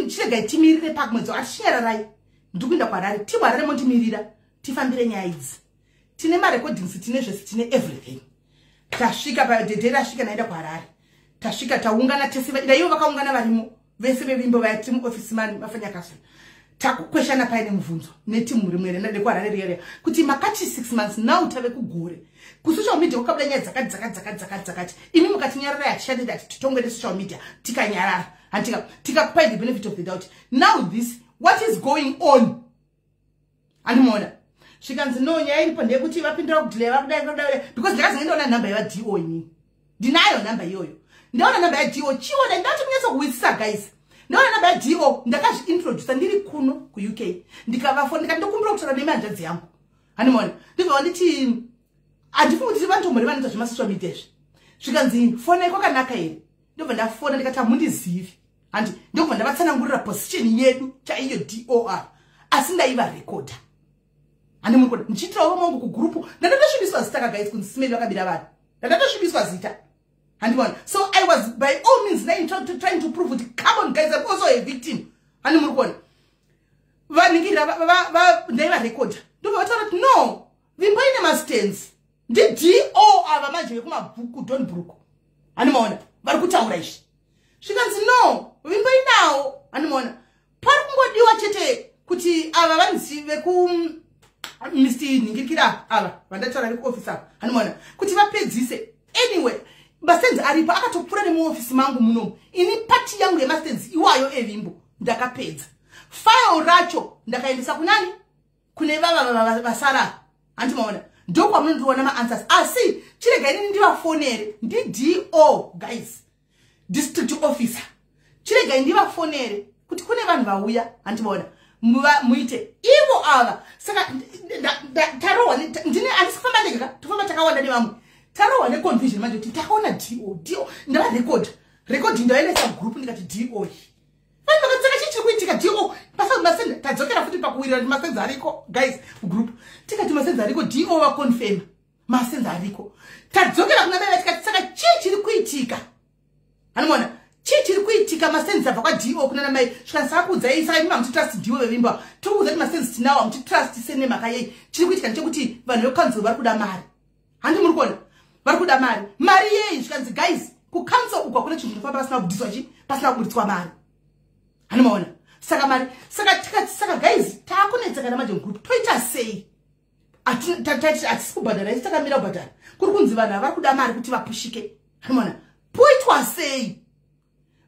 chiregai timirire pakumwedzi, atichinyararai, ndiri kuenda kuHarare, timuHarare mondimirira, tifambire nyaya idzi. Tine marecordings, tine zvese, tine everything. Tasvika padhedhe, rasvika, naenda kuHarare, tasvika, taungana tese, naivo vakaungana varimo vese vevimbo vaya, tiri muofisi mafanyakaso, takukweshana paine mubvunzo netimu rimwe rekuHarare riya kuti makati 6 months, now tave kugore, kusocial media kwakabuda nyaya dzakati dzakati dzakati dzakati dzakati, imi mukati nyararai, hatishandiri, hati titongwe nesocial media, tikanyarara, handika tikakupai the benefit of the doubt. Now this, what is going on? Handimuona. Zvikanzi no, nyaya iripo ndeyekuti vapindura kudelay, vakudai vakudai, because ndakazenge ndaona nhamba yevaDO. Inini ndinayo nhamba iyoyo, ndaona nhamba yaDO. Chiona, ndati kunyatsokuwisisa, guys, ndaona nhamba yaDO, ndakazviintrodusa ndiri kuno kuUK, ndikavafona, ndikati ndokumbira kutaura nemanzvadzi yangu. Handimuona. Ndibva nditi handifungi kuti vantombori vanoita zvemasocial media izvi. Zvikanzi fonai kwakanaka here? Ndobva ndafona, ndikati hamundizivi, handi? Ndobva ndavatsanangurira position yedu chaiyo dor, asi ndaivarekodha, handimurikoda, ndichiitirawo mangu kugurupu. Ndandatosvibiswa zita kagaisi kunzi Simeli vakabira vanhu, ndandatosvibiswa zita, handimaona. So I was by all means trying to prove kuti come on guys, I'm also a victim. Handi muri kuona vaningirira, ndaivarekodha. Ndobva vataura kuti no, Vimbo ine mastands, ndiDO ava manje vekumabhuku Donnybrook, handimaona, vari kutaura izvi. Zvikanzi no, Vimbo inawo, handimaona, pari kungodiwa chete kuti ava vanzi veku Mr Ningirikira ava vandataura vekuofisi ava, handimaona, kuti vapedzise. Anyway, mastands aripo, akatopfuura nemuofisi mangu munomu. Ini part yangu yemastands iwayo eVimbo ndakapedza. File racho ndakaendesa kunani? Kune vava vasara, handimaona. Ndokwamunondiona maanswers, asi chiregai nini ndivafonere. NdiDO, guys, district officer. Chiregai ndivafonere kuti kune vanhu vauya, handimaona, muite ivo ava. Saka tarohwa ndine, handisi kufamba ndega, tofamba takawanda nevamwe. Tarohwa neconfusion manje kuti takaona DO, DO ndavarekodha, rekodhi ndaendesa group, ndikati DO vanhu vakati saka chii chiri kuitika? DO masenza, tadzokera futi pakuwirira kuti masenza ariko, guys, group, tikati masenza ariko, DO vaconfirma masenza ariko. Tadzokera kuna baba, tikati saka chii chiri kuitika? Anomuona, chii chiri kuitika? Masenzi abva kwaDO kuna namai. Svika saka kuudzai, saka imi hamutitrust, ndiwo vevimba, tiri kuudza kuti masenzi tinawo, hamutitrust senemhaka yei? Chiri kuitika ndechekuti vanhu vecouncil vari kuda mari, handi muri kuona, vari kuda mari. Mari yei? Zvikanzi guys, kucouncil uku hakuna chinhu chinofamba pasina kubudiswa chi pasina kubudiswa mari, handimaona. Saka mari, saka tikati saka guys, taakunetsekana manje mugroup, toita sei? Hatisi kubhadhara isi, takamira kubhadhara, kuri kunzi vanhu havari kuda mari kuti vapushike, handimaona, poitwa sei?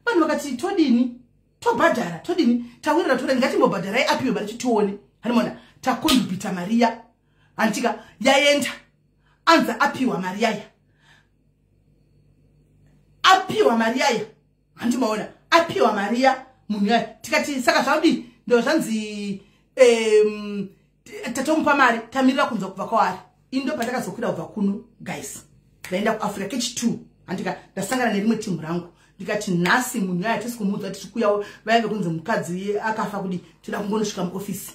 Vanhu vakati todini? Tobhadhara, todini? Tawirira, toda ngatimbobhadharai, apiwe mari titione, handimaona. Tacontributa mari ya, handitika, yaenda, anzi apiwa mari yaya, apiwa mari yaya, handimaona, apiwa mari ya munhu yaya. Tikati saka zvadii? Ndo zvanzi tatomupa mari, tamirira kunzwa kubva kwaari. Ini ndo pandakazokwira kubva kuno, guys, ndaenda kuAfrica kechi2, handika, ndasangana nerimwe timu rangu, ndikati nhasi munhu yaya tisi kumuudza, tiri kuyawo vainge kunzi mukadzi akafa kudi, toda kungonosvika muofisi.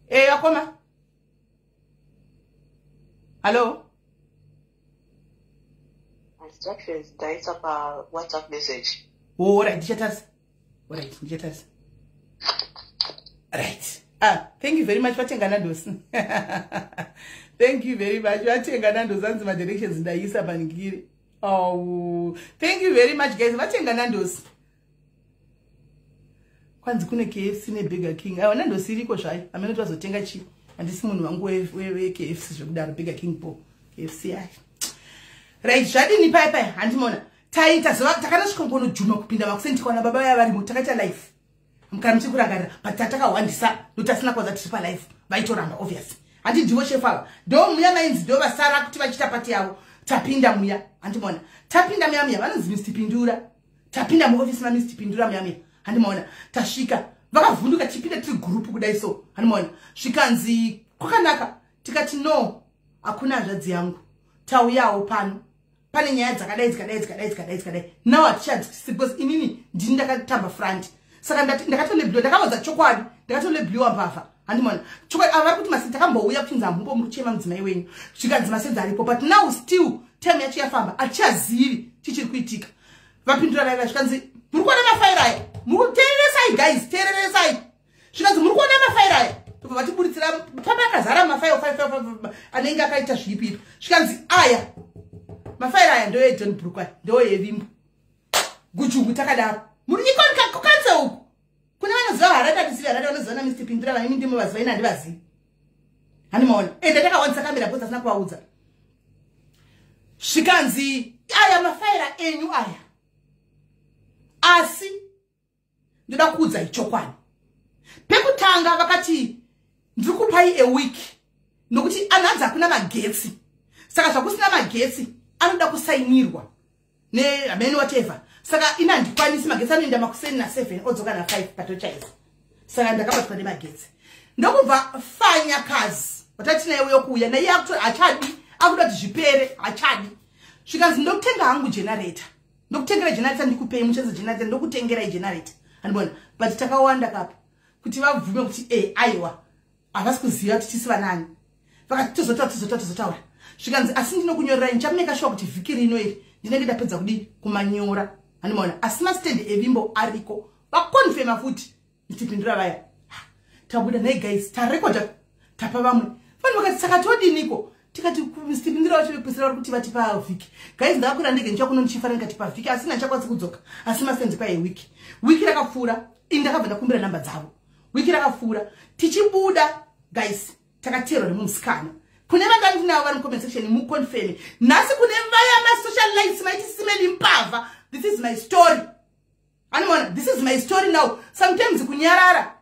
E akoma, hallo. Instructions ndaisa paWhatsApp message. Alright, ndichatarisa. Alright, ndichatarisa. Right, ah, thank you very much, vatenga Nandos. Thank you very much, vatenga Nandos. Anzi madirections ndaisa paningiri. Oh, thank you very much, guys, vatenga Nandos. Kwanzi kune KFC neBurger King. Aiwa, Nandos iriko zvayo, amene vazotenga chi, handisi munhu wangu weKFC zvekudaro. Burger King po, KFC yayo. Right, zvadini pai pai, handimona, taita zuva takanasvika ngonojuma kupinda makuseni, tikaona baba vaya varimo, takaita live, kana muchiri kurangarira, but tatakawandisa nokuti asina kwanza tiri palive, vaitoramba obvious, handi ndivo shefu ava, ndo muya mainzi ndo vasara kuti vachiita party yavo. Tapinda muya, handimona, tapinda muya muya, vanonzi Mr Pindura. Tapinda muofisi maMr Pindura muya muya, handimaona. Tasvika, Vakavhunduka tichipinda tiri group kudai so, hanimona. Zvikanzi kwakanaka. Tikati no, hakuna hanzvadzi yangu, tauyawo pano pane nyaya dzakadai, dzikadai, dzikadai, dzikadai, dzikadai. Now hatichadzisi because inini ndini ndakatamba front, saka ndakatolabeliwa. Ndakavaudza chokwadi, ndakatolabeliwa mbavha, handimona. Chokwadi ava vari kuti masi takambouya kuchinzi hamumbo muri kuchema mudzimai wenyu. Zvikanzi masenzi aripo, but now still time yacho yafamba, hatichazivi chichiri kuitika. Vapindura vaiva, zvikanzi muri kuona mafaira aya? Muri kuteereresai guys, teereresai. Zvikanzi muri kuona mafaira aya? Tobva vatiburitsira papa akazara mafairo anenge akaita zviipiipi. Zvikanzi aya mafaira aya ndoyeDonnybrook, aya ndoyevimbo gujungu. Takadaro muri ikokukanse uku. Kune vanoziva Harare, atisivi Harare, vanoziva naMr Pindura vanimi ndimo vaziva, ina handivazivi, handimaona. Ende takawanisa kamera because asina kuvaudza. Zvikanzi aya mafaira enyu aya, asi ndoda kuudzai chokwadi. Pekutanga vakati ndiri kupai a week nokuti anhanzi hakuna magetsi, saka zvakusina magetsi anoda kusainirwa nehameni whatever, saka ina handikwanisi. Magetsi anoenda makuseni na7, odzoka na5 patochaisa, saka ndakabatwa nemagetsi. Ndokubva fanyakazi watati naye uyo kuuya naiye hachadi, akuda kuti zvipere, hachadi. Zvikanzi ndokutenga hangu generator, ndokutengera generator, ndikupei muchanza generator, ndokutengerai generator, handibona. But takawanda kapa kuti vabvume kuti e aiwa, havasi kuziva kuti tisi vanani. Vakati tozotaura, tozotaura, tozotaura. Zvikanzi asi ndinokunyorerai, ndichameka sure kuti vhiki rino iri ndinenge ndapedza kudi kumanyora, handimaona. Asi mastendi evimbo ariko, vaconfirma futi ndichipindura vaya. Tabuda nhai guys, tarekodha, tapa vamwe vanhu. Vakati saka todiniko? Tikati stipindura vacho vekupesera vari kuti vatipa vhiki. Guys, ndakakwira ndege ndichakuno ndichifanira ndikatipa vhiki, asi handichakwanisi kudzoka, asi masenzi paye wiki. Wiki rakapfuura, ini ndakabva ndakumbira namba dzavo. Wiki rakapfuura, tichibuda guys, takateerwa nemumusikana. Kune vanga ndinavo vari mucomment section, muconfirme nhasi. Kune vaya masocialites maiti simeli mbavha, this is my story, anoona. This is my story now. Sometimes kunyarara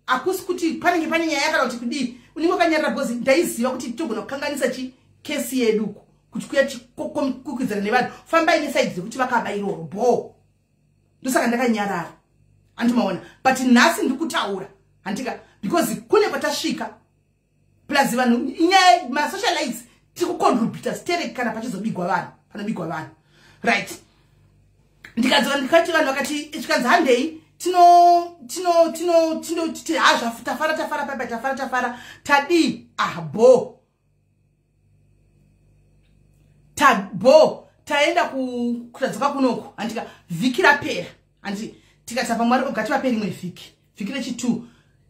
hakusi kuti panenge pane nyaya kana kuti kudii, unenge wakanyarara because ndaiziva kuti togona kukanganisa chi kesi yedu kuti kuya kukwikwidzana nevanhu. Fambai neside dzekuti vakaba iroro bo, ndosaka ndakanyarara, andimaona. But nhasi ndiri kutaura, handika, because kune kwatasvika, plus vanhu inyaya masocialites tiri kucontributa sterek kana pachizobigwa vanhu, panobigwa vanhu, right? Ndikadzoka, ndikati vanhu vakati, zvikanzi handei, tino tino tino tino hazva tafara, tafara paipa, tafara, tafara, tadii. Ah, bo tabo taenda kutadzoka kunoku, handika. Vhiki rapera, handi tikati apa Mwari oga tivape rimwe vhiki. Vhiki rechi2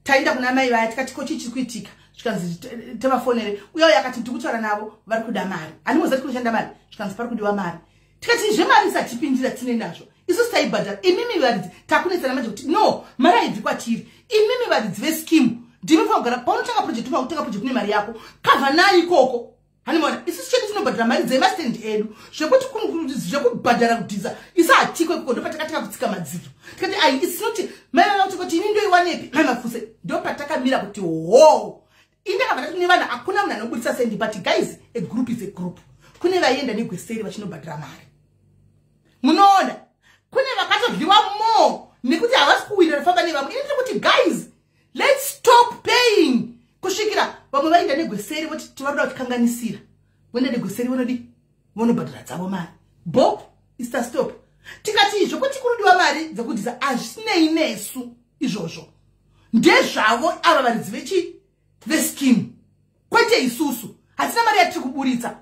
taenda kuna mai vaya, tikati ko chii chiri kuitika? Zvikanzi tavafonere. Uya uyo akati ndikutaura navo, vari kuda mari. Handimoziva kuti kunoshanda mari. Zvikanzi pari kudiwa mari. Tikati zvemari isatipindira, tine nazvo isusu, taibhadhara. Imimi varidzi takunetsana manje kuti no, mari haibvi kwatiri. Imimi varidzi vescheme ndimi kugara paunotanga project, unotenga project nemari yako, kavha nayo ikoko, hanimona. Isusu chedu tinobhadhara mari dzemastendi edu, zvekuti zvekubhadhara kudhisa isu hatikwe ikoko. Ndopatakatanga kutsika madziro, tikati ai, it's not mai vava kuti ini ndoiwanepi mai Mafuse. Ndopatakamira kuti ho, indakabva ndati kune vanhu hakuna munhu anobudisa sendi. But guys, a group is a group. Kune vaienda negweseri vachinobhadhara mari, munoona kune vakatodyiwa more nekuti havasi kuwirira famba nevamwe. Ini ndiri kuti guys, let's stop paying kusvikira vamwe vaenda negweseri voti tivaroda kutikanganisira. Voenda negweseri, vonodi vonobhadhara dzavo mari bo ista stop. Tikati zvokuti kurudiwa mari dzekudhisa hazvinei nesu, izvozvo ndezvavo ava varidzi vechi vescheme, kwete isusu. Hatina mari yatiri kuburitsa.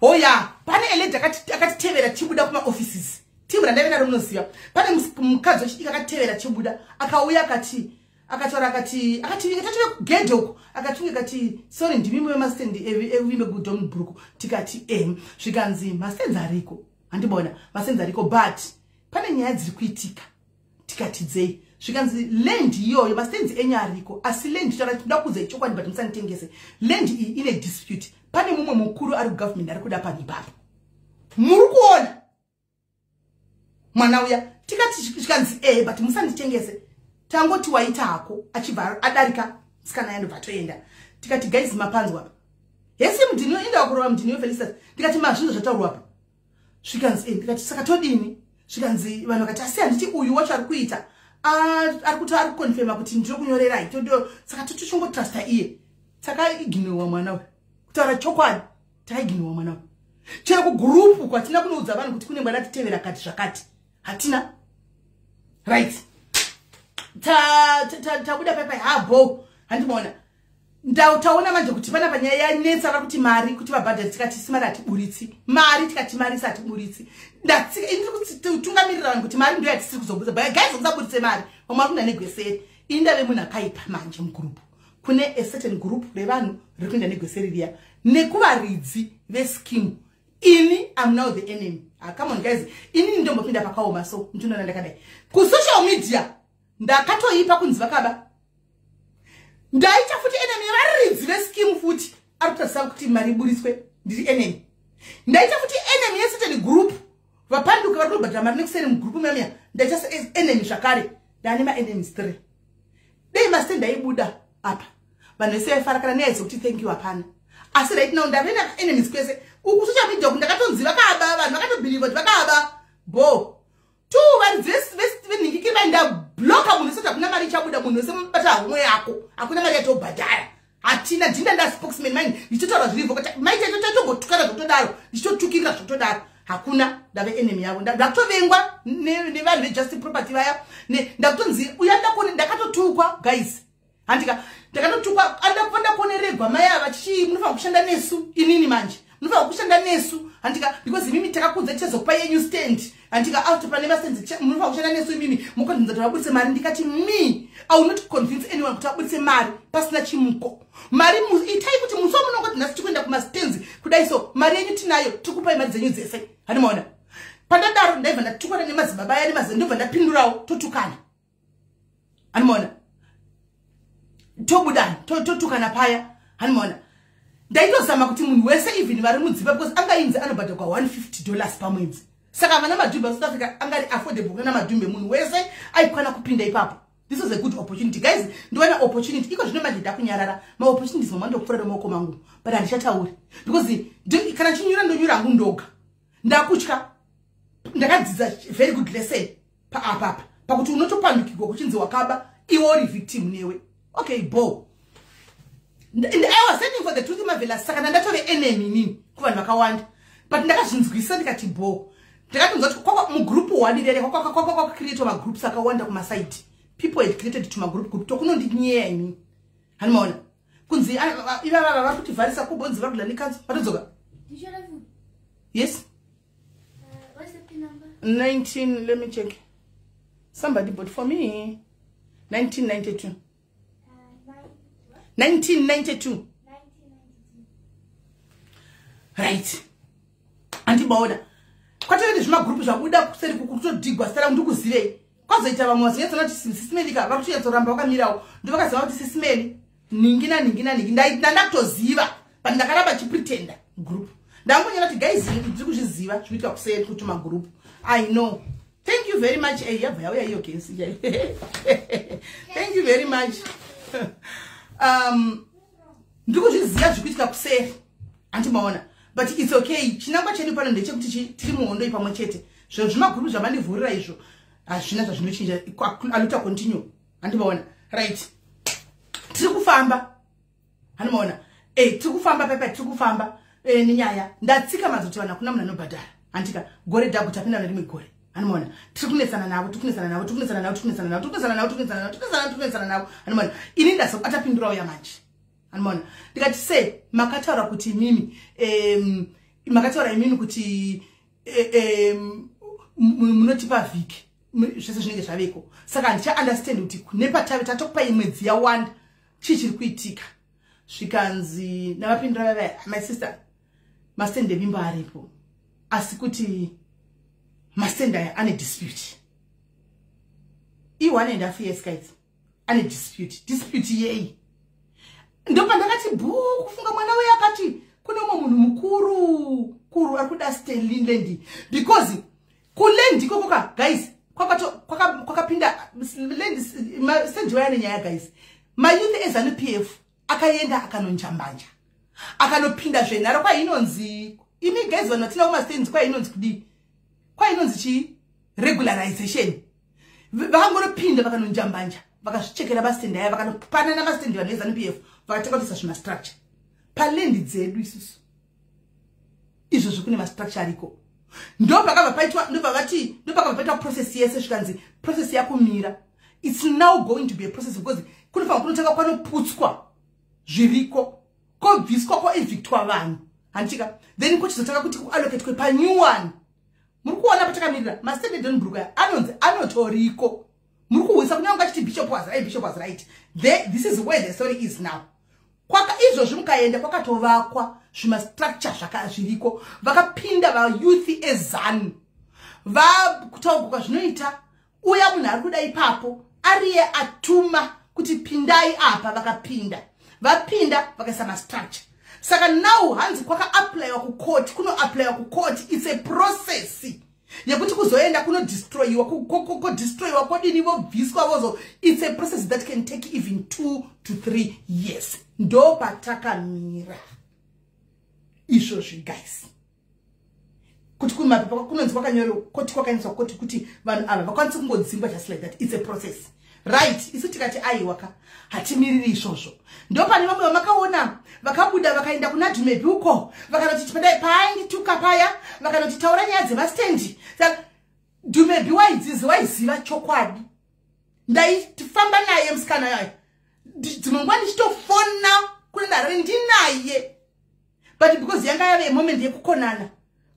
Oya, pane alady akatitevera tichibuda kumaoffices, timu randaive naro, munoziva. Pane mukadzi wechidiki akatitevera tichibuda, akauya akati, akataura, akati, akativinga tatove kugedhe uko, akatinga akati, "Sorry, ndimi vemastendi evimbe kuDonnybrook?" Tikati em. Zvikanzi mastenzi ariko, handibona mastenzi ariko, but pane nyaya dziri kuitika. Tikati dzei? Zvikanzi land iyoyo, mastenzi enyu ariko, asi land, toda kuudzai chokwadi, but musanditengese, land iyi ine dispute. Pane mumwe mukuru ari kugovernment ari kuda panhu ipapo. Muri kuona mwana uya? Tikati, zvikanzi e, but musanditengese, tangoti waita hako. Achibva adarika musikana yandobva toenda. Tikati guys, mapanzwa apa hesi mudhini indawa kurova mudhini wefelicitas. Ndikati mazvinhu zvataurwa apa. Zvikanzi e. Ndikati saka todini? Zvikanzi vanhu vakati asi handiti uyu wacho ari kuita. Ari kuti ari kuconfirma kuti ndiri kunyorerai todo, saka totochingotrusta iye. Takaignowa mwana uyu. Kutaura chokwadi, takaignowa mwana uyu. Chero kugurupu kwatina kunoudza vanhu kuti kune mwana atitevera kati zvakati, hatina. Right, tabuda paipai habo. Handimaona, taona manje kuti pana panyaya yanetsa. Vari kuti mari kuti vabhadhari, tikati isi mari hatiburitsi mari, tikati mari isi hatiburitsi. Ndiri kutungamirira vanhu kuti mari ndo yatisiri kuzobudisa. Guys, musaburitse mari, vamwe vari kuenda negweseri. Ini ndave munhu akaipa manje mugurupu. Kune a certain group revanhu riri kuenda negweseri riya nekuvaridzi vescheme. Ini am now the enemy. Ah, come on guys, inini ndombopinda pakaoma. So ndinoona ndakadai kusocial media, ndakatoipa kunzi vakaba. Ndaita futi enemy yevaridzi vescheme futi ari kutarisa kuti mari iburitswe. Ndiri enemy. Ndaita futi enemy yecertain group, vapanduka vari kunobhadhara mari nekuseri mugurupu memia. Ndaita enemy zvakare. Ndaane maenemies three. Dei mastand aibuda apa, vanhu vese vaifara. Kana neyaidza kuti thank you, hapana. Asi right now ndave naenemies kwese uku social media uku. Ndakatonzi vakaba, vanhu vakatobhilivha kuti vakaba bo two. Varidzi venhingiki vaindabloka munhu wese. Hakuna mari ichabuda. Munhu wese mubata homwe yako, hakuna mari yatobhadhara, hatina. Ndinda nda spokesman mine, ndichitotaura zvirivo. Maitaitogotukana zvokutodaro, ndichitotukirira zvokutodaro. Hakuna, ndave enemy yavo. Ndakutovengwa nevanhu vejustice property vaya. Ndakutonzi uya ndakone. Ndakatotukwa guys, handika? Ndakatotukwa andakuoneregwa mai ava chichii, munofanira kushanda nesu. Inini manje munofanira kushanda nesu, handika? Because imimi takakudza, tichazokupa yenyu stand, handika? After pane mastands, munofanira kushanda nesu imimi, mukonvinza kuti vabudise mari. Ndikati me, I will not convince anyone kuti vabudise mari pasina chimuko. Mari itai kuti musi wamunongoti nhasi tikuenda kumastands kudai, so mari yenyu tinayo, tikupai mari dzenyu dzese. Handimaona pandadaro, ndaibva ndatukana nemadzibaba aya nemazi, ndobva ndapindurawo, totukana. Handimaona, tobudana, totukana paya. Handimaona, ndaitozama kuti munhu wese, even vari mudzimba, because angainzi anobhadhagwa $150 pamwedzi. Saka vana madhumbe South Africa angari affordable kuna madhumbe. Munhu wese aikwana kupinda ipapo. This was a good opportunity guys. Ndiwana opportunity iko zvino manje ndakunyarara. Maopportunities mama ndokupfuura nemaoko mangu, but handichatauri because kana chinyura ndonyura hangu ndoga. Ndakutya. Ndakadzidza very good lesson paapapa pakuti unotopandukirwa kuchinzi wakaba, iwe uri victim newe. Okay, bo I was standing for the truth, mavela. Saka ndandatove enemy nini kuvanhu vakawanda, but ndakazvinzwisa ndikati bo. Ndakatonzwa kuti mugroup one rere kwakacreatwa magroups akawanda kumasaidi. People had created tumagroup group tokunondinyeya inini. Hanimaona kunzi ivavava vari kutivharisa kubonzi vari kudla nekanzo vatodzoka. Yes. 19, let me check. Somebody bought for me. 1992. 1992, right. Handibaona kwatove nezvimagurupu zvabuda kuseri kutodhigwa zita rangu. Ndikuzivei kwazoita vamwe vazonyatsona kuti Sis Melly vari kutonyatsoramba vakamirawo. Ndovakaziva kuti Sis Melly ningi naningi naningi. Ndandakutoziva, but ndakaramba chipretenda group. Ndangonyora kuti guys, ndiri kuzviziva zvikuitwa kuseri kuti magurupu. I know. Thank you very much. Ei, yabva yauya iyo gesi. Thank you very much. Ndiri kuzviziva zvikuitika kuseri, handimaona? But it's okay. Chinangwa chedu pano ndechekuti tiri muhondo pamwe chete. Zvinhu zvimagurupu zvamandivhurira izvo hazvina zvazvinochinja. Aluta continue, handimaona? Right, tiri kufamba, handimaona? Tiri kufamba paipai, tiri kufamba nenyaya. Ndatsika madzoti vanhu, hakuna munhu anobhadhara, handika? Gore dhagu tapinda nerimwe gore, handimaona? Tiri kunetsana navo, tiri kunetsana navo, tiri kunetsana navo, tiri kunetsana navo, tiri kunetsana navo, tiri kunetsana navo, tiri kunetsana navo, tiri kunetsana navo, handimaona? Ini ndazokatapindurawo yamanje, handimaona? Ndikati se makataura kuti imimi, makataura imimi kuti munotipa vhiki zvese zvinenge zvaveko. Saka handichaunderstand kuti nepatave tatokupai mwedzi yawanda, chii chiri kuitika? Zvikanzi navapindura vavaya, my sister, mastand evimbo aripo, asi kuti mastand aya ane dispute. I1.5 years guys, ane dispute. Dispute yei? Ndopandakati bhuu kufunga mwana uyo akati kune umwe munhu mukuru kuru ari kuda land, because kuland ikokoka guys kwakapinda land waya nenyaya guys. Mayouth eZANU PF akaenda akanonjambanja, akanopinda zvenharo. Kwainonzi imi guys, vanhu vatina kumastands, kwainonzi kudii? Kwainonzi chii? Regularization. Vakangonopinda, vakanonjambanja, vakazvichekera mastendi aya, vakanopanana mastendi vanhu veZANU PF, vakatanga kuisa zvimastructure palendi dzedu isusu. Izvozvo kune mastructure ariko. Ndo pakabva paitwa, ndobva vati, ndo pakabva paitwa process yese. Zvikanzi process yakumira. It's now going to be a process because kunofanira kunotanga kwanoputswa zviriko, kwobviswa, kwoevictwa vanhu, handitika? Then kuchizotanga kuti kuallocatwe panew one. Muri kuona patakamirira? Mastendi eDonnybrook aya anonzi anotoriko. Muri kuhwisa kunyange achiti bishop was right, bishop was right. This is where the story is now. Kwaka izvozvi mukaenda, kwakatovakwa zvimastructure zviriko. Vakapinda vayouth eZANU, vakutaurwa zvinoita uya munhu ari kuda ipapo, ariye atuma kuti pindai apa. Vakapinda, vapinda, vakaisa mastructure. Saka now hanzi kwakaapplyiwa kukoti, kunoapplyiwa kukoti. It's a process yekuti kuzoenda kunodestroyiwa, kodestroyiwa, kodini, vobviswa, vozo. It's a process that can take even 2 to 3 years. Ndo patakamira izvozvi, guys, kuti kumapepa kunonzi kwakanyorwa koti, kwakaendeswa koti, kuti vanhu ava vakwanise kungodzingwa just like that. It's a process, right? Isu tikati aiwa ka, hatimiriri izvozvo. Ndo pane vamwe vamakaona vakabuda, vakaenda kuna Dumebi uko, vakanoti paaindituka paya, vakanoti taura nyaya dzemastendi. Dumebi waidzizi, waiziva chokwadi. Ndaifamba naye musikana yayo, dzimwe nguva ndichitofona kune ndarare ndinaye, but because yanga yave moment yekukonana,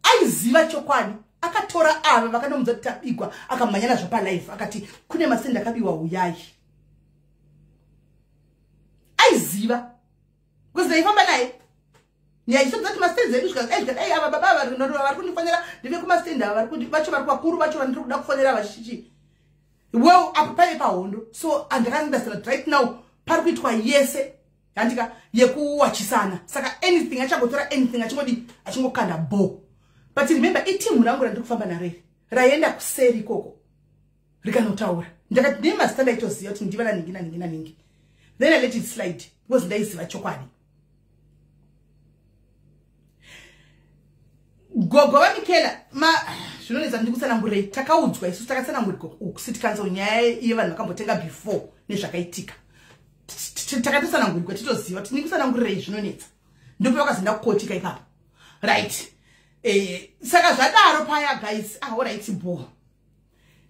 aiziva chokwadi. Akatora ava, vakanomudza kuti tabigwa, akamhanya nazvo palive, akati kune masendi akabiwa, uyai. Aiziva because ndaifamba naye. Nyaya kuti mastendi edu zvikadai, ava baba ava vari kundifonera, ndeve kumastendi ava vacho vari vakuru vacho vandiri kuda kufonera vachichi. Well, apo paive pahondo. So andakaunderstand, right now pari kuitwa yese, handika, yekuwachisana. Saka anything achangotora, anything achingodi, achingokanda bo. But remember, iteam rangu randiri kufamba naro iri raienda kuseri ikoko rikanotaura. Ndakati ndine mazita, ndaitoziva kuti ndiva naningi naningi naningi. Then I let it slide because ndaiziva chokwadi. Gogo vaMikela, ma zvinonetsa ndikutsanangurei. Takaudzwa isusu, takatsanangurirwa kucity council nyaya yevanhu vakambotenga before nezvakaitika. Takatotsanangurirwa, titoziva kuti ndikutsanangurirei, zvinonetsa. Ndipo vakazoenda kukotika ipapo, right? Saka zvadaro paya, guys, ah, alright, bo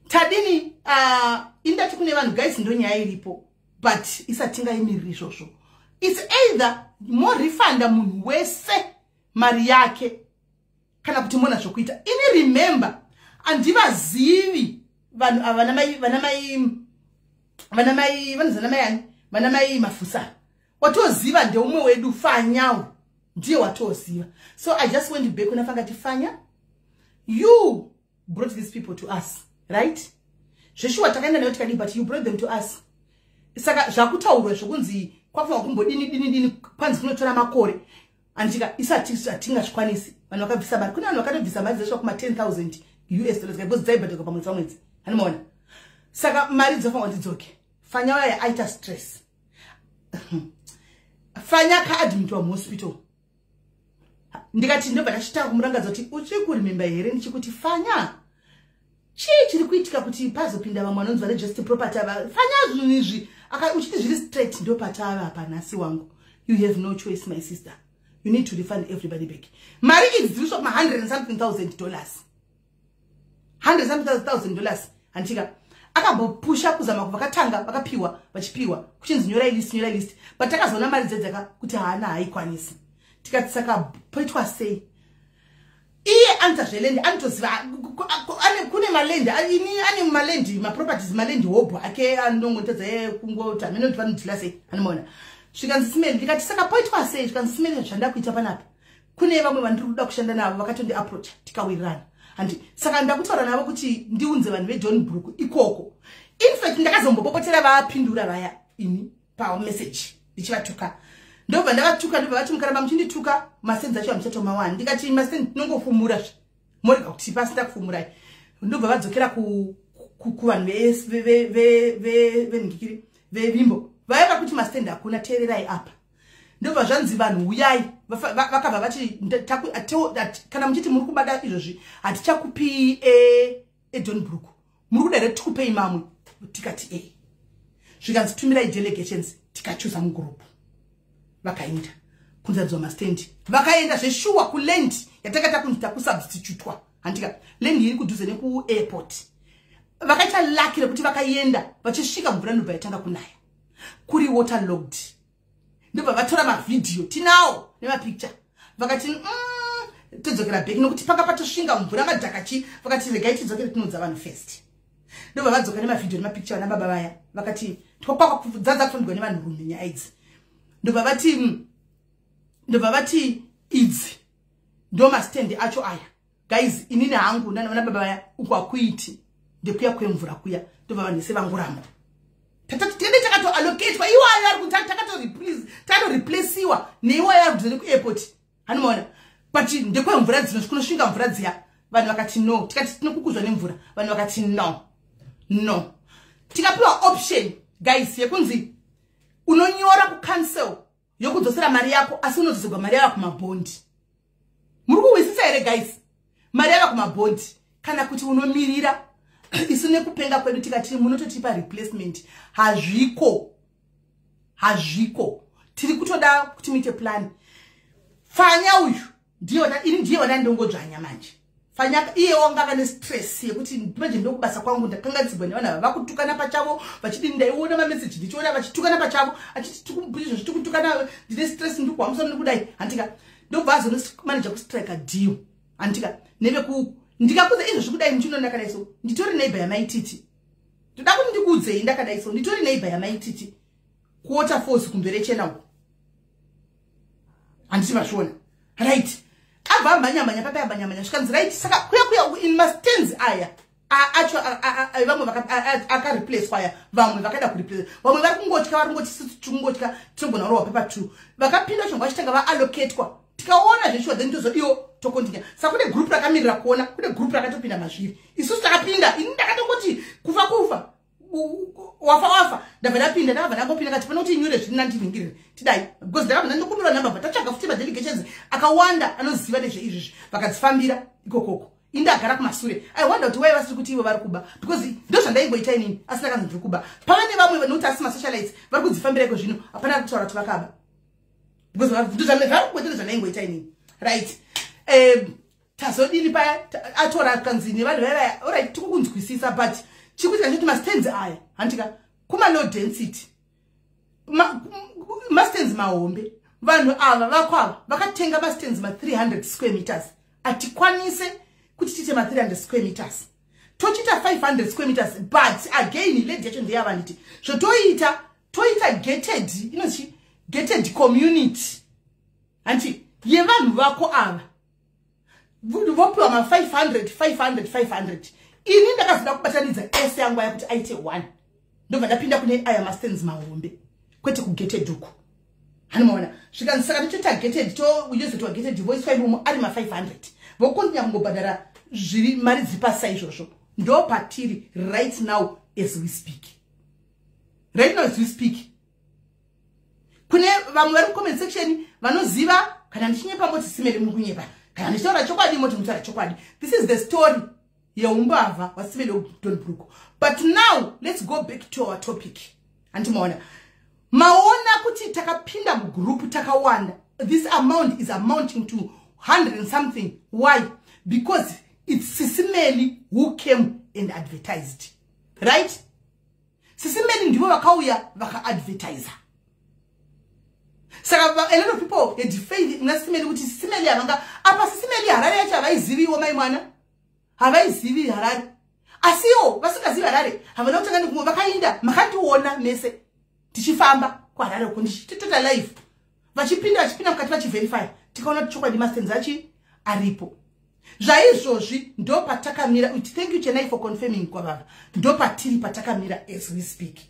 tadini? Indati kune vanhu, guys, ndo nyaya iripo, but isatingaimiriri izvozvo. It's either morefunda munhu wese mari yake kana kuti mona zvokuita. Ini, remember, handivazivi vanhu ava, vanamai vanonzi vanamai ani, vanamai Mafusa. Watoziva ndeumwe wedu, Fanyawo ndiye watoziva. So I just went back kuna Fangati, "Fanya, you brought these people to us, right? Zveshuwa takaenda nayo, tikadii, but you brought them to us. Saka zvakutaurwa zvokunzi kwafanwa kumbodini dini dini, kwanzi kunotora makore, andika isu hatingazvikwanisi. Vanhu vakabvisa mari, kune vanhu vakatobvisa mari dzasvika kuma 10,000 US dollars because dzaibhadharwa pamwedzi pamwedzi, hanimaona? Saka mari dzofanwa kuti dzoke." Fanya waya aita stress. Fanya akaadmitwa muhospital. Ndikati ndobva ndachitanga kumurangadza kuti uchiri kuremember here ndichikuti, 'Fanya, chii chiri kuitika kuti pazopinda vamwe vanonzi vane just property ava? Fanya, zvinhu izvi uchiti zviri straight." Ndo patava panhasi wangu. You have no choice, my sister, you need to refund everybody back. Mari idzi dziri kuma 100 and something thousand dollars, 100 something thousand dollars, handika? Akambopusha kuzama, vakatanga vakapiwa, vachipiwa kuchinzi nyorai list, nyorai list, but takazoona mari dzedzaka kuti haana, haikwanisi. Tikati saka poitwa sei? Iye anoita zvelendi, anotoziva kune malendi, ini ane malendi, maproperties, malendi hobho ake anongotedza kungoti hamene kuti vanodeala sei, anomaona? Zvikanzi simeli, ndikati saka poitwa sei? Zvikanzi simeli, zvanda kuita panapa, kune vamwe vandiri kuda kushanda navo, vakatondiapproacha, tikawirirana, handi? Saka ndakutaura navo kuti ndiunze vanhu veDonnybrook ikoko. Infact ndakazombopopotera vapindura vaya ini pamessage ndichivatuka. Ndobva ndavatuka, ndobva vati mukaramba muchindituka, masenzi acho hamuchatomawani. Ndikati masenzi tinongofumura zve, morega kuti pasina kufumurai. Ndobva vadzokera kuvanhu venhingikiri vevimbo vaiva kuti mastendi hakuna, teererai apa. Ndobva zvanzi vanhu uyai. Vakabva vati kana muchiti muri kubada izvozvi, hatichakupii eDonnybrook. Muri kuda here tikupei mamwe? Tikati e. Zvikanzi tumirai delegations. Tikachuza mugroup, vakaenda kunzaridzwa mastendi. Vakaenda zveshuwa kuland yatakaita kunzi takusubstitutwa, handika? Land iri kudhuze nekuairport. Vakaita lucky rekuti vakaenda, vachisvika mvura ndobva yatanga kunaya, kuri waterlogged. Ndobva vatora mavhidhiyo, tinawo nemapicture. Vakati, todzokera back nokuti panga patosvinga mvura, madhakachi." Vakati, "Regai tidzokere tinoudza vanhu first." Ndobva vadzoka nemavhidhiyo nemapicture. Vana baba vaya vakati dzadza kufambirwa nevanhurume nyaya idzi. Ndobva vati, "Idzi ndo mastendi acho aya, guys. Inini hangu nana baba vaya, uku hakuiti, ndekuya kwemvura kuya." Ndobva vanhu vese vangoramba. Tende takatoallocatwa iwayo ari kuti takatoreplaceiwa neiwayo ari kudhuze nekuairport, hanomaona? But ndekwemvura dzino kunosvinga mvura dziya. Vanhu vakati no. Tikati tinokukuzwa nemvura. Vanhu vakati no, no. Tikapiwa option, guys, yekunzi unonyora kucouncil yokudzosera mari yako, asi unodzoserwa mari yava kumabhondi. Muri kuhwisisa here, guys? Mari yava kumabhondi, kana kuti unomirira. Isu nekupenga kwedu tikati munototipa replacement. Hazviko, hazviko, tiri kutoda kuti muite plan. Fanya uyu ndiye ini ndiye wandandongodzvanya manje. Fanya iye wanga ava nestress yekuti manje ndokubasa kwangu, ndakanganisirwa nevanhu ava, vakutukana pachavo vachidini. Ndaiona mameseji, ndichiona vachitukana pachavo, achiti izvozvi tikutukana, ndine stress, ndikuhwamusoro, ndikudai, handika? Ndobva azonomanager kustrike deal, handika? Neveku ndikakuza izvozvi kudai, muchino ndakadai so, nditori neighbor yamaititi. Ndoda kuti ndikuudzei, ndakadai so, nditori neighbor yamaititi kuWaterfalls, kumbere chena uko, handiti mazviona? Right, abva amhanyamhanya papa, amhanyamhanya, zvikanzi right. Saka kuya kuya in mastands aya acho vamwe akareplacwa aya, vamwe vakada kureplace, vamwe vari kungotya, vari kungoti tikungotya, tinogona kurohwa paper two. Vakapinda chonga vachitanga vaallocatwa, tikaona zveshuwa, then tozodiwo tocontinue. Saka kune group rakamirira kuona, kune group rakatopinda mazviri. Isusu takapinda, ini ndakatongoti kufa kufa, wafa wafa. Ndabva ndapinda, ndakabva ndangopinda kati pane kuti inyore zviri nandiningirire tidai, because ndakabva ndandokumbirwa namba. Bva tatsvaga futi madelegations akawanda anoziva nezveizvizvi, vakadzifambira ikokoko. Indagara kumasure. I wonder kuti wai vasiri kuti ivo vari kuba, because ndo zvandaingoita inini, asi ndakanzi ndiri kuba. Pava nevamwe vanoti asi masocialites vari kudzifambira iko zvino, hapana ari kutaura kuti vakaba, because vari kungoita zvandaingoita inini, right? Tazodini paya? Atora kanzi nevanhu vaya, alright, tikukunzwisisa, but chikuitika chekuti mastands aya, handika, kuma-low density, mastands mahombe. Vanhu ava vako ava vakatenga mastands ma300 square meters. Hatikwanise kuti tiite ma300 square meters, tochiita 500 square meters. But again, land yacho ndeyavanditi zvotoita, toita gated, inochi gated community, hanti? Yevanhu vako ava vopiwa ma500 500 500. Ini ndakazoda kubatanidza ese yangu aya kuti aite one. Ndobva ndapinda kune aya mastands mahombe, kwete kugated uku, hanimaona? Zvikanzi saka totoita gated, toyozoitwa gated, voiswa imomo ari ma500, vokontinya kungobhadhara zviri mari dziri pasi saizvozvo. Ndo patiri right now as we speak, right now as we speak. Kune vamwe vari mucomment section vanoziva, kana ndichinyepa moti simeri muri kunyepa, kana ndichitaura chokwadi moti mutaura chokwadi. This is the story yeumbavha hwasimeli wekudonbrook. But now let's go back to our topic. Handimaona, maona kuti takapinda mugroup takawanda. This amount is amounting to 100 and something. Why? Because it's Sisimeli who came and advertised, right? Sisimeli ndivo vakauya vakaadvertisa. Saka a lot of people had faith muna Sisimeli, kuti Sisimeli havanga apa. Sisimeli Harare yacho havaiziviwo, mai mwana, havaizivi Harare. Asiwo vasingazivi Harare havana kutanga nekumwe vakainda. Makandiona mese tichifamba kuHarare uko, ndichitota live, vachipinda, vachipinda mukati, vachiverifya. Tikaona kuti chokwadi mastands achi aripo. Zvaizvozvi ndo patakamira. Thank you, Chenai, for confirming kwavava. Ndo patiri, patakamira as we speak.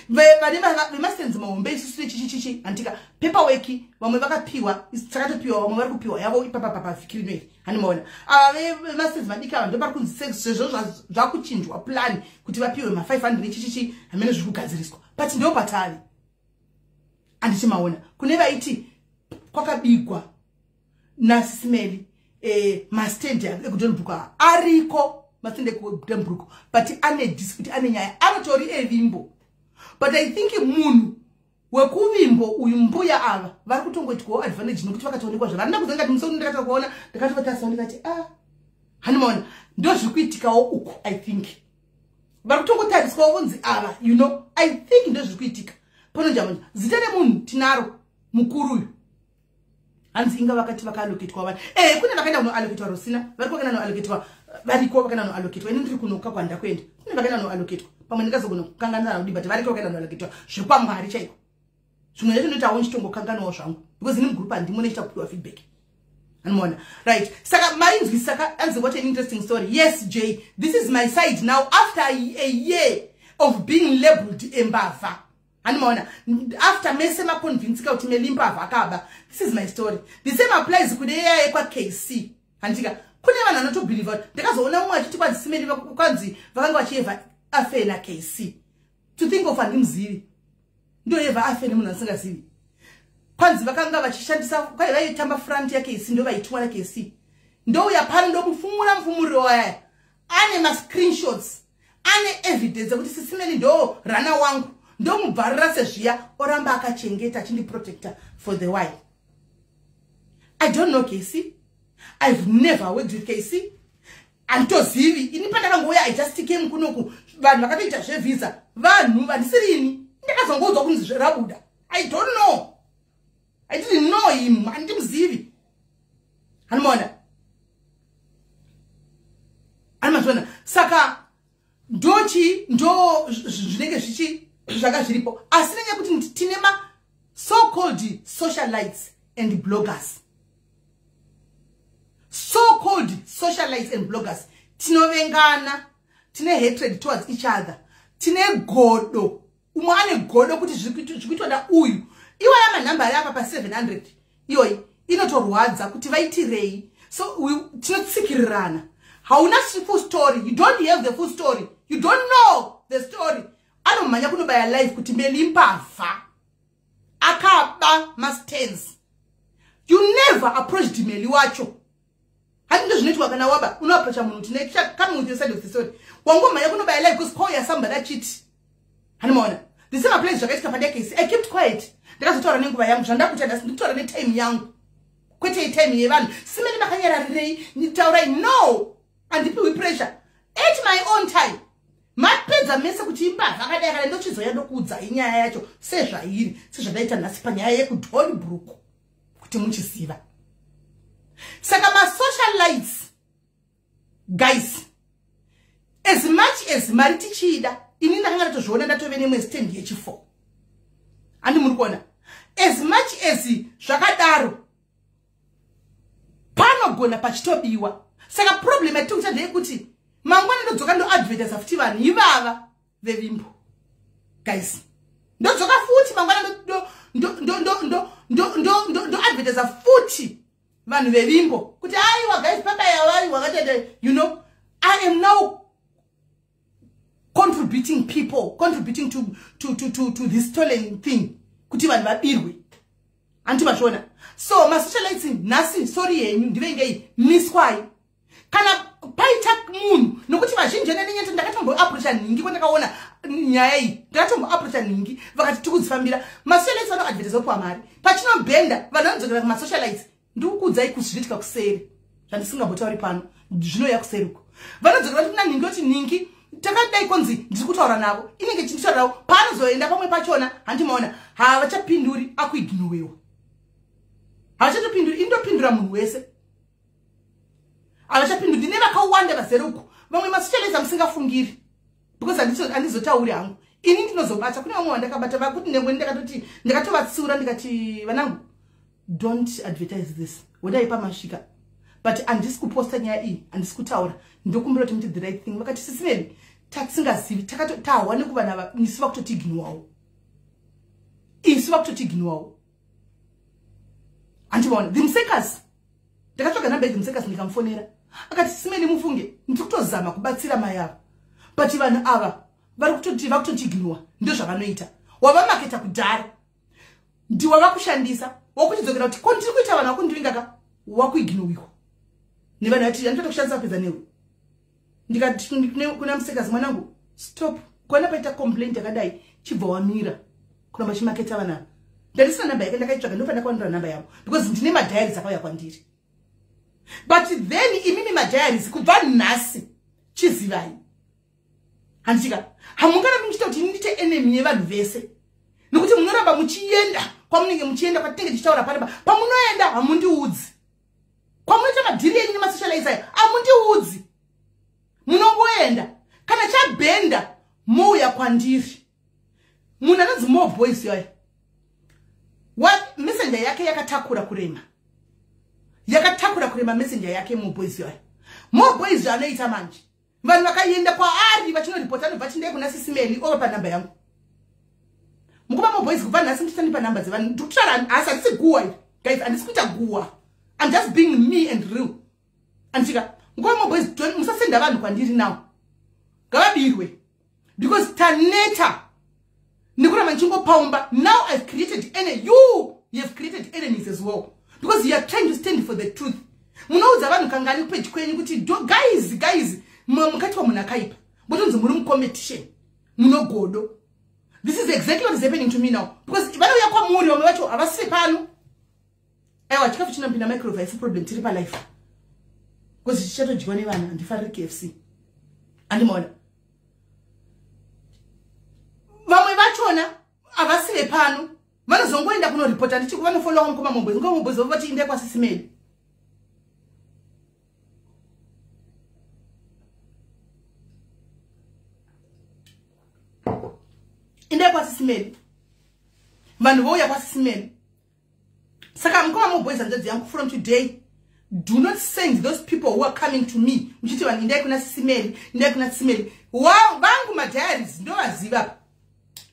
Vane vemastands mahombe, isusu nechichichichi, handika? Paperwork vamwe vakapiwa, takatopiwa, vamwe vari kupiwa yavo ipapapapa vhiki rino iri, handimaona? Ava vemastands madiki ava ndo pari kunzi sezvo zvakuchinjwa plan kuti vapiwe ma500 nechichichi, hamene zviri kugadziriswa, but ndo patari, handichimaona? Kune vaiti kwakabigwa nasisimeli, mastand ekudonbrook ariko. Mastand ekuDonnybrook, but ane dispute, ane nyaya, anotori evimbo. But I think munhu wekuvimbo uyu, mbuya ava vari kutongoitwawo advantage nekuti vakatoonekwa zvavarina kuzanga. Musoro ndakataka kuona, ndakatovatarisawo, ndikati, "Ah, hanimaona." Ndo zviri kuitikawo uku. I think vari kutongotariswawo vonzi ava. I think ndo zviri kuitika panonjamanja. Zita remunhu tinaro, mukuru uyu. Hanzi inga vakati vakaallocatwa vanhu. Kune vakaenda kunoallocatwa, Rosina, vari vakaenda kunoallocatwa, variko vakaenda kunoallocatwa. Ini ndiri kunoka kwandakuenda, kune vakaenda kunoallocatwa. Pamwe ndingazogona kukanganisana kudi, but variko vakaenda kunoallocatwa zviri kwamwari chaiko. Zvimwe zvacho ndoitawo ndichitongokanganwawo zvangu, because ini mugroup handimo, nechita kupiwa feedback, anomaona. Right, saka mainzwi. Saka anzi, "What an interesting story." Yes, J, this is my side now after a year of being labeled embavha, handimaona, after mese maconvincika kuti melimbavha akaba. This is my story. The same applies kune yaya yekwaKC, handika? Kune vanhu vanotobelieva kuti ndakazoona mumwe achiti kwanzi simeli, kwanzi vakanga vachihave affair naKC. To think of, handimuzivi, ndohave affair nemunhu asingazivi. Kwanzi vakanga vachishandisa, kwai vaitamba front yaKC, ndo vaitumwa naKC. Ndouya pano, ndomufumura mufumuriro wayaya. Ane mascreenshots, ane evidence ekuti sisimeli ndo rana wangu, ndomubvarira sezviya, oramba akachengeta achindiprotecta for the while. I don't know KC. I've never worked with KC. Handitozivi ini. Pandakangouya, I just came kunoku, vanhu vakatoita zvevhisa, vanhu vandisiri ini. Ndakazongoudzwa kunzi rabuda. I don't know, I didn't know him, handimuzivi. Hanimaona, hanimazviona. Saka ndochi ndo zvinenge zvichi zvanga zviripo, asi nenyaya yekuti tine ma so called socialites and bloggers, so called socialites and bloggers, tinovengana, tine hatred towards each other, tine godo. Umwe ane godo kuti zviri kuitwa nauyu. Iwaya manhamba ari apa pa700 iyoyi inotorwadza kuti vaitirei. So tinotsikirirana. Hauna full story, you don't have the full story, you don't know the story. Anomhanya kunobaya live kuti melimbavha akaba mastands. You never approached Meli wacho. Hati ndo zvinoitwa kana waba, unoapproacha munhu tine coming with your side of the story. Wangomhanya kunobaya live because kwauya somebody achiti, hanimaona. The same applies zvakaitika padekesi. I kept quiet, ndakazotaura nenguva yangu. Zvandakuita nhasi, ndikutaura netime yangu, kwete itime yevanhu. Simeni makanyararirei? Taurai. No, handipiwi pressure. At my own time, mapedza mese kuti imbavha akadai akadai, ndochizoya ndokuudzai nyaya yacho sezvairi, sezvandaita nhasi panyaya yekuDonnybrook, kuti muchiziva. Saka masocialites, guys, as much as mari tichiida, ini ndakanga ndatozviona, ndatove nemwe stand yechi4, handi muri kuona? As much as zvakadaro, panogona pachitobiwa. Saka problem yatiri kuita ndeyekuti mangwana ndodzoka ndoadvertisa futi vanhu ivava vevimbo. Guys, ndodzoka futi mangwana ndoadvertisa futi vanhu vevimbo kuti aiwa guys, pabaya wakatete. I am now contributing people, contributing to this stolen thing, kuti vanhu vabirwe, handiti mazviona? So masocialites nhasi, sorry henyu, ndivengei, miswai kana paita munhu, nokuti vazhinji nenenyete. Ndakatomboapproacha nhingi kwandakaona nyaya iyi, ndakatomboapproacha nhingi, vakati tikudzifambira. Masocialites vanoadvertisa kupiwa mari, pachinobhenda vanhu vanodzokera kumasocialites. Ndikukuudzai kuzvinoitika kuseri zvandisingambotauri pano, zvinoya kuseri uko. Vanodzokera kuti kuna nhingi, oti nhingi takadai, konzi ndiri kutaura navo, inenge chinditaura navo. Paanozoenda pamwe pachona, handimaona, havachapinduri, akuignorewa, havachatopinduri. Indopindura munhu wese, havachapinduri. Ndine vakawanda vazere uku, vamwe masocialites amusingafungiri, because handizotauri hangu ini. Ndinozobata kune vamwe vandakabata vakuti nengwe ndakatoti, ndakatovatsiura, ndikati, "Vanangu, don't advertise this." Wodai pamasvika, but handisi kuposta nyaya iyi, handisi kutaura, ndokumbira kuti muti the right thing. Vakati, "Sisimeli, tasingazivi, tahwa nekuvanhu ava, isu vakutotiignorewawo, isu vakutotiignorewawo." Handivaona the Musekas. Ndakatsvaga namba yethe Musekas, ndikamufonera, akati, "Simeni, mufunge ndiri kutozama kubatsira mai ava, but vanhu ava vari kutoti vakutotiignora." Ndo zvavanoita, wavamaketa kudhara, ndiwava kushandisa, wakuchidzokera kuti ko ndiri kuita vanhu vakundivingaka, wakuignorewa nevanhu vati anditoda kushandisa, kupedza newe. Ndikati kuna Musekazi, mwanangu, stop. Kuona paita complaint yakadai, chibva wamira kuramba chimaketa vana. Ndandisina namba yake, ndakaitsvaga, ndofanira kuwanira namba yavo because ndine madiaries akauya kwandiri. But then imimi madiaries, kubva nhasi chizivai, handika hamungarambi muchiita kuti ndiite enemy yevanhu vese, nekuti munoramba muchienda kwamunenge muchienda, kwatinenge tichitaura panapa. Pamunoenda hamundiudzi, kwamunoita madhiri enyu nemasocialites ayo hamundiudzi, munongoenda. Kana chabhenda mouya kwandiri. Munhu anonzi More Boys yoyo, messenger yake yakatakura kurema, yakatakura kurema messenger yake More Boys yoyo. More Boys anoita manje, vanhu vakaenda kwaari vachinoripota, anobva chindai kuna Sisi Melly ova panhamba yangu. Mukoma More Boys, kubva nhasi muchitandipa nhamba dzevanhu. Ndikutaura asi handisi guwa iri, guys, handisi kuita guwa. I'm just being me and real, andika. Mukoma More Boys, musasenda vanhu kwandiri now, ngavabirwe, because taneta nekuramba ndichingopaumba. Now I've created any you have created enemies as well, because you are trying to stand for the truth. Munoudza vanhu kangani kupage kwenyu kuti, guys, guys, mukati munhu akaipa, motonzi muri mucompetition, munogodo. This is exactly what is happening to me now, because vanouya kwamuri, vamwe vacho havasiri pano. Aiwa, chikafu chinopinda microwave, haisi problem, tiri palife, because chichatodyiwa nevana. Handifariri KFC, handimaona. Vamwe vachona havasi vepano, vanozongoenda kunoripota ndichi vanofollowa mukoma More Boys. Mukoma More Boys vati indai kwaSisi Melly. Indai kwaSisi Melly, vanhu vouya kwaSisi Melly. Saka mukoma More Boys, hanzvadzi yangu, from today do not send those people who are coming to me muchiti vanhu indai kuna Sisi Melly, indai kuna Sisi Melly. Vangu madiaries ndovaziva.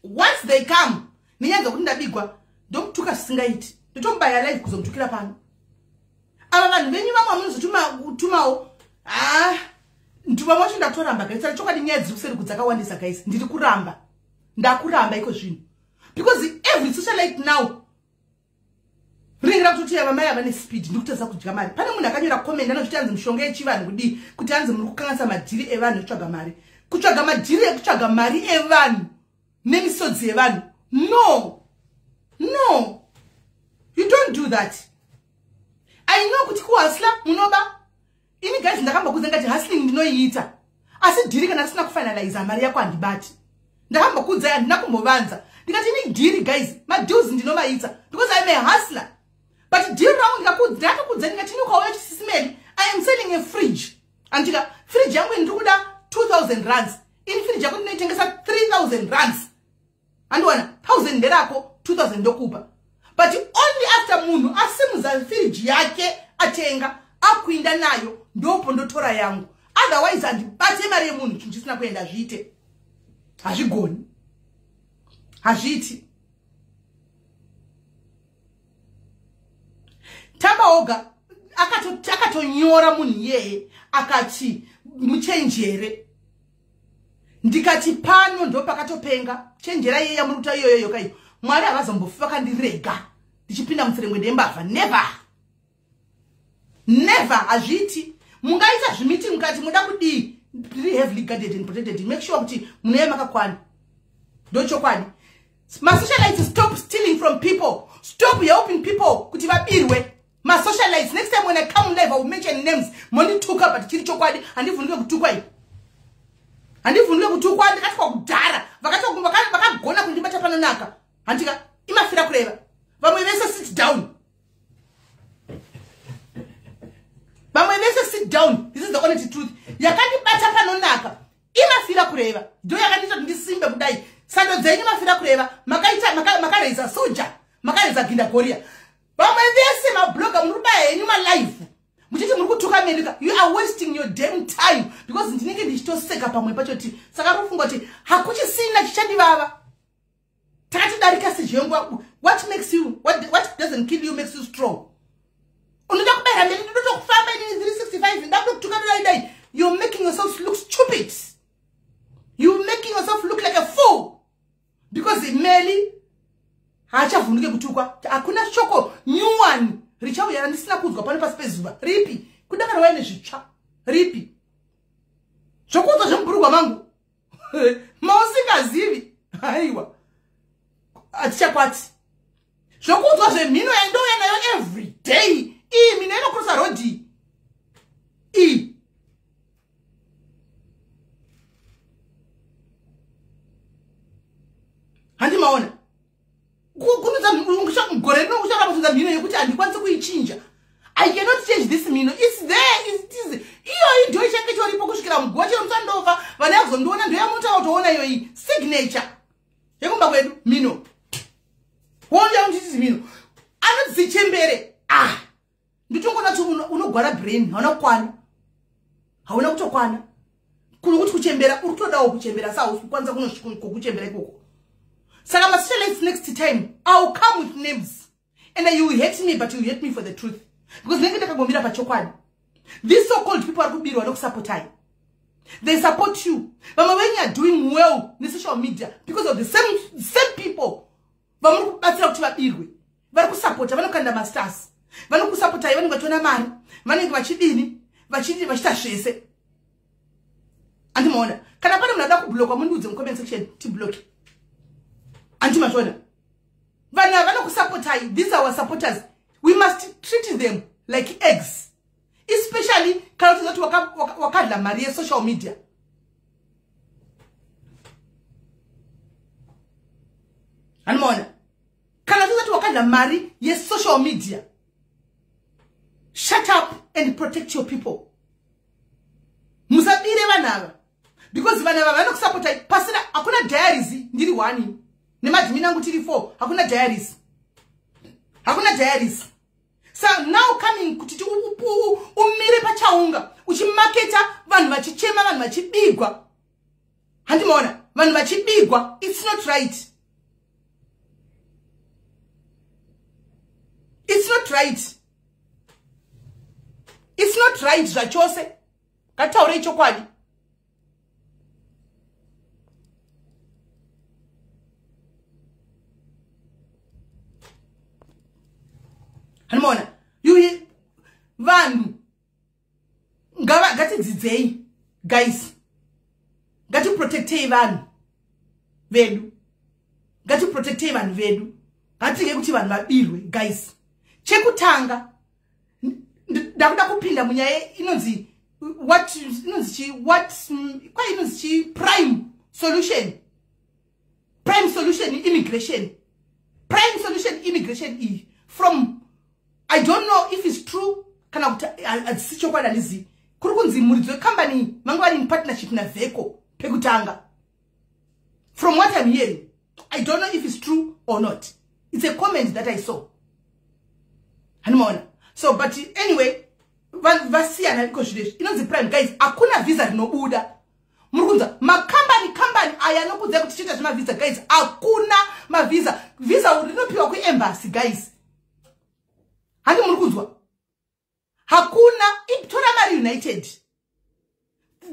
Once they come nenyaya dzekuti ndabigwa, ndokutuka zvisingaiti, ndotomubaya live kuzomutukira pano. Ava vanhu venyu vamwe vamunozotumawo, ha, vamwe vacho ndakutoramba, guys. Chokwadi, nyaya dziri kuseri kudzakawandisa, guys. Ndiri kuramba, ndakuramba iko zvinhu, because every socialite now ringira kutoti ava mai ava nespeed, ndikutadza kudya mari. Pane munhu akanyora comment anozviti anzi mishonga yechivanhu kudii, kuti anzi muri kukanganisa madhiri evanhu ekutsvaga mari, kutsvaga madhiri ekutsvaga mari evanhu nemisodzi yevanhu. No, no, you don't do that. I know kuti kuhustla munoba. Ini guys, ndakambokudza ngati hustling ndinoiita, asi dhiri kana risina kufinaliza, mari yako handibati. Ndakambokudzai, handina kumbovanza. Ndikati ini dhiri, guys, madeals ndinomaita because I'm a hustler, but dhiri rangu ndakakudza, ndikati ini ukauya chiSisi Melly, I am selling a fridge, andika fridge yangu ndiri kuda 2000 rands, ini fridge yako ndinoitengesa 3000 rands, andiwana 1000 nderako, 2000 ndokupa, but only after munhu asimudza fridge yake, atenga, akuinda nayo, ndopo ndotora yangu. Otherwise handibate mari yemunhu chinhu chisina kuenda. Zviite, hazvigoni, hazviiti. Tamaoga akatonyora munhu iyeye akati muchenjere. Ndikati pano ndo pakatopenga. Chenjera iye yamuri kuta iyoyo kaiyo. Mwari havazombofi vakandirega ndichipinda mutserengwe ndembavha. Never, never, hazviiti. Mungaita zvimiti mukati muda kudii, ndiri heavily guarded and protected. Make sure kuti munouya makakwana, ndochokwadi. Masocialites, stop stealing from people, stop helping people kuti vabirwe. Masocialites, next time when I come live I will mention names. Mondituka, but chiri chokwadi. Handivhunduke kutukwa iyi, handivhunduke kutukwa. Ndakatwa kudhara, vakagona kundibata panonaka, handika imafira kureva. Vamwe vese sit down, vamwe vese sit down. This is the honest truth. Yakandibata panonaka imafira kureva, ndo yakandiita kuti ndisimbe kudai. Sando dzenyu, mafira kureva. Makaita makareza soja, makareza gindagoria. Vamwe vese mablogger, muri kubaya henyu malive muchiti muri kutuka America, you are wasting your damn time, because ndinenge ndichitoseka pamwe pacho ti saka rufunga kuti hakuchisina chichandivava. Takatidarika sejengwa. What makes you what doesn't kill you makes you strong. Unoda kubayira mberi, ndinotokufamba inini 365, ndakutokutuka dai dai. You're making yourself look stupid, you're making yourself look like a fool, because Melly haachavhunduke kutukwa. Hakuna shoko new one richauya randisina kuudzwa pano pasi pezuva. Ripi? Kuda kana waine zvitsva, ripi? Zvokuudzwa zvemubhurugwa mangu mausingazivi, aiwa, hatichakwati. Zvokuudzwa zvemhino yandouya nayo every day, iyi mhino inokrosa rodhi iyi. Handimaona kunudza gore rino ucharamba mhino yekuti handikwanisi kuichinja. I cannot change this mhino. It's there, it is iyoyi, ndo ichange choripo kusvikira muguva. Chero musandofa, vana yakuzondiona, ndoyamunotaura kutoona iyoyi, signature yekumba kwedu, mhino. Wonja unditi mhino anodzichembere. Ah, nditongona kuti unogwara brain, hauna kukwana, hauna kutokwana. Kunokuti kuchembera, uri kutodawo kuchembera, sa hausi kukwanisa kunokuchembera ikoko. Saka masocialites, next time I will come with names and you will hate me, but you hate me for the truth, because ndinenge ndakagomira pachokwadi. These so called people ari kubirwa nokusapotai, they support you. Vamwe venyu are doing well nesocial media because of the same people vamuri kubatsira kuti vabirwe. Vari kusapota, vanokanda mastars, vanokusapotai, vanenge vachiona mari, vanenge vachidini, vachiita zvese. Andimaona kana pane munhu ada kublokwa, mundiudze mucomment section, tibloke. Andimazvona, vanhu ava vanokusapotai. These are our supporters. We must treat them like eggs, especially kana uchizoti wakadla mari yesocial media. Handimaona kana uchizoti wakadla mari yesocial media, shut up and protect your people. Musabire vanhu ava, because vanhu ava vanokusapota pasina. Hakuna diaries. Ndiri one nemadmin angu tiri four. Hakuna diaries, hakuna diaries. So now coming kuti umire pachaunga uchimaketa, vanhu vachichema, vanhu vachibigwa. Handimaona vanhu vachibigwa. It's not right, it's not right, it's not right zvachose. Ngataurei chokwadi. Handimaona vanhu ngatidzidzei, guys. Ngatiprotectei vanhu vedu, ngatiprotectei vanhu vedu. Ngatirege kuti vanhu vabirwe, guys. Chekutanga, ndakuda kupinda munyaya inonzi what, inonzi chi what, kwa inonzi chi prime solution. Prime solution immigration, prime solution immigration iyi, from, I don't know if it's true kana kuti hadzisi chokwadi, handizivi. Kuri kunzi muridzi wekambani vanga vari in partnership naVeco pekutanga. From what I'm hearing, I don't know if it's true or not. It's a comment that I saw. Handimaona. So, but anyway, vasiyana iko zviro izvi. Inonzi prime, guys. Hakuna visa rinobuda. Muri kunzwa makambani, kambani aya anokudzai kuti chiita zvemavhisa, guys, hakuna mavhisa. Vhisa rinopiwa kuembassy, guys. Handi muri kunzwa? Hakuna. Tora mari united.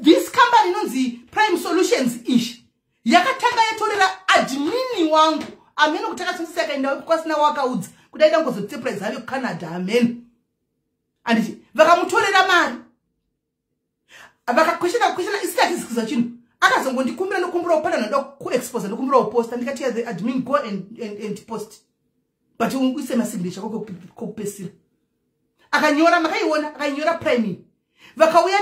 This company inonzi Prime Solutions ishi yakatanga yatorera admin wangu amene kuti akasungisa, akaenda kwasina wakaudza kuti aida kungozosurprise ave kuCanada. Amen. Anditi vakamutorera mari, vakakweshana kweshana, isiti hatizikuza chinhu. Akazongondikumbira, nokumbira upana noda kuexposa, nokumbira uposta. Ndikati, the admin, go and post, but uise masignature kokupesira. Akanyora, makaiona, akainyora Prime. Vakauya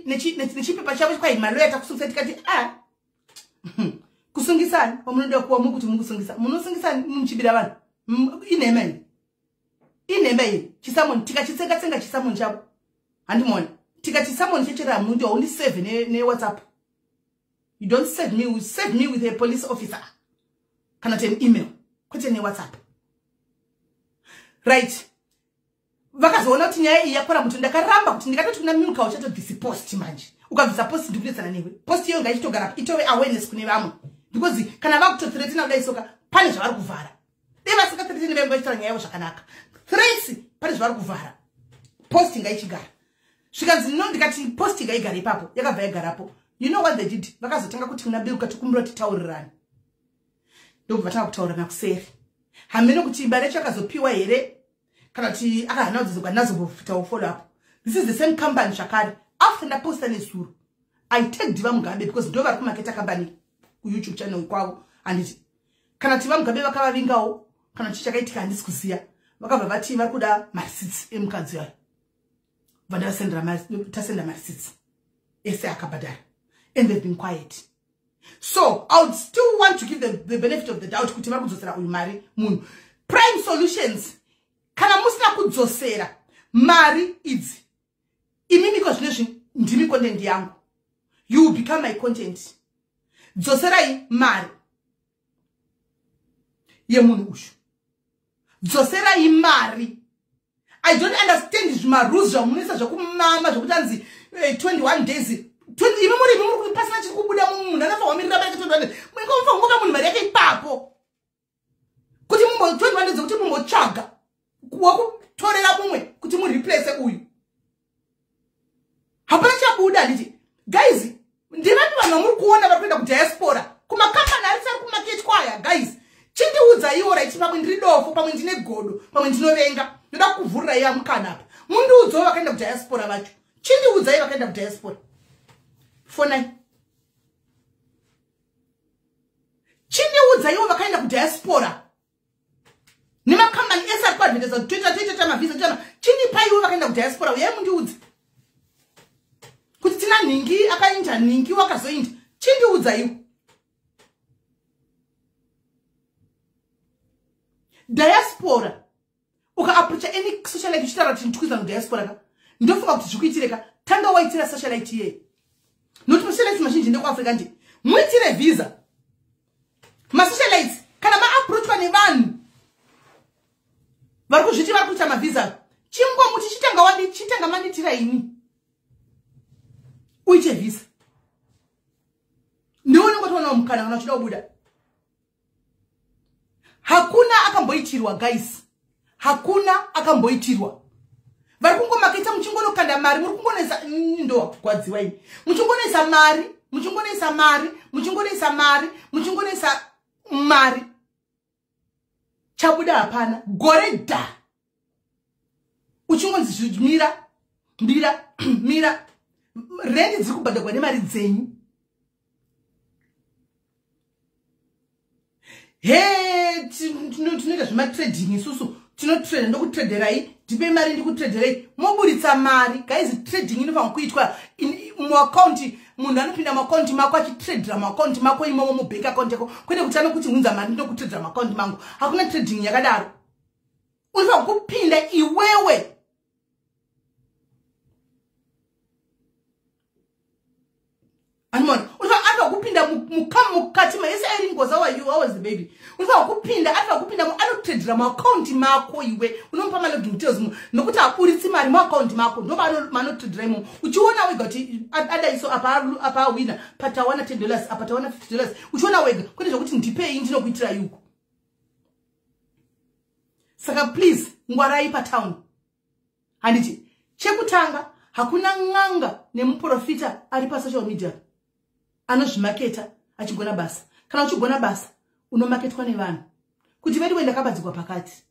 nechipepa chavo kwaimaloya, takusungisa. Tikati, a kusungisani wamunoda kuwa mukuti mukusungisa, munosungisani muchibira vanhu? Inhema iyi, inhema iyi. Chisummon tikachitsenga tsenga chisummon chavo. Handimaona tikati summon chechera mundi haundisave neWhatsApp. You don't save me, you save me with a police officer kana kuti an email, kwete neWhatsApp, right? Vakazoona kuti nyaya iyi yakora muti. Ndakaramba kuti ndikatoti kuna Milka, uchatobvisi post manje. Ukabvisa post, ndikunetsana newe. Post iyo ngaichitogara, itove awareness kune vamwe, because kana vakutothreatena kudai soka, pane zvavari kuvhara. Dei vasingathreateni, vemwe vachitaura nyaya yavo zvakanaka. Threats, pane zvavari kuvhara. Post ngaichigara. Zvikanzi no. Ndikati post ngaigara ipapo, yakabva yagarapo. You know what they did? Vakazotanga kuti kuna Bilka, tikumbira titaurirane. Ndobva vatanga kutaurirana kuseri. Hamene kuti mari yacho akazopiwa here kana kuti akahana kudzozogwa, nazombofitawo follow up. This is the same company zvakare. After ndaposta nezuro, I tagged VaMugabe because ndo vari kumaketa kambani kuYouTube channel kwavo, handiti? Kana kuti VaMugabe vakavavingawo, kana chii chakaitika handisi kuziya. Vakabva vati vari kuda mareceipts emukadzi ayo. Vandavasendera, tasenda mareceipts ese akabhadhara, and they've been quiet. So I would still want to give them the benefit of the doubt kuti vari kudzosera uyu mari munhu. Prime Solutions, kana musina kudzosera mari idzi imimiko zvinezvi, ndimi content yangu. You will become my content. Dzoserai mari yemunhu uyu, dzoserai mari. I don't understand zvimarules zvamunoisa zvekumama zvekuti anzi 21 days. Imi muri, imi muri pasina chiri kubuda, munhu anofa wamirira mari yake 21 days. Mungofa kungopa munhu mari yake ipapo kuti mumbo 21 days kuti mumbotsvaga wakutorera mumwe kuti mureplace uyu. Hapana chabuda, handiti? Guys, ndivapi vanhu vamuri kuona vari kuenda kudiaspora kumakambani ari sari kumaketwa aya? Guys, chindiudzaiwo, right? Pamwe ndiri dofo, pamwe ndine godo, pamwe ndinovenga. Ndoda kuvhurirai yamukana apa, mundiudzawo vakaenda kudiaspora vacho. Chindiudzai vakaenda kudiaspora. Fonai, chindiudzaiwo vakaenda kudiaspora nemakambani ese ari kuadvertisa toita toita mavhisa toita. Chindipaiwo vakaenda kudiaspora. Uyai mundiudze kuti tina nhingi akainda, nhingi wakazoinda. Chindiudzaiwo diaspora. Ukaapproacha any socialite uchitaura kuti ndikuiza mudiaspora ka, ndofunga kuti zvikuitire ka. Tanga waitira socialite iyeye, nokuti masocialites mazhinji ndekuAfrica. Ndi muitire visa masocialites. Kana maapproachwa nevanhu vari kuzviti vari kuita mavhisa, chingomuti chitanga wandi, chitanga manditira ini uite vhisa. Ndione ngotoona mukana kana uchida kubuda. Hakuna akamboitirwa, guys, hakuna akamboitirwa. Vari kungomaketa, muchingonokanda mari, muri kungonesa. Ndogwadziwa ini. Muchingonesa mari, muchingonesa mari, muchingonesa mari, muchingonesa mari, chabuda hapana. Gore dha uchingonzi mira, mira, mira. Rendi dziri kubhadhagwa nemari dzenyu. He, tinoita zvematrading isusu, tinotrada. Ndokutraderai, ndipe mari ndikutraderei. Moburitsa mari. Guys, trading inofanira kuitwa muakaunti. Munhu anopinda muakaunti mako achitradera muakaunti mako imomo, mubank account yako, kwete kuti anokuti hunza mari ndokutradera muakaunti mangu. Hakuna trading yakadaro. Unofanira kupinda iwewe. Animona unofanira kupinda mukati maese airi ngoza. How was the baby? Unofanira kupinda, anofanira kupinda, anotradera muakaunti mako iwe. Unomupa malogin details nokuti aburitsi mari muakaunti mako, ndomaanotradera imomo. Uchiona wega kuti adaiso apa, apa awina, patawana $10, apa tawana $50. Uchiona wega, kwete zvokuti ndipei ndinokuitira yuko. Saka please, ngwarai patown, handiti? Chekutanga, hakuna n'anga nemuprofita ari pasocial media anozvimaketa achigona basa. Kana uchigona basa, unomaketwa nevanhu kuti vedu ndakabadzikwa pakati.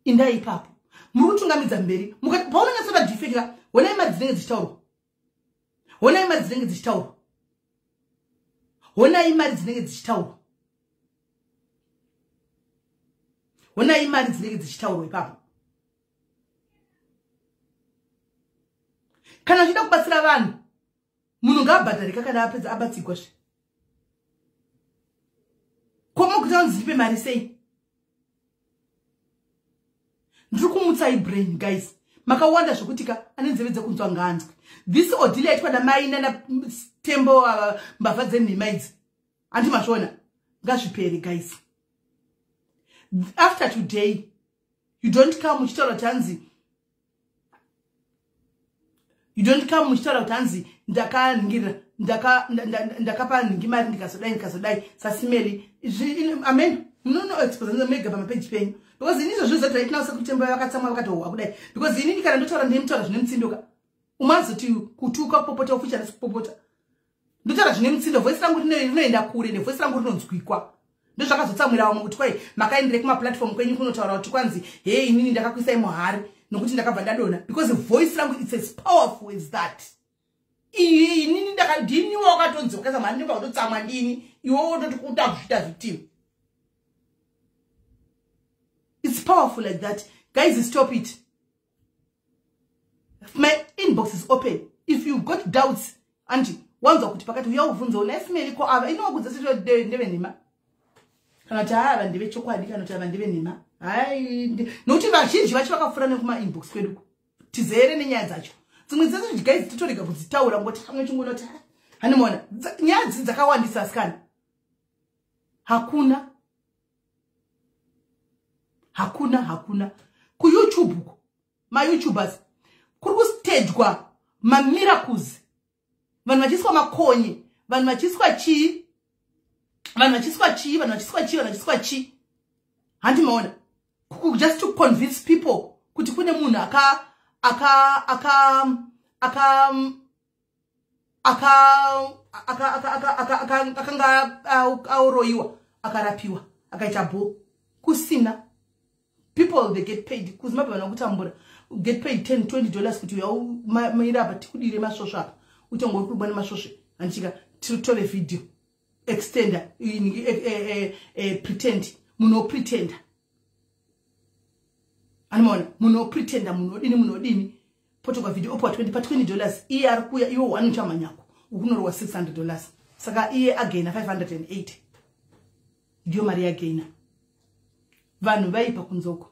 Indai ipapo muri kutungamidza mberi. Paunonyatsoda defect, honai mari dzinenge dzichitaurwa, honai mari dzinenge dzichitaurwa, honai mari dzinenge dzichitaurwa, honai mari dzinenge dzichitaurwa ipapo. Kana uchida kubatsira vanhu, munhu ngaabhadharika kana apedza abatsigwazve. Komokuti anzi ndipe mari sei? Ndiri kumutsai brain, guys. Makawanda zvokuti ka ane nzeve dzekunzwa ngaanzwe. This ordeal yaitwa namai nanaTembo, mbavha dzenhema idzi, handi mazviona? Ngazvipere, guys. After today, you don't come uchitaura kuti hanzi, you don't come muchitaura kuti hanzi ndakanhingirira, ndakapa nhingi mari, ndikazodai, ndikazodai. Sasimeli amen. Munonoexpose mega pamapeji penyu, because ini izvozvo zati right now sekutembo vakatsamwa vakatohwa kudai, because inini kana ndotaura ndemutaura zvine mutsindoka. Umazoti kutuka, kupopota, ufucha nesi kupopota. Ndotaura zvine mutsindo. Voice rangu rinoenda kure, nevoice rangu rinonzwikwa. Ndozvakazotsamwira vamwe kuti kwai makaenderei kumaplatform kwenyu kunotaura kuti kwanzi hei, inini ndakakuisai muhari. Nokuti ndakabva ndadona because voice rangu, it's as powerful as that. Inini ndini wakatonzi wakaisa mhani, ndikatotsamwa ndini, iwe wototi kuda kuzviita victim. It's powerful like that. Guys, stop it. My inbox is open. If you got doubts, andi wanzwa kuti pakati, uya ubvunzewo naisimeli ko ava inowakudza sito ndevenhema kana kuti ava ndevechokwadi kana kuti ava ndevenhema. Hai, nokuti vazhinji vacho vakapfuura nekumainbox kweduko, tizere nenyaya dzacho. Dzimwe dzese, guys, titorega kudzitaura ngoti pamwe chingonoti hanimona nyaya dzi dzakawandisa. Asikana, hakuna, hakuna, hakuna. KuYouTube uko, maYouTubers, kuri kustagwa mamiracles, vanhu vachiiswa makonye, vanhu vachiiswa chii, vanhu vachiiswa chii, vanhu vachiiswa chii, vanhu vachiiswa chii, handimaona, just to convince people kuti kune munhu aka aka aka aka aka akanga aoroyiwa, akarapiwa, akaita bho, kusina. People, they get paid. KuZimbabwe vanhu vakutambura, get paid 10, $20 kuti uyaumira apa, tikudire masvosvo apa, utongori kurubwa nemasvosve, handichika titore video, extender, pretend, munhu opretenda, anomaona, munhu opretenda, munhu odini, munhu odini, potogwa video, opiwa 20 pa $20. Iye ari kuuya, iwe one uchamhanyako ukunorowa $600. Saka iye againa 580, ndiyo mari yagaina. Vanhu vaipa kunzoko.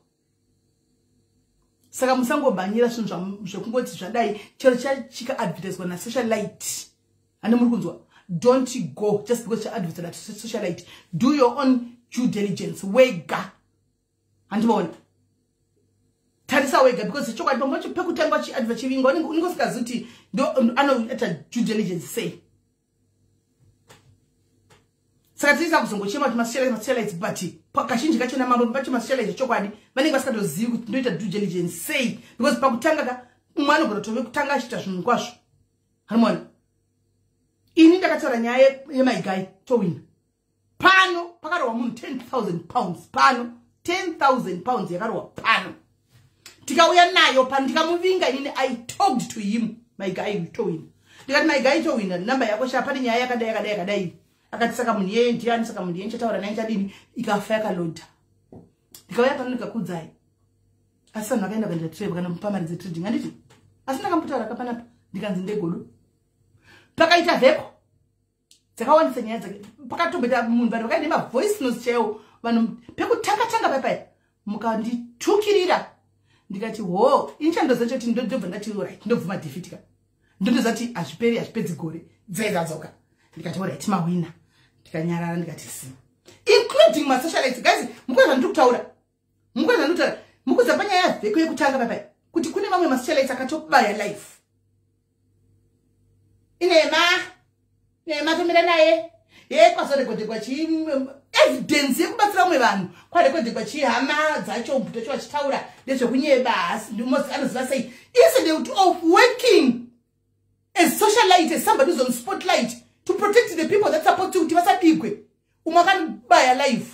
Saka musangobhanyira zvinhu zvekungoti zvadai, chero chikaadvertiswa nasocialite, handi muri kunzwa? Don't go just because chaadvertiswa nasocialite. Do your own due diligence wega, handimaona? Tarisa wega, because chokwadi pamwe pekutanga chiadvert chivinga, unenge usingazivi kuti anoita due diligence sei. Saka tiisa kuzongochema kuti masocialites, but kazhinji kachona mambo pacho masocialites chokwadi vanenge vasingatozivi kuti ndoita due diligence sei, because pakutanga ka umwe anogona kutove kutanga achiita zvinhu kwazvo, hanimona? Ini ndakataura nyaya yemaigai towina pano, pakarohwa munhu £10,000 pano, £10,000 yakarohwa pano, tikauya nayo pano, ndikamuvinga. Inini I talked to him, maigai towina, ndikati, "Maigai towina, namba yako sha, pane nyaya yakadai, yakadai, yakadai." Akati, "Saka munhu yeye ndiani? Saka munhu yeye ndichataura naye, chadini?" Ikafa yakalodha. Ndikauya pano ndikakudzai, asi vanhu vakaenda kuenda trade kana mupa mari dzetrading, handiti? Asi ndakambotaura kapanapa, ndikanzi ndegodo. Pakaita vheko dzakawandisa nyaya dzake, pakatomboita munhu, vanhu vakaenda mavoice notes chaiwo. Vanhu pekutanga tanga paipaya mukanditukirira, ndikati ho, ini chandoziva choti ndobva ndati right, ndobvuma defeat ka, ndondoziva kuti hazviperi, hazvipedzi gore dzaizadzoka. Ndikati alright, mawina, ndikanyarara, ndikati si including masocialites. Guys, mukuza zvandiri kutaura, mukuza zvandiri kutaura, mukuza panyaya yavheko yekutanga papai kuti kune vamwe masocialites akatobaya life inema nema, tomira naye ye, kwazorekodhekwa chi evidence yekubatsira vamwe vanhu, kwarekodhekwa chihama dzacho, mbuto cho vachitaura ndezvekunyeba, anoziva sei? Instead of working as socialite, as somebody who's on spotlight to protect the people that support you kuti vasabigwe, umwe akabaya live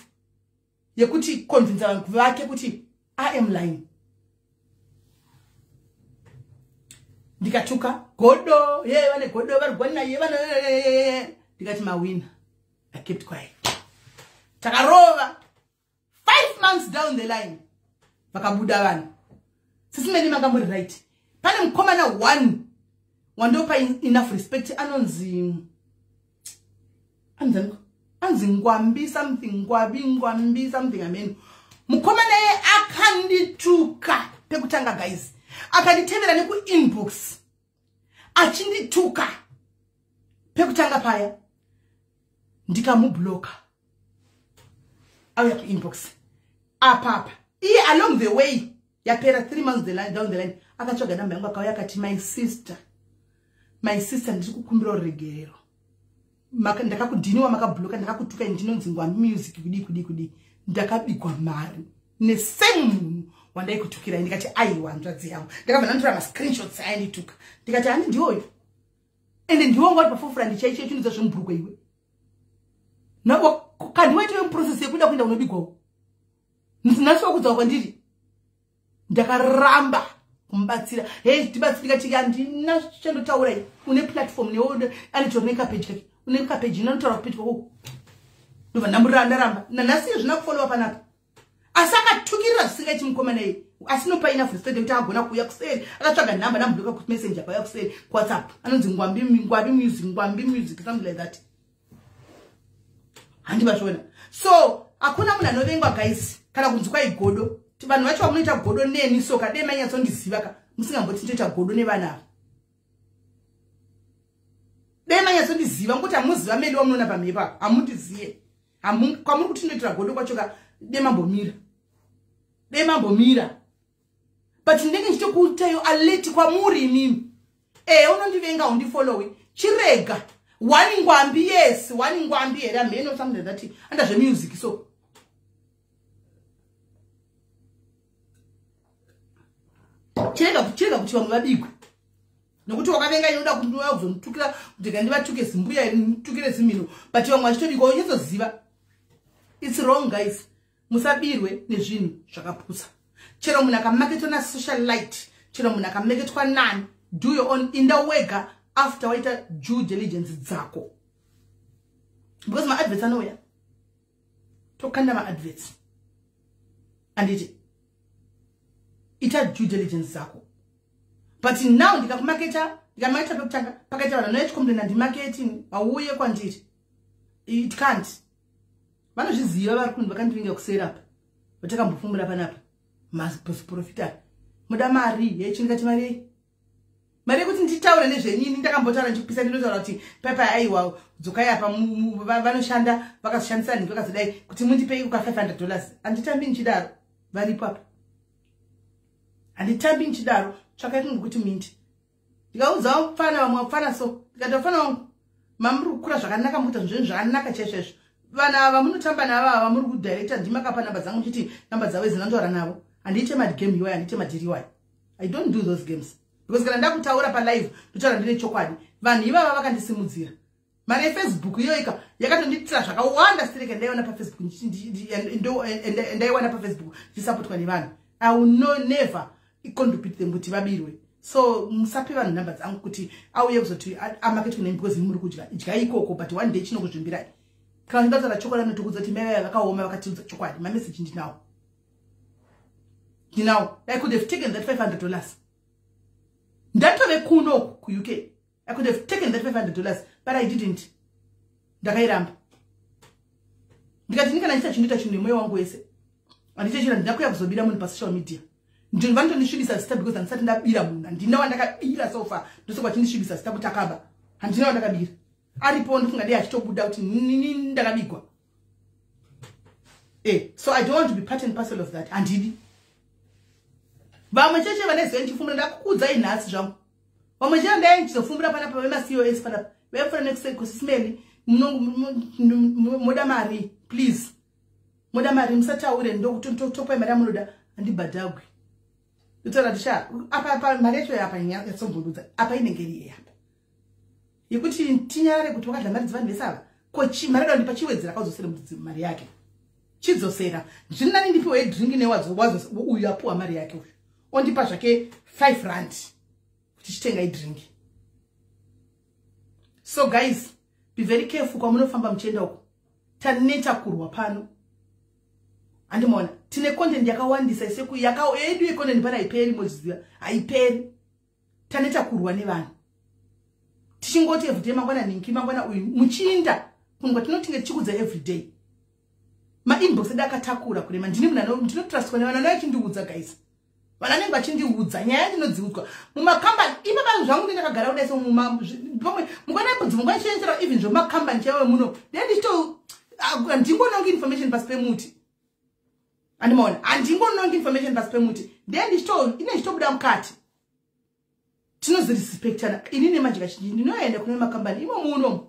yekuti convince vanhu vake kuti I am lying. Ndikatuka godo ye, vane godo, vari gwanaye vane. Ndikati mawina. I kept quiet. Takarova 5 months down the line, vakabuda vanhu, sisimeni manga muri right. Pane mukomana one wandopa enough respect, anonzi anzaniko, anzi Ngwambi something, Ngwabi, Ngwambi something, amen. Mukomana ye akandituka pekutanga, guys, akanditevera nekuinbox achindituka pekutanga paya, ndikamubloka. Auya kuinbox apapa iye, along the way yapera 3 months the line, down the line akatsvaga namba yangu, akauya akati, "My sister, my sister, ndiri kukumbira ruregerero, ndakakudhiniwa, makabloka, ndakakutuka, ndinonzi Ngwambi Music, kudii kudii kudii, ndakabigwa mari nesame munhu wandaikutukirai." Ndikati, "Aiwa, nzvadzi yangu." Ndakabva ndanditora mascreenshots aindituka, ndikati, "Handi ndiwoyo, ende ndiwo ngati pafofura ndichaichio chinudza zvemubhurukwe iwe kandiwaiteyo muprocess yekuda kuenda unobigwawo, nhasi wakudzawa kwandiri." Ndakaramba. Kumubatsira, he, tibatsirika tiki, handina chandotaura. Une platform newe, anitori nekapeji kake, une kapeji inonotaura kupeji kwako. Ndobva ndamurira, ndaramba. Nanhasi zvina kufollowa panapa, asi akatukirira zvisingaiti mukomana iyi, asi nopa enough respect yekuti agona kuuya kuseri, akatsvaga nhamba, ndamubloka kuMessenger, akauya kuseri kuWhatsApp. Anonzi Ngwambi, Ngwabi Music, Ngwambi Music, something like that. Handivazviona. So hakuna munhu anovengwa, guys, kana kunzi kwaigodo. Vanhu vacho vamunoita godo neni, so kadai manyatsondiziva ka, musingamboti ndoita godo nevana ava. Dai manyatsondiziva, ngokuti hamuziva meli wamunoona pamhepo apa, hamundiziye. Kwamuri kuti ndoitira godo kwacho ka, dai mambomira, dai mambomira. But ndinenge ndichitokuitayo alert kwamuri imimi. E, unondivenga, undifollowi, chirega. One Ngwambi, yes, one Ngwambi here, amheno, something like that, anda zvemusic. So chirega, chirega kuti vamwe vabigwe nokuti wakavenga. Inoda kunouya kuzonditukira kuti kandivatuke zimbuya, nditukire zimino, but vamwe vachitobikwa. Unyatsoziva it's wrong, guys. Musabirwe nezvinhu zvakapusa. Chero munhu akamaketwa nasocialite, chero munhu akamaketwa nani, do your own, inda wega after waita due diligence dzako, because maadverts anouya, tokanda maadverts, anditi? Ita due diligence dzako. But now ndikakumaketa, ndikamaketa pekutanga, pakaita vanhu vanoya chicomplaina, ndimarketing, hauye kwandiri. It can't. Vanozviziva vari kundi vakandivinga kuseri apa, vatakambofumura panapa, maprofita. Muda mari yechingati mari yei? Mari yekuti nditaure nezvenini? Ndakambotaura ndichipisa, ndinotaura kuti paipai, aiwa, dzokai apa, vanoshanda vakazoshandisa nhingi, vakazodai, kuti mundipei uka $500. Handitambi ndichidaro. Varipo apa, handitambi ndichidaro. Tsvakai kunge kuti mindi. Ndikaudza mufana, vamwe vapfana, so ndikati, vafana vangu, mamuri kukura zvakanaka, mukuita zvinhu zvakanaka chaizvo chaizvo. Vanhu ava munotamba navo ava, muri kudirecta, ndimakapa namba dzangu, muchiti namba dzavo idzi, ndandotaura navo. Handiite magame iwayo, handiite madhiri iwayo. I don't do those games, because kana ndakutaura palive, ndotaura ndine chokwadi. Vanhu ivava vakandisimudzira. Mari yeFacebook iyoika yakatondiitira zvakawanda sireke. Ndaiwana paFacebook, ndaiwana paFacebook ndichisapotwa nevanhu. I will no never contribute them kuti vabirwe. So musape vanhu namba dzangu kuti auye kuzoti amaketwe nemi, because muri kudya, idyai ikoko, but one day chinokuzvimbirai. Kana ndataura chokwadi, anotokudza kuti mai vaya vakaoma, vakatiudza chokwadi. Mameseji ndinawo, ndinawo. I could have taken that $500. Ndatove kuno kuUK, I could have taken that $500, but I didn't. Ndakairamba, ndikati ndikana ndiita chindoita chinhu nemwoyo wangu wese. Handiite chiro, handina kuya kuzobira munhu pasocial media. Ndinhu vanotondisvibisa zita because handisati ndabira munhu, handina wandakabira so far. Ndosaka vachindisvibisa zita kuti akaba. Handina wandakabira. Aripo, ndofunga dei achitobuda kuti nini ndakabigwa. So I don't want to be part and parcel of that. Handidi. Vamwe cheche vane ziva ndichifumbura, ndakukuudzai nhasi zvangu. Vamwe chete ndai ndichizofumbura panapa, vemaCOS panapa, vefura nekusisimeli, muda mari, please, muda mari, musataure, ndotopai mari yamunoda. Handibhadhagwi. Ndotaura kuti sha, apa apa mari yacho apa yatsombundudza apa inenge iri apa yekuti tinyarare kuti wakadya mari dzevanhu vese ava. Ko mari yada ndipa, chiwedzera, kaudzosere mari yake, chidzosera. Zviri nani ndipiwe drink newadzo uyu apuwa mari yake, uyu ondipa zvake R5 kuti chitenga idrink. So guys, be very careful kwamunofamba muchienda uko. Taneta kurwa pano, handimaona? Tine content yakawandisa iseku yedu yecontent pana haiperi, moziziva, haiperi. Taneta kurwa nevanhu, tichingoti everyday mangwana ningi, mangwana uyu, muchiinda kunhu kwatinotinge tichikudza everyday. Mainbox edu akatakura kurema. Ndini munhu ndinotrustwa nevanhu vanouya achindiudza, guys. Vanhu vanenge vachindiudza nyaya, ndinodziudzwa mumakambani ipapa zvangu. Ndakagara kudai, so pamwe mungwana budzi, mungwana chienjera, even zvemumakambani chaivo muno, ndee ndichito handingonongi information pasi pemuti, handimaona? Handingonongi information pasi pemuti. Ndee ndichito ine ndichitobuda mukati, tinozirespectana. Inini manje kazhinji ndinoenda kune makambani imo muno,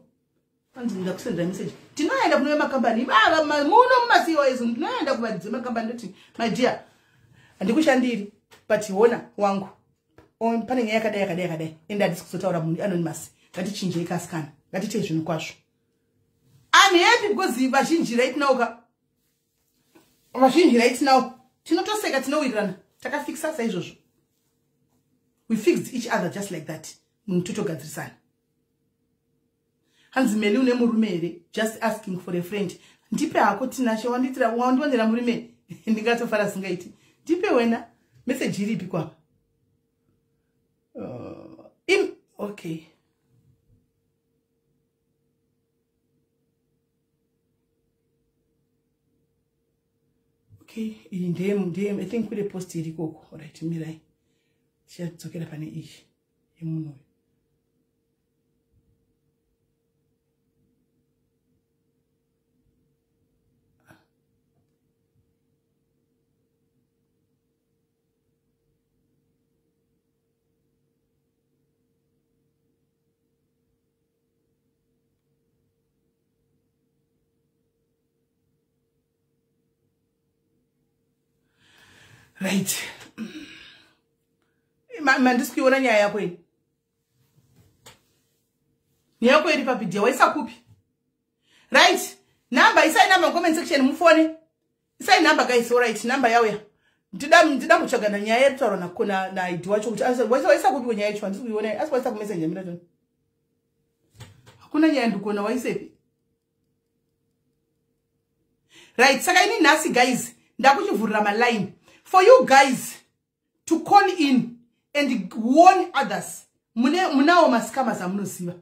anzi ndakusendera message. Tinoenda kune makambani ivava muno mumaCOS, ndinoenda kuvaridzi vemakambani, ndoti, "My dear, handikushandiri, but hona wangu, pane nyaya yakadai, yakadai, yakadai, ende handisi kuzotaura munhu anonymous. Ngatichinjei kasikana, ngatitei zvinhu kwazvo." I'm happy because vazhinji right now ka, vazhinji right now tinotoseka, tinowirirana, takafikisa saizvozvo. We fixed each other just like that. Munhu totogadzirisana. Hanzi Meli une murume here? Just asking for a friend. Ndipe hako Tinashe, wandiitira wandiwanira murume. Ndingatofara singaiti. Ndipe wena. Message iripi kwapa? Okay. Okay, iyi ndeye I think kune post iri ikoko. Alright, mirai. Tichadzokera pane iyi yemunhu uyu. Right. Mandisi kuiona nyaya yako ini. Nyaya yako iri papi dear, waisa kupi? Right. Number, isai number comment section mufone. Isai number guys, all right, number yauya. Ndida kutsvaga nyaya yekutaura na na ID wacho kuti waisa kupi nyaya yacho, handisi kuiona. Asi waisa ku messenger mira toni. Hakuna nyaya ndikuona waisepi. Right, saka ini nhasi guys, ndakuchivhurira maline for you guys to call in and warn others. Munawo mascammers amunoziva.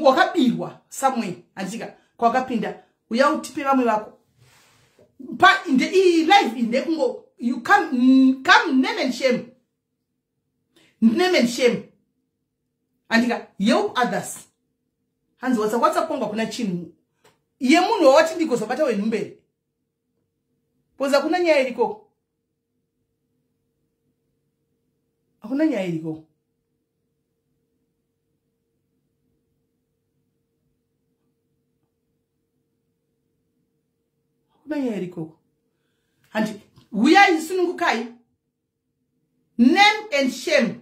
Wakabirwa somewhere, andika kwakapinda, uya utipe vamwe vako. Pa in the live in the kungo, you come name and shame. Name and shame. Andika help others. Hanzi WhatsApp kwangu kuna chinhu. Ye munhu wawati ndikozobata wenhumbere. Poza kuna nyaya iriko. Hakuna nyaya iriko. Hakuna nyaya iriko. Handi uyai sunungukai. Name and shame.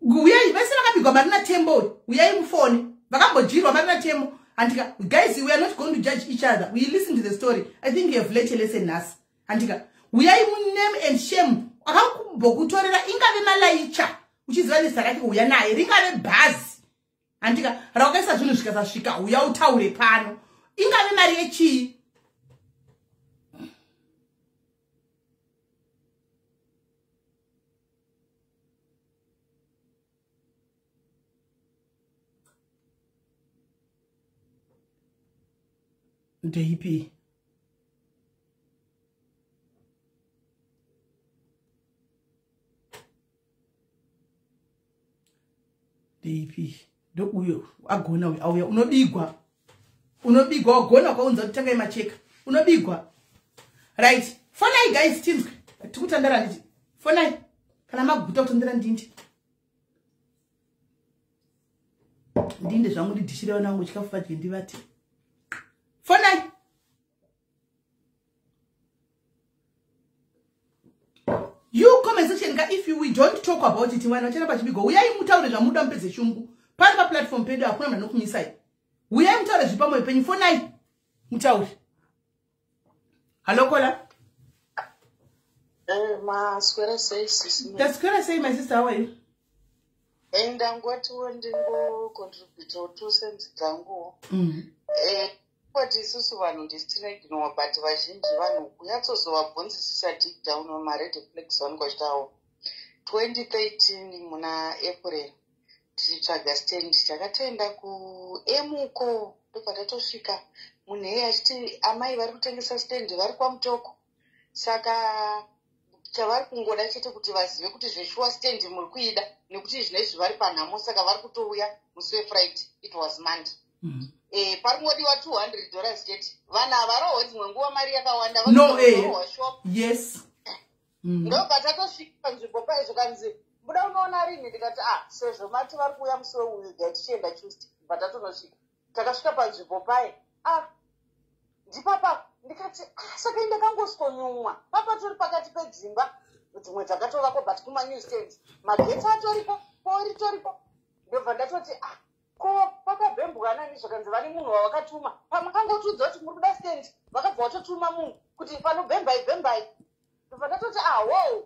Uyai vese vakabigwa mari naTembo. Uyai mufone. Vakambojirwa mari naTembo. Andika, guys, we are not going to judge each other. We listen to the story. I think you have learned a lesson nhasi. Andika, uyai muname and shame. Akambokutorera ingave malaicha. Uchiziva nezita rake uya naye ringave bhazi. Andika, rakaisa zvinhu zvikasasvika uya utaure pano. Ingave mari yechii? Ndeipi? Ndeipi? Ndo uyo agona uyo auya unobigwa. Unobigwa wagona ukaunza kuti tangai macheka. Unobigwa. Right. Fonai guys tinzwe. Tikutandara nditi. Fonai. Kana maguta kutandara ndindi. Ndinde zvangu ndidhishire vana vangu chikafu vadye ndivati. Fonai. You comment section ka if we don't talk about it mwana chana pachibigo uyai mutaure zvamuda mupedze shungu. Pari pa platform pedu hakuna munhu anokumisai. Uyai mutaure zviri pamoyo penyu. Fonai. Mutaure. Hello caller. Maswera sei sisi? Taswera sei my sister, how are you? Ndangotiwo ndingocontribute 2 cents dzangu. Kuti isusu vanhu ndisitinoignore, but vazhinji vanhu kunyatsozovabvunzisisa deep down mared flags vanenge vachitawo. 2013 muna April tichitsvaga stand takatoenda kuEmuko, ndobva tatosvika munhu iyeye achiti amai vari kutengesa stand vari kwaMutoko, saka chavari kungoda chete kuti vazive kuti zveshuwa stand muri kuida nekuti zvinoizvi vari panhamo, saka vari kutouya musi weFriday. It was Monday. Pari kungodiwa $200 chete. Vanhu havarohwe dzimwe nguva mari yakawanda. No, Varohwa shop. Yes. Ndobva tatosvika panzvimbo paizvo kanzi buda unoona rini, ndikati sezvo mati vari kuuya musi weuyu gai tichienda Tuesday. Bva tatonosvika, takasvika panzvimbo paye, ndipapa ndikati saka indakangoswonyumwa papa tori pakati pedzimba dzimwe dzakatovakwa but kumanew stands magetsi atoripo poritoripo. Ndobva ndatoti ko pakabhembwa nani, zvakanzi vane munhu wavakatuma pamakangotudza kuti muri kuda stand, vakabva vatotuma munhu kuti panobhembai bhembai. Ndobva ndatoti wow,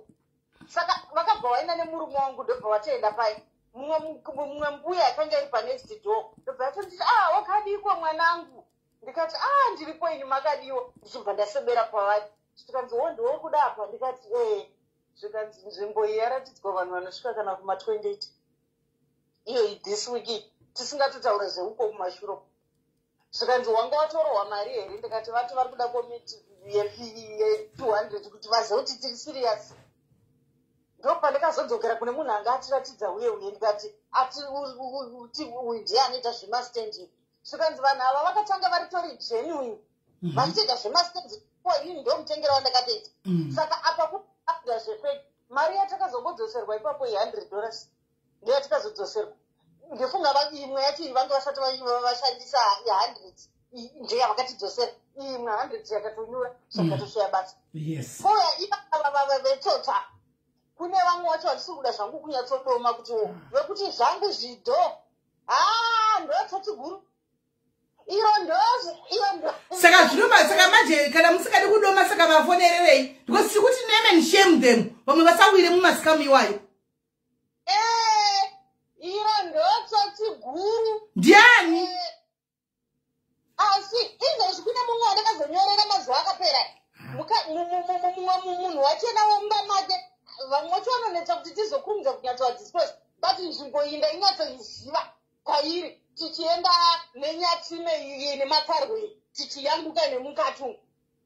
Saka vakabva vaenda nemurume wangu, ndobva vatoenda pai. Mumwe mbuya yakanga iri panext door ndobva yatonditi, "Ah, wakadikwa mwanangu?" Ndikati, "A, ndiripo, ini makadiwa?" Ndichibva ndasebera pavari. Zvikanzi, "Wo, ndiwo kuda apa?" Ndikati, "Ee." Zvikanzi, "Nzvimbo iyi yaratidzwa vanhu vanosvika kana kuma28 iyo this week, tisingatotaura zveuko kumashuro." Zvikanzi, "Wanga watorohwa mari here?" Ndikati, "Vati vari kuda komiti ye200 kuti vazive kuti tiri serious." Ndopandakazodzokera kune munhu anga atiratidza uye uye, ndikati, "Ati uyu ndiye anoita zvemastendi." Zvikanzi, "Vanhu ava vakatanga varitori genuine, vachitoita zvemastendi. Inini ndomutengera wandakatoita." Saka apa kuda zvefake. Mari yatakazongodzoserwa ipapo i$100, ndoyatakazodzoserwa. Ndofunga imwe yacho vange vasati vashandisa ye100, ndeyavakatidzosera. Imwe 100 yakatonyura, zvakatosvaya basa. Koya ivava vetsotsa, kune vamwe vacho vandisiri kuda zvangu kunyatsodoma kuti vekuti zvangu zvidho, ha, ndotsotsi guru iro, ndo iyo ndo. Saka zvino, saka manje kana musingadi kudoma, saka vafonererei? Because tiri kuti name and shame them, vamwe vasawire mumascam iwayo. Eh, iro ndotsotsi guru. Ndiani? Asi izvozvi kune mumwe wandakazonyorera mazuva akapera. Mumwe munhu wachena womumba make. Vamwe vacho vanonetsa kuti tizokurumidza kunyatsovadisclose, but nzvimbo iyi ndainyatsoiziva kwairi, tichienda nenyatsime iyi nemakarwe, tichiyambuka nemukati umu.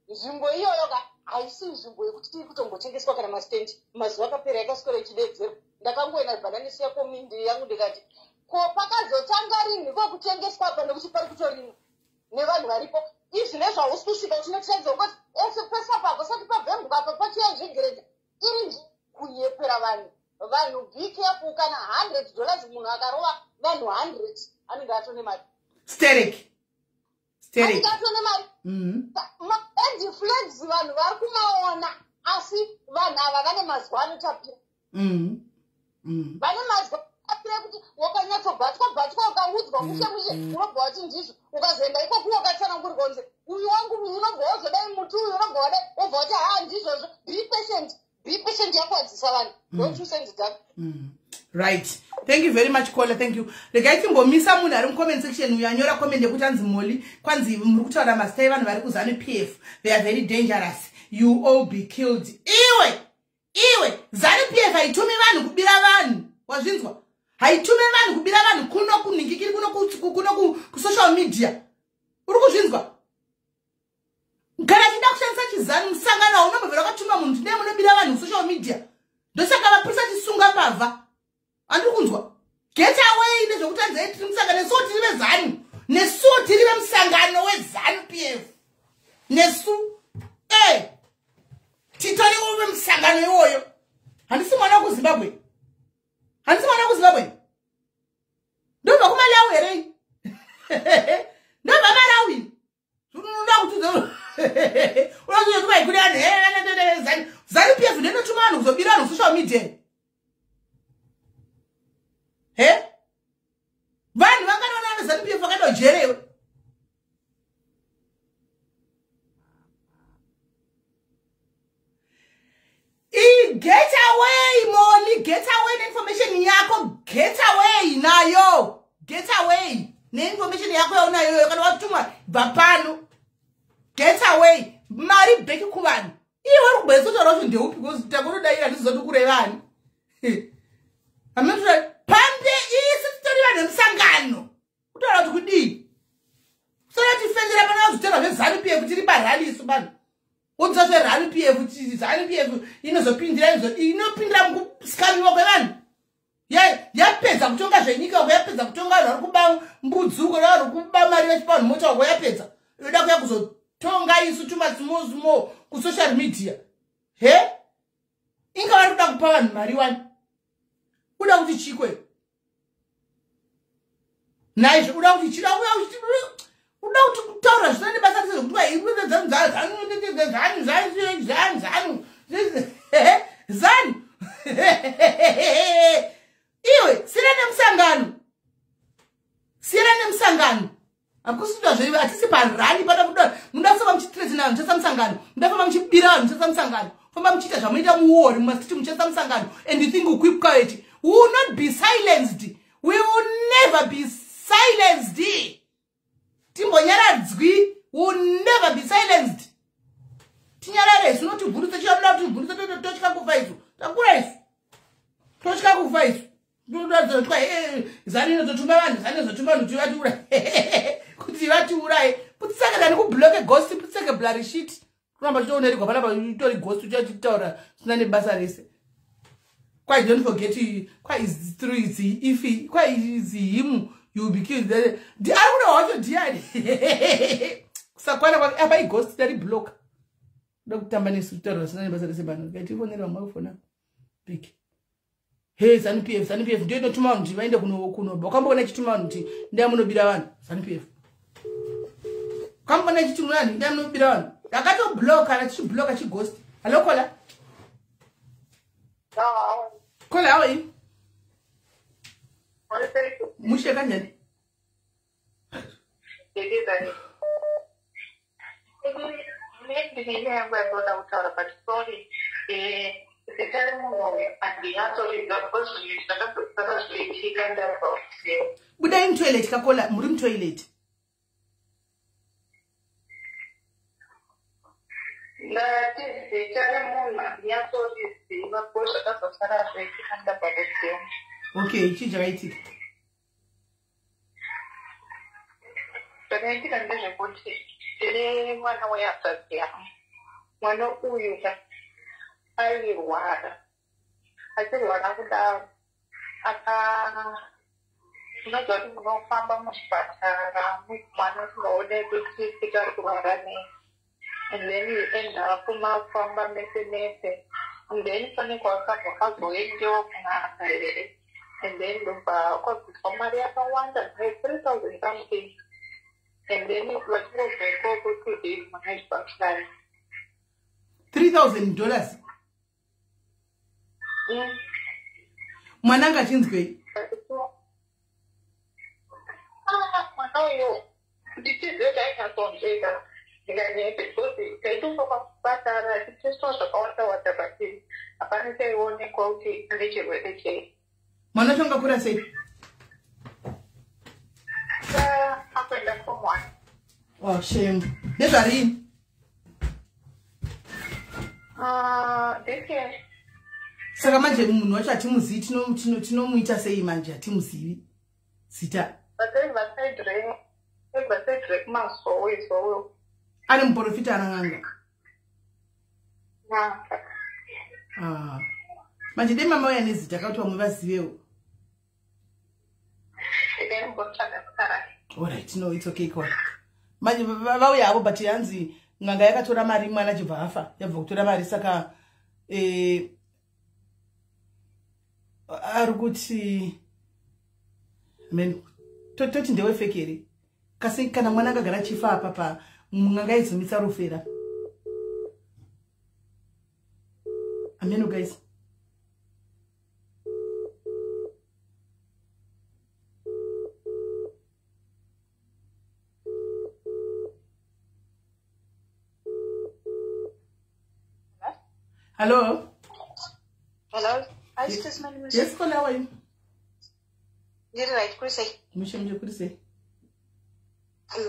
Nzvimbo iyoyo ka haisi nzvimbo yekuti tiri kutombotengeswa kana mastendi. Mazuva akapera yakaswera ichidedzerwa. Ndakangoenda bhananisi yakomindi yangu, ndikati, "Ko pakazotanga rinhi kokutengeswa apa, nekuti pari kutorimwa nevanhu varipo izvi nezvausi kusvika uchinotiradza kuti ese pese apapo sati pabhembuka apa pachiya zvigeredha iri kunyepera vanhu." Vanhu, be careful. Kana $100, munhu akarova vanhu 100 anenge atone mari. Sterek, sterek. Anenge atone mari. Mared flags vanhu vari kumaona, asi vanhu ava vane mazwa anotapira. Vane mazwa anotapira ekuti wakanyatsobhatwa bhatwa, ukaudzwa mushe mushe, unobva wati ndizvo. Ukazoenda ikoko wakatsanangurirwa kunzi uyu wangu uyu, unobva wazodai, muti uyu unobva wadai, wobva wati, "Ha, ndizvozvo." Be patient, be patient. Yakuwadzisa vanhu. Ndo 2 cents dzako. Right, thank you very much, caller, thank you. Regai timbomisa munhu ari mucomment section uyu anyora comment yekuti anzi Moli, kwanzi muri kutaura mazita evanhu vari kuZANU PF, they are very dangerous, you all be killed. Iwe, iwe, ZANU PF haitumi vanhu kubira vanhu, wazvinzwa? Haitume vanhu kubira vanhu kuno kunhingikiri, kuno kuno kusocial media, uri kuzvinzwa? Kana chida kushandisa chizanu, musangano haunombobvira wakatuma munhu tine munobira vanhu kusocial media. Ndosaka vapurisa chisunga mbavha, handiri kunzwa? Get away nezvekuti anzai tiri musangano. Nesuwo tiri veZANU, nesuwo tiri vemusangano weZANU PF, nesu e titoriwo vemusangano iwoyo. Handisi mwana wekuZimbabwe, handisi mwana wekuZimbabwe. Ndobva kuMalawi here? Ndobva Malawi. Unoda kuti kune vanhu ZANU PF ndinotuma vanhu kuzobira vanhu kusocial media he? Vanhu vanganoona veZANU PF vakaenda kujerewe. Get away, Moli, get away neinformation yako, get away nayo, get away neinformation yako yaunayoyo. Kana watumwa, bva pano, get away. Mari back kuvanhu. Iwe uri kubwesotaura kuti ndeupi? Because takunodayira, ndizoti kurevani pambe. Isi titori vanhu vemusangano, kutaura kuti kudii? Kusana tifendera pana vazvitaura zveZANU PF. Tiri parally isu pano, udza zveZANU PF. ZANU PF inozopindira, inopindira mukuscamiwa kwevanhu. Yapedza kutonga zvenyika uko, yapedza kutonga vanhu vari kuba mbudzi uko, vari kuba mari vachipa vanhu mota uko, yapedza, yoda kuya kuzotonga isu tuma small small kusocial media he? Inga vari kuda kupa vanhu mari wani, uda kuti chikwe naizvo, uda kuti chida, uda kuti kutaura zvisina nebasa rise zvekuti zanu zanu zanu zanu zanu. Iwe, siyana nemusangano, siyana nemusangano. Hakusi kuita zve, hatisi parally pada. Muda kufamba muchithreatena vanhu muchasa musangano, muda kufamba muchibira vanhu muchasa musangano. Famba muchiita zvamunoita muwori mumastreet muchiisa musangano and you think we keep quiet. We will not be silenced. We will never be silenced. Timbonyaradzwi. We will never be silenced. Tinyarare isu notivhundutsa chivabuda kutivhundutsa totya kufa isu. Takura isu. Totya kufa isu. Totya zanu inozotuma vanhu, zanu inozotuma vanhu kuti vatiuraye. Kuti vatiuraye. Putseke kani kubloke ghost, putseke blurry shit. Kuramba chitoonerigwa panapa itori ghost uchachitaura zvisina nebasa rese. Kwai don't forget kwai is through it's if kwai is him you will be killed. Ndi ari kuda wacho ndiani? Kusakwana kwake apa ighost dari block. Kuda kutamba nesu kutaura zvisina nebasa rese pano. Ngatifonera vamwe kufona. Big. Hey ZANU PF, ZANU PF ndiyo inotuma vanhu kuti vaende kunoba. Ukamboona ichituma vanhu kuti ndaya munobira vanhu ZANU PF. Ukamboona ichituma vanhu ndaya munobira vanhu. Ndakatobloka ndichibloka chighost. Hello Kola. Kola, how are you? Mushe kanjani? Budai mutoilet kakola, muri mutoilet. Okay, chii chakaitika? Zvakaitika ndezvekuti ndine mwana wehanzvadzi yangu. Mwana uyu airwara. Achirwara kudaro unoziva kuti munofamba muzvipatara mwana usingaoneki kuti ari kurwara nei. And then you end up mafamba mese mese. And then pane kwakabva kazoendewa kun'anga here. And then ndobva kwabviswa mari yakawanda 3,000 something. And then vachingobva ikoko 2 days mwana achibva $3,000. Mwana anga achinzwei? Mwana uyu ndichiziva kuti ainyatsonzveka ndinganyepe because taitofamba kuchipatara achitestwa zvakawanda wanda but hapana chaionekwa kuti ane chirwere chei. Mwana wacho angakura sei? Akuenda form 1. Oh, shame. Ndezvarini? This year. Saka manje munhu wacho hatimuzivi, tinomuita sei manje hatimuzivi zita. Ane muprofita ana n'anga. Manje dai mama uya nezita kakuti vamwe vazivewo. Alright, no, it's okay Kola. Manje vauya havo but yanzi n'anga yakatora mari mwana achibva afa, yabva kutora mari saka ari kuti amen toti ndewefeki here kasi kana mwana akagara achifa apa pa n'anga yaizomisa rufera. Amen guys. Hello. Hello. Yes, Kola, how are you? Ndiri right, kuri sei? Mushe mushe kuri sei?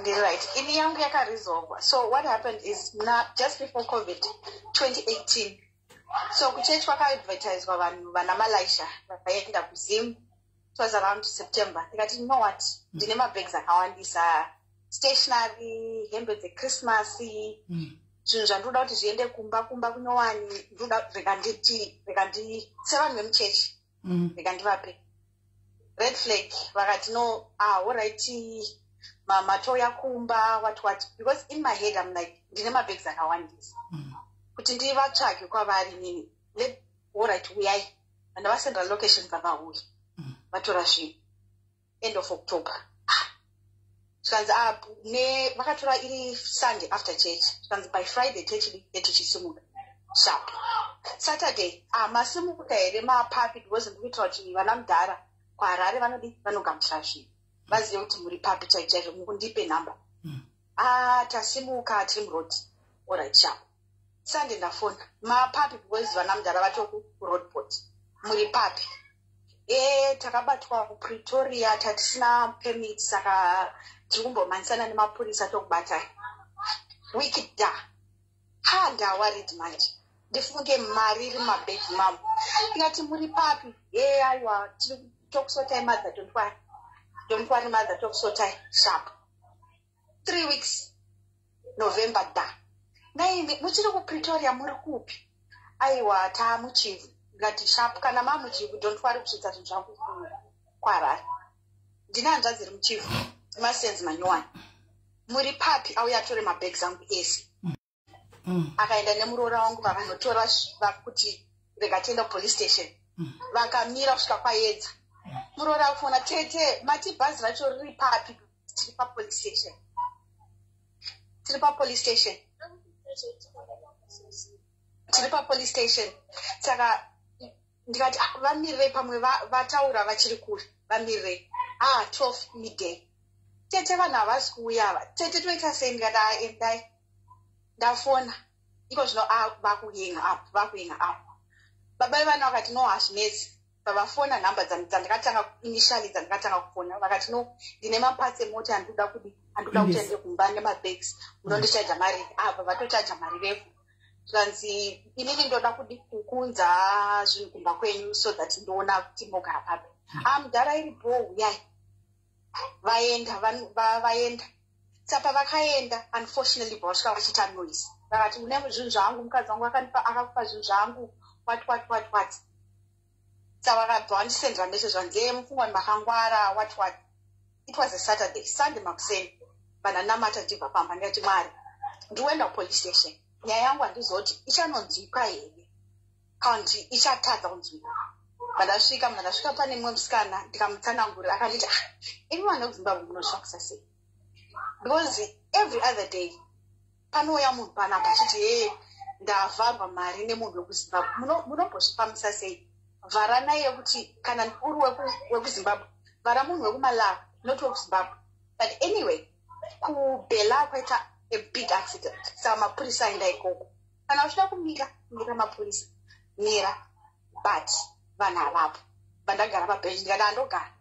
Ndiri right. Ini yangu yakaresolvwa. So what happened is na just before COVID 2018. So kuchechi kwakaadvertiswa vanhu vana Malaisha vaienda kuZim. It was around September. Ndikati, you know what? Ndine mabags akawandisa, stationery, hembe dzeChristmas, zvinhu zvandinoda kuti zviende kumba kumba kunyowani, ndoda rega nditi rega ndi sevanhu vemuchechi rega ndivape. Red flag vakati no, alright, matouya kumba what what, because in my head I'm like ndine mabags akawandisa kuti ndivatsvage kwavari nini. Let alright, uyai. Vandavasendera location dzavauya vatora zvinhu end of October. Zvikanzi vakatora iri Sunday after church. Zvikanzi by Friday church yetichisimuka sharp. Saturday masimuka here mapapi, because ndikuitira kuti vana mudhara kuHarare vanodi vanogamuchira zvinhu vazive kuti muri papi chaizvo chaizvo, mukundipe nhamba. Tasimuka tiri muroad. Alright, sharp. Sunday ndafona, "Mapapi?" Because vana mudhara vatokuRoadport. "Muri papi?" "E, takabatwa kuPretoria, tatisina permit, saka tiri kumbomhanyisana nemapurisa, tokubatai." Week da ha, ndaworried manje. Ndifunge mari iri mumabhegi mamo. Ndikati, "Muri papi?" "E, aiwa, tiri tokusotai mother, don't worry, don't worry mother, tokusotai." Sharp. 3 weeks, November da. "Naimi muchiri kuPretoria? Muri kupi?" "Aiwa, taamuChivhu." Ndikati, "Sharp, kana mamuChivhu, don't worry kusvitsa zvinhu zvangu kuHarare. Ndine hanzvadzi iri muChivhu, masenzi manyowani. Muri papi?" Auya atore mabhegi angu ese. Akaenda nemuroora wangu, vakanotora kuti rega tienda kupolice station. Vakamira kusvika kwaedza. Muroora akufona, "Tete, mati bhazi racho riri papi?" "Tiri papolice station, tiri papolice station, tiri papolice station." Saka ndikati, "Ah, vamirirei, pamwe vataura vachiri kure, vamirirei." Ah, 12 midday, "Tete, vanhu havasi kuuya ava. Tete, toita sei?" Ndikati, "Ah, endai, ndafona iko zvino." Ah, vakuhenga apo, vakuhenga apo. Baba vevana vakati, "No, hazvinetsi." Vavafona nhamba dzandakatanga initially, dzandakatanga kufona, vakati, "No, ndine maparts emota andikuda kudi, andikuda kuti ende kumba nemabags, munondichaja mari." Apa vatochaja mari refu. Zvanzi, "Inini ndoda kudi kukunza zvinhu kumba kwenyu so that ndoona kuti mogara papi." "Ah, mudhara, iripo, uyai." Vaenda, vaenda. Saka vakaenda, unfortunately vasvika vachiita noise. Vakati, "Une zvinhu zvangu, mukadzi wangu akanipa, akakupa zvinhu zvangu, what what what what." Saka vakabva vandisendera message, vanzi, "E, mufungwani makangwara," what what. It was a Saturday. Sunday makuseni vananamata ndichibva pamba, ndikati, "Mwari, ndikuenda kupolice station. Nyaya yangu handizoti ichanonzwikwa here kana kuti ichatadza kunzwikwa." Vandasvika, vandasvika pane mumwe musikana, ndikamutsanangurira. Akanditi, "Ah, imi vanhu vekuZimbabwe munozvakisa sei? Because every other day panouya munhu panapa achiti, 'He, ndavharwa mari nemunhu wekuZimbabwe.' Munombozvifambisa sei? Vharanai yekuti kana uri wekuZimbabwe, vhara munhu wekuMalawi, not wekuZimbabwe." But anyway, kuBela kwaita a big accident, saka mapurisa aenda ikoko. Kana uchida kumira, mira mapurisa, mira, but vanhu havapo. Vandagara pabhenji, ndikati, "Andogara."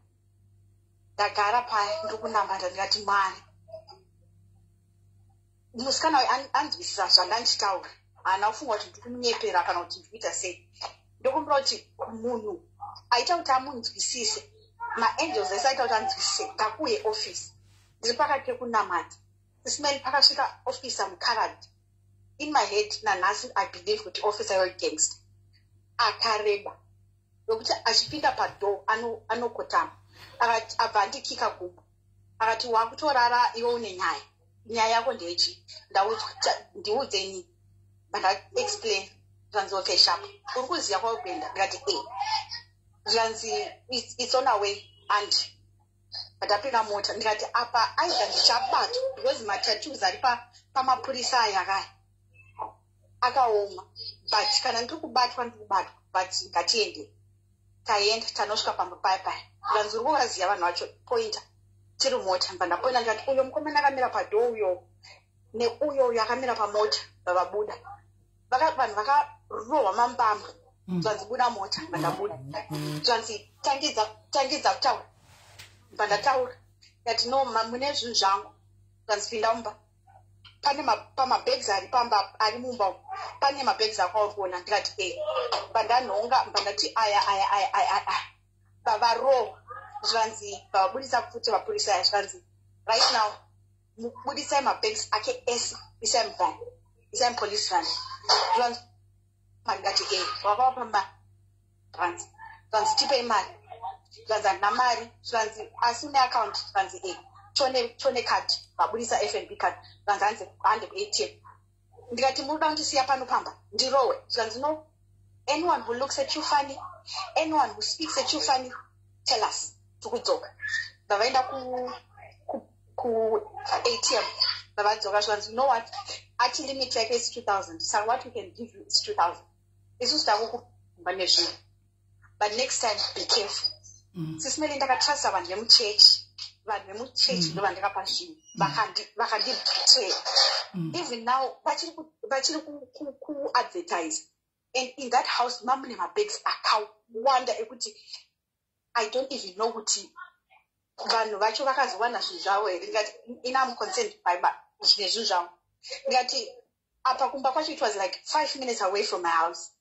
Ndagara paya, ndiri kunamata, ndikati, "Mwari." Musikana uyu anzwisisa zvandandichitaura, haana kufunga kuti ndiri kumunyepera kana kuti ndikuita sei. Ndokumbira kuti munhu aita kuti amunzwisise, maangels ese aita kuti anzwisise, ngakuuye office. Ndiri pakati pekunamata, sisimeni, pakasvika officer mucoloured. In my head nanhasi I believe kuti officer yogangster, akareba wekuti achipinda padoor anokotama. Abva andikika gumbo, akati, "Wakutorara iwe, une nyaya. Nyaya yako ndechi? Ndaudzwa, ndiudzeni." Vandaexplain. Zvanzi, "Okay, sharp, uri kuziva kwauri kuenda?" Ndikati, "E." Zvanzi, "It's on our way." And ndapinda mota, ndikati, "Apa aidha ndichabatwa because matattoos ari pamapurisa aya akaya akaoma, but kana ndiri kubatwa, ndiri kubatwa, but ngatiende." Taenda, tanosvika pamba paya paya. Zvanzi, "Uri kuvaziva vanhu vacho? Pointa." Tiri mota, mbva ndapointa, ndikati, "Uyo mukomana akamira padoor uyo, neuyo uyo akamira pamota." Vavabuda, vanhu vakarohwa mambama. Zvanzi, "Buda mota." Mbva ndabuda. Zvanzi, "Tangidza, tangidza kutaura." Mbva ndataura, ndati, "No, mune zvinhu zvangu." Zvanzi, "Pinda mumba, pane pamabags ari pamba, ari mumba umu, pane mabags ako auri kuona?" Ndikati, "E." Mbva ndanhonga, mbva ndati, "Aya, aya, aya, aya, aya." Vavarohwa. Zvanzi, vavabudisa pfuti vapurisa aya. Zvanzi, "Right now budisai mabags ake ese, isai muvan, isai mupolice van." Zvanzi, "Ndikati, 'E, wakavapa mari?" Zvanzi, zvanzi, "Tipei mari." Zvanzi, "Handina mari." Zvanzi, "Asi une account?" Zvanzi, "E, tone, tone card." Vabudisa FNB card. Zvanzi, "Hanze, hande kuATM." Ndikati, "Munoda kundisiya pano pamba ndirohwe?" Zvanzi, "No, anyone who looks at you funny, anyone who speaks at you funny, tell us, tikudzoka." Vavaenda ku ATM, vavadzoka. Zvanzi, "You know what, ati limit yake is 2000, saka what we can give you is 2000. Isusu takukumba nezvinhu, but next time be careful." Sisimele, ndakatrusta vanhu vemuchechi. Vanhu vemuchechi ndo vandakapa zvinhu, vakandibetray. Even now vachiri kuadvertise. And in that house mamune mabags akawanda ekuti I don't even know kuti vanhu vacho vakazowana zvinhu zvavo here. Ndikati ina am concerned by nezvinhu zvangu. Ndikati apa kumba kwacho, it was like 5 minutes away from my house.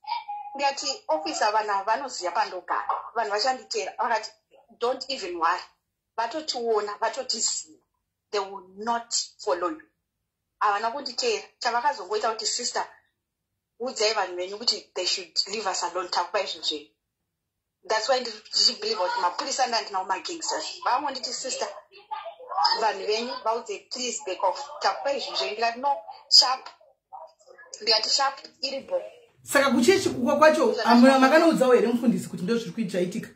Ndikati, "Officer, vanhu ava vanoziva pandogara, vanhu vachanditera." Vakati, "Don't even worry, vatotiona, vatotiziva, they will not follow you." Havana kunditeera. Chavakazongoita kuti, "Sister, udzai vanhu venyu kuti they should leave us alone, takupai zvinhu zvenyu." That's why ndichibelieve kuti mapurisa ndandinawo magangsters. Vangonditi, "Sister, vanhu venyu vaudzei, please back off, takupai zvinhu zvenyu." Ndikati, "No, sharp." Ndikati, "Sharp, iribo." Saka kuchechi kukwa kwacho makanoudzawo here mufundisi kuti ndo zviri kuitika?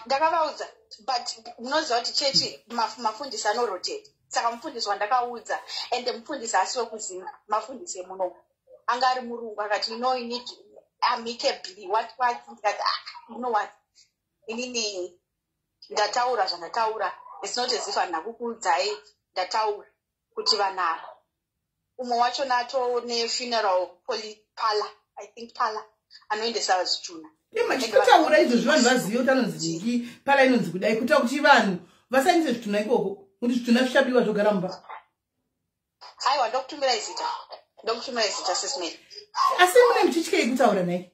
Ndakavaudza, but munoziva kuti chechi mafundisi anorotate. Saka mufundisi wandakaudza, ende mufundisi asi wekuziva mafundisi emuno, anga ari murungu, akati, "No, you need amicably, what what." Ndikati, "Ah, you know what, inini ndataura zvandataura. It's not as if handina kukuudzai. Ndataura kuti vanhu ava, umwe wacho nato nefuneral parlour, I think parlour anoendesa zvitunha." Machitotaura izvozvi, vanhu vazive kuti anonzi nyiki parlour inonzi kudai, kuita kuti vanhu vasaendese zvitunha ikoko, kuti zvitunha zvichabiwa zvogara mumba. Aiwa, ndokutumirai zita, ndokutumirai zita, Sis Melly. Asi mune muchityei kutaura nhai?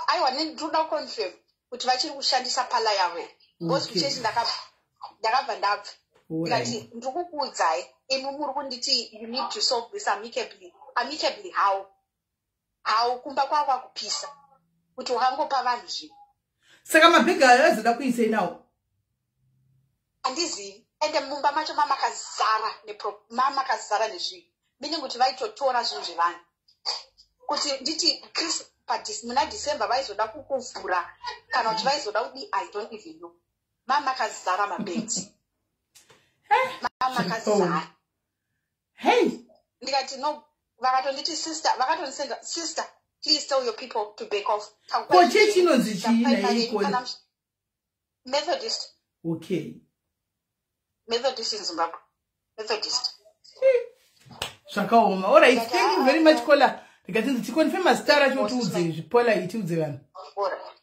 Aiwa, ndinoda kuconfirm kuti vachiri kushandisa parlour yavo, because kuchechi ndakabva ndabva. Ndikati, "Ndiri kukuudzai, imi muri kunditi you need to solve this amicably. Amicably how? How? Kumba kwakwa kupisa kuti wakangopa vanhu zvinhu." Saka mabhegi ayo azoda kuisei nawo? Handizivi. Ende mumba macho mamakazara nezvinhu, meaning kuti vaitotora zvinhu zvevanhu. Kuti nditi muna December vaizoda kukuvhura kana kuti vaizoda kudi, I don't even know. Mamakazara mabhegi, mamakazara. Hey. Ndikati, "No." Vakatonditi, "Sister," vakatondisenda, "Sister, please tell your people to back off." Ko chechi inonzi chii naiko? Methodist. Okay. Methodist in Zimbabwe, Methodist. Zvakaoma. Alright, thank you very much, caller. Ndikatinzi ticonfirm mazita racho, tiudze zvipola, tiudze vanhu.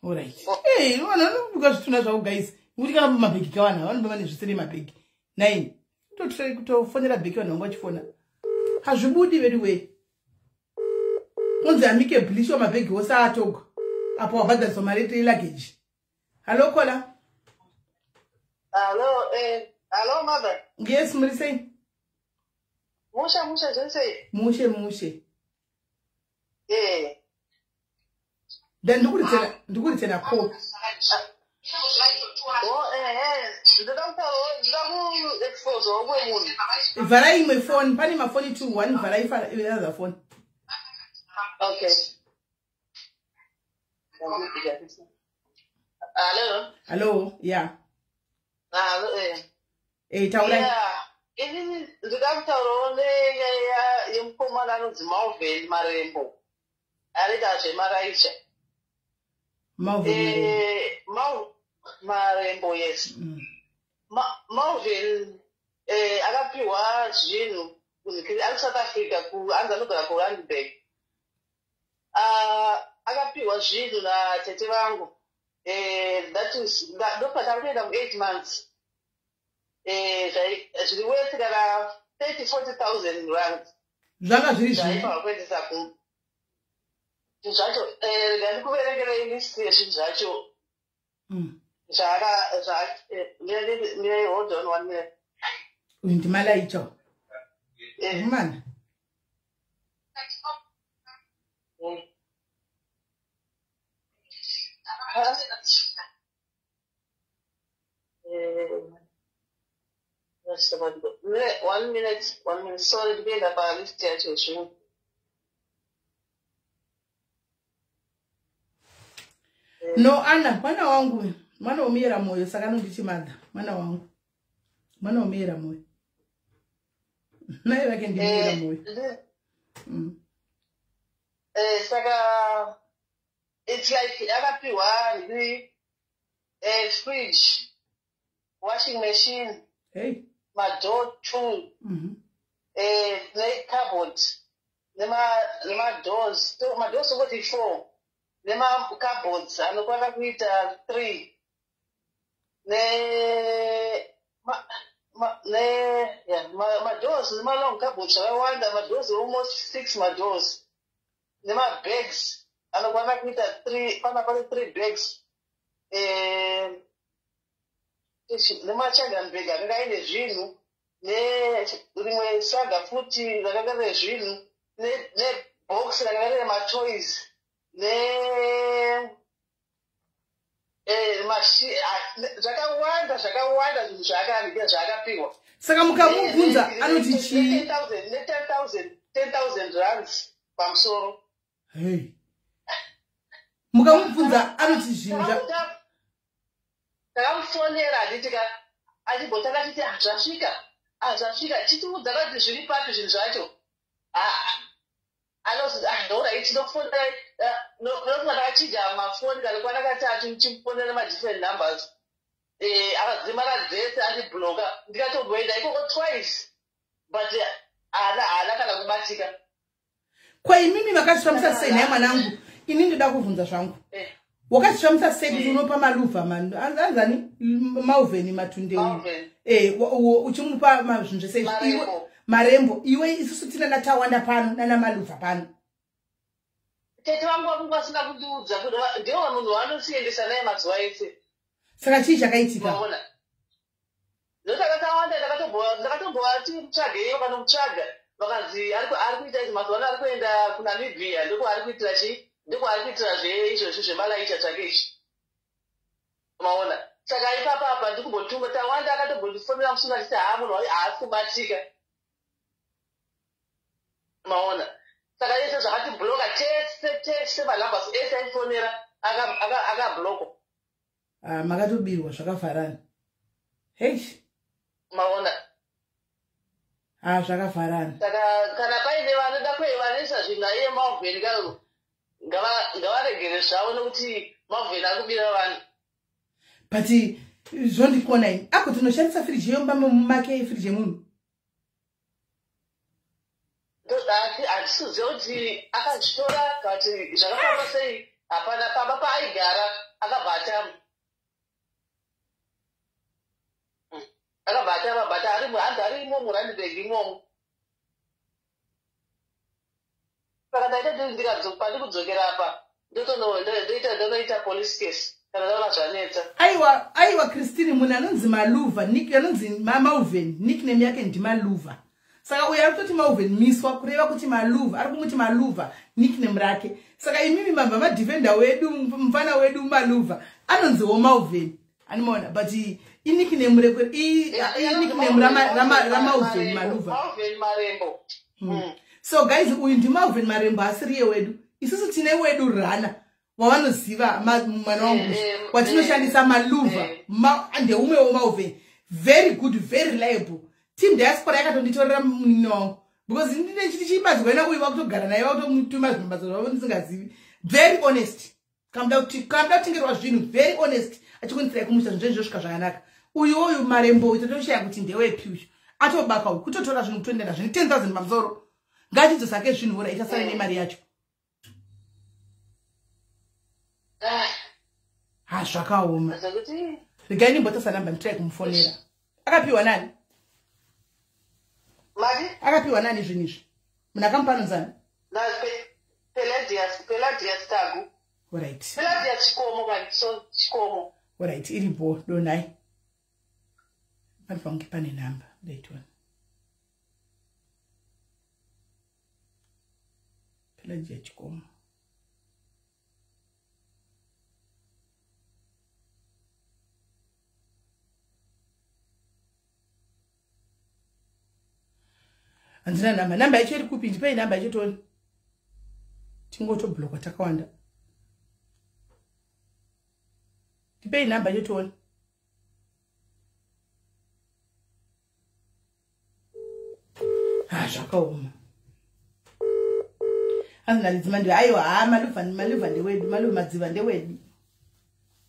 Alright. Ei, vanhu vanobuka zvitunha zvavo, guys, nekuti kana mabhegi kavanhu vanobva nezvisiri mabhegi nine, kutofonera bheki, vanhu vanga vachifona, hazvibudi very well. Unzi amicably sure, mabhegi ose atogwa apo wabhadhariswa mari yeluggage. Hallo, caller. Hallo, hallo, mother. Yes, muri sei? Mushe, mushe, zvese. Mushe, mushe. Eh. Then ndikuritena call. Oh, eh. Ndoda kutaura, ndoda kuexpose umwe munhu. Vharai imwe phone, pane mafoni two, one vharai other phone. Okay. Hello. Hello, yeah. Hello, eh. Eh, taurai. Yeah. Inini ndoda kutaurawo nenyaya yemukomana anonzi Malvin Marembo. Anoita zvemaraicha. Malvin Marembo. Eh, Marembo, yes. Malvin akapiwa zvinhu ari kuSouth Africa, anzi anogara kuRandburg. Ah, akapiwa zvinhu natete vangu. That is ndopatari kuenda mu8 months. Zviri worth kana 30 40,000 rands. Zvanga zviri zvii? Zvaifanwa kuendesa ku zvinhu zvacho. Rega ndikuverengerei list yezvinhu zvacho. Zvaaka zva mire, hold on one minute. Uyu ndimalaicha. Mana. Huh? One minute, one minute. Sorry, ndikuenda palist yacho zvinhu. No, Ana, mwana wangu, mwana womuyera mwoyo, saka anonditi mother, mwana wangu. Mwana womuyera mwoyo. Mai vake ndimuyera mwoyo. Saka it's like akapiwa ndi fridge. Washing machine. Hey. Madoor 2. Necupboard, nemadoors, madoors ongoti 4, nemacupboards anokwana kuita 3, madoors nemalong cupboards zvakawanda, madoors almost 6 madoors, nemabags anokwana kuita 3, pana pane 3 bags, nemachangan bag akanga aine zvinhu, nerimwe saga futi rakanga rine zvinhu, nebox rakanga rine matoys, zvakawanda zvakawanda zvinhu zvaakapiwa. Saka mukamubvunza anoti chii? Ne10,000 rands pamusoro. Hey. Mukamubvunza anoti zvinhu takamufonera, handiti ka, achimbotanga achiti zvasvika, zvasvika, chitiudza kuti zviri papi zvinhu zvacho. Anozi alright, ndinokufonera, nokunga ndakachinja mafoni kanokwana katatu ndichimufonera madifferent numbers, akadzimara dzese andibloka. Ndikatomboenda ikoko twice, but haana kana kubatika. Kwa imimi makazvifambisa sei naye mwanangu? Ini ndoda kuvhunza zvangu. Wakazvifambisa sei kuti unopa Maluvha, anzani, Mauvheni Matundeu, uchimupa zvinhu zvese izvi, Marembo, iwe isusu tina naTawanda pano nana Maluvha pano? Tete vangu vangu vasina kundiudza kuti ndiwo munhu waanosiendesa naye mazuva ese. Saka chii chakaitika? Maona, ndosaka Tawanda ndakatombovati mutsvageiyo, kanomutsvaga, vakanzi ari kuita izvi mazuva ano, ari kuenda kuNamibia, ndokwaari kuitira chii, ndokwaari kuitira zveizvozvi zvemalaicha zvake izvi, maona. Saka ipapa apa ndikumbotuma Tawanda, akatombondifonera musuna achiti haa, munhu haasi kubatika, maona. Saka ese zvakatibloka tese tese, manumbers ese aifonera akablokwa. Ah, makatobirwa zvakavharana, hei. Maona. Ah, zvakavharana. Saka kana paine vanoda vanoisa zvinhu naiye Malveni ka, ngavaregere zvavo, nokuti Malveni ari kubira vanhu. But zvondikona ini ako tinoshandisa firiji yomba make, firiji yemunhu. Handisi kuziva kuti akazvitora kana kuti zvakafamba sei. Hapana pamba paaigara, akabva atama, akabva atama, but hanzi arimo muRandburg imomo. Saka ndaita ndikapandi kudzokera apa, ndonoita police case kana ndaona zvanetsa. Aiwa, aiwa, Christine, munhu anonzi Maluva, anonzi Mauven, nickname yake ndiMaluva. Saka uyo ari kutoti Mauven miswa, kureva kuti Maluva, ari kumuti Maluva, nickname rake. Saka imimi mabva madefender wedu, mufana wedu Maluva anonziwo Mauven, animaona, but inickname inickname raMauven, Maluva. Malvin Marembo. So guys, uyu ndiMalvin Marembo, asiriye wedu. Isusu tine wedu rana wavanoziva, mwana wangu watinoshandisa, Maluva, ndeumwewo Malvin, very good, very reliable. Team Diaspora yakatonditorera munini wangu because ndine chiti chibazwa uyu, vakutogara naye, vakutomutuma zvimbatso zvavo ndisingazivi. Very honest. Kamuda kutengerwa zvinhu, very honest, achikunisira kumusha, zvinhu zvenyu zvosvika zvakanaka. Uyu uyu Marembo uyu, totoshaya kuti ndewepi uyu. Atobaka uyu, kutotora zvinhu, kutoendera zvinhu 10,000 pamusoro. Ngachidzosake zvinhu, ora ichasara nemari yacho. Ha, zvakaoma. Regai ndimbotasa namba, nditrai kumufonera. Akapiwa nani? Mari. Akapiwa nani zvinhu izvi? Munhu akamupa anonzani? Peladias Tagu. Alright. Peladias Chikomo kani, so Chikomo. Alright, iripo donai, panofanira kunge pane namba, ndaitona. Pelagia Chikomo. Handina namba. Namba yacho iri kupi? Ndipei namba yacho tione, tingotoblokwa takawanda. Ndipei namba yacho tione. Ha, zvakaoma. Anzi nalidzima. Ndiwe, aiwa, ha, Maluva, Maluva ndewedu, Maluva Madziva ndewedu.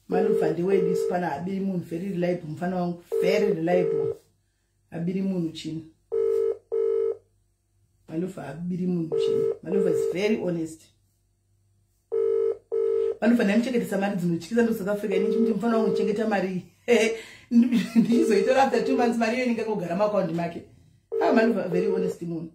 Maluva ndewedu isu pana, habiri munhu, very reliable mufana wangu, very reliable. Habiri munhu chinhu. Maluva habiri munhu chinhu. Maluva is very honest. Maluva ndaimuchengetesa mari dzinotyisa ndo South Africa. Ini chimuti mufana wangu chengeta mari, ndichizoitora after 2 months. Mari iyo inenge kugara muakaundi make. Ah, Maluva very honest munhu.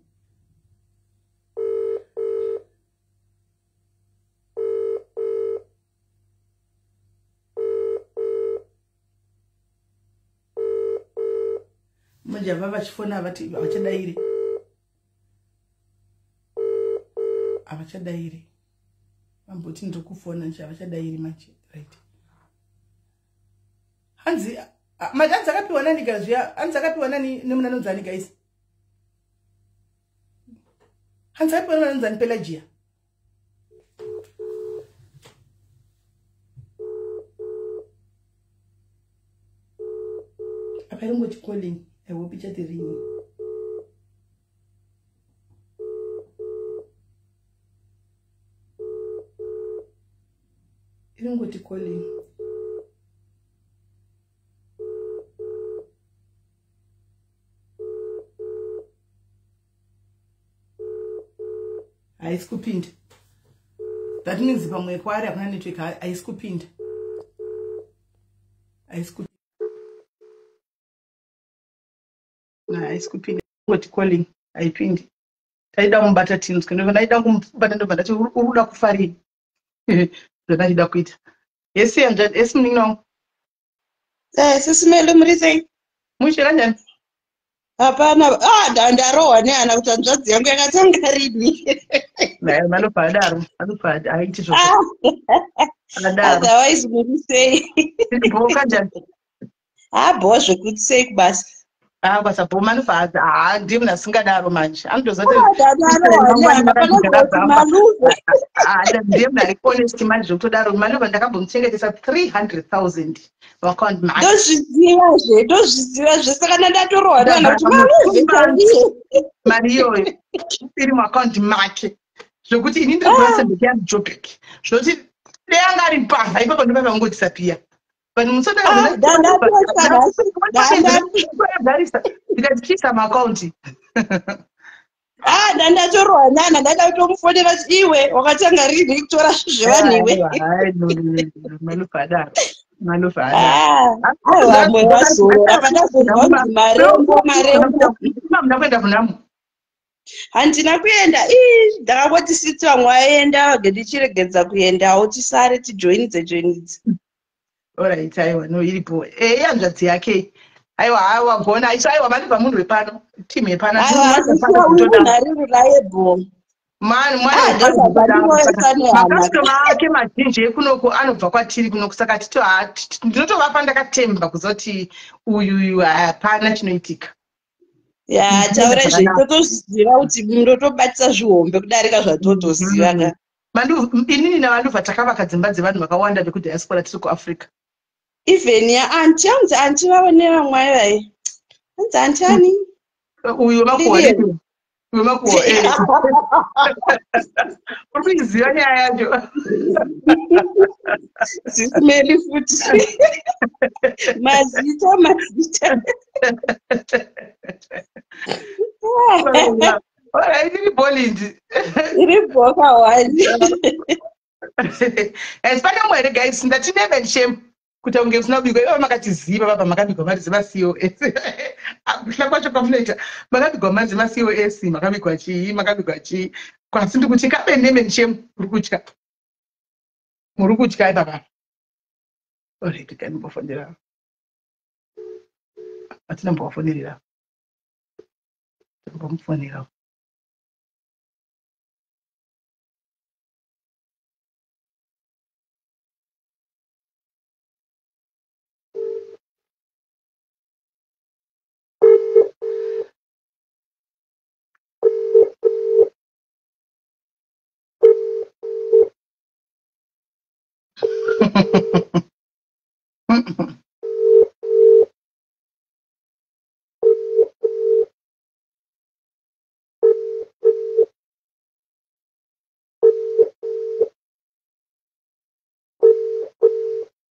Manje ava vachifona vati havachadairi, havachadairi. Vamboti ndiri kufona nje, havachadairi manje. Right, hanzi manje hanzi akapiwa nani zviya? Hanzi akapiwa nani nemuna anonzani, guys? Hanzi akapiwa nemuna anonzani? Pelagia. Apa iringoti calling. I hope ichati ringi. Iringoti calling, haisi kupinda. That means pamwe kwaari hakuna network. Haisi kupinda, haisi kupinda, haisi kupinda. Ngoti calling, haipindi. Taida kumubata tinzwe. Ndobva ndaida kumubata, ndobva ndati uri kuda kufarei, zvandachida kuita. Yesi, yesi, munin'ina wangu. Eh, sisimele, muri sei? Mushe, kanjani? Hapana, ah, ndarohwa neana kuti hanzvadzi yangu yakatanga rini. Vanobva adaro, vanobva aiti zvo adaro. Otherwise muri sei? Bho, kanjani? Habho, zvekuti sei kubasa? Ah, basa bho. Manobva haa, ndiye munhu asingadaro manje, anotoziva. Ah, ndarohwa neana panozoti Maluva. Ndiye munhu ari honest manje zvekutodaro. Manobva ndakambomuchengetesa 300 000 muaccount make. Ndozviziva zve, ndozviziva zve. Saka ndandatorohwa neana kuti Maluva chaiye. Mari iyoyo iri muaccount make, zvokuti ini ndiri kuRustenburg yandiJoburg, zvokuti dei anga ari mbavha ipapo ndopapa kungodisappear, but Ah, musodagarisa ndikati chiisa muakaunti. Ah, ndandatorohwa neana, ndada kutomufonera kuti iwe wakatanga rini kutora zvevanhu iwe. Malufa adaro, Malufa adaro. Ah, aiwa, vamwe vazorora pandazonzwa kunzi marembo, marembo. Muna kuenda kunhamo? Handina kuenda. Ii, ndakangoti siti vamwe vaenda, ndichiregedza kuendawo, tisare tijoinidze joinidze. Alright, aiwa, no, iripo hanzvadzi yake. Aiwa, aiwa, gona iso. Aiwa, vanobva munhu wepano, timu yepano. Aiwa, uyu munhu ari reliable. Ah, ndosaka ndinoesa nehama. Makastoma ake mazhinji ekunoku anobva kwatiri kunoku, saka ndinotovapa ndakatemba kuziva kuti uyuyu hapana chinoitika. Ya, taura zve, totozviziva kuti munotobatisa zvihombe kudarika zvatotoziva ka. Inini naVandubva takavaka dzimba dzevanhu vakawanda vekudiaspora tiri kuAfrica. Even yaanti, anzi anti vavo nevamwe aivai, anzi anti ani? Uyu wemakuhwa. Lilian. Wemakuhwa, eh. Uri kuiziva nyaya yacho. Zisimeli futi, mazita, mazita. Alright, iri bolindi. Iri boka one. Guys, pane mwe here, guys? Ndati name and shame kuti kunge usina kubikwa. Ivo makatiziva vabva makabigwa mari dzemaCOS. Kuhla kwacho kwamunoita, makabigwa mari dzemaCOS, makabigwa chii, makabigwa chii? Kwasi ndikuti kabe name and shame. Uri kutya, muri kutya ipapa. Alright, kandimbofonera, hatina mbovafonerera, mbomufonera.